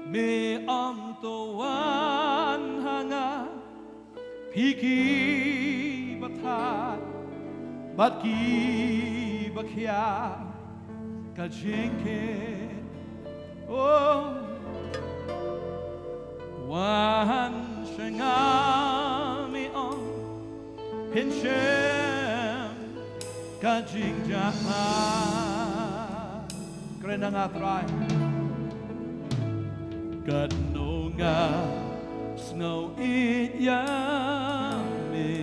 Me ong to wan ha nga, phi kiba thait bad kiba khia ka jingkit. Oh, wan sha nga, me ong, phin shem ka jingjahthait. Kren na nga, Trai. Katno nga sngew ïeit ïa me.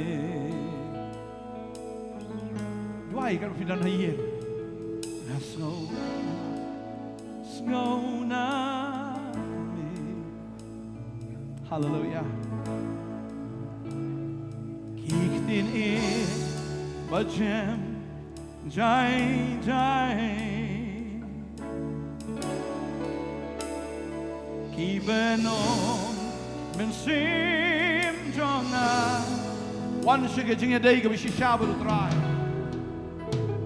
Duwai katba phi don ha ïing. Nga sngew, sngew na me. Haleluia. Ki ktien ïeit ba jem jai jai, kiba ong mynsiem jong nga. Wan sha ka jingïadei kaba shisha bad U Trai.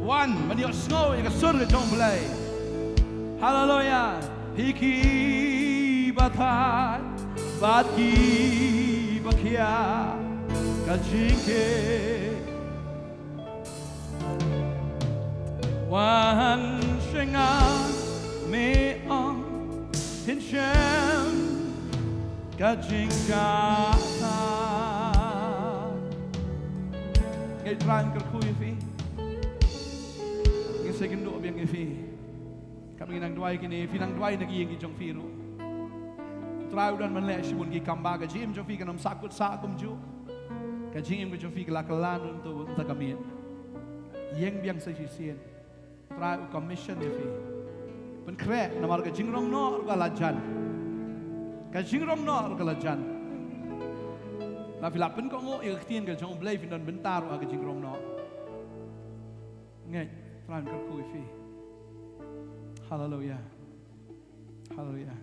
Wan ban ïohsngew ïa ka sur ka jong U Blei. Haleluia. Phi kiba thait bad kiba khia ka jingkit. Wan sha nga, me ong, phin shem ka jingjahthait. Ngi Trai ngi kyrkhu ïa phi. Ngi sa ïakynduh biang ïa phi. Katba ngi nang duwai kine, phi nang duwai na ki ïing ki jong phi ruh. Trai u don ban leh shibun ki kam ba ka jingim jong phi kan ym sah kut sah kumjuh. Ka jingim ka jong phi ka la kylla na uto uta ka miet. Ïeng biang sa shisien. Trai u commission ïa phi. Pynkhreh namar ka jingrong noh ruh ka la jan. Ka jingrong noh ruh ka la jan. Lada phi la pynkohnguh ïa ka ktien ka jong U Blei phin don bynta ruh ha ka jingrong noh. Ngeit, Trai un kyrkhu ïa phi. Haleluia. Haleluia.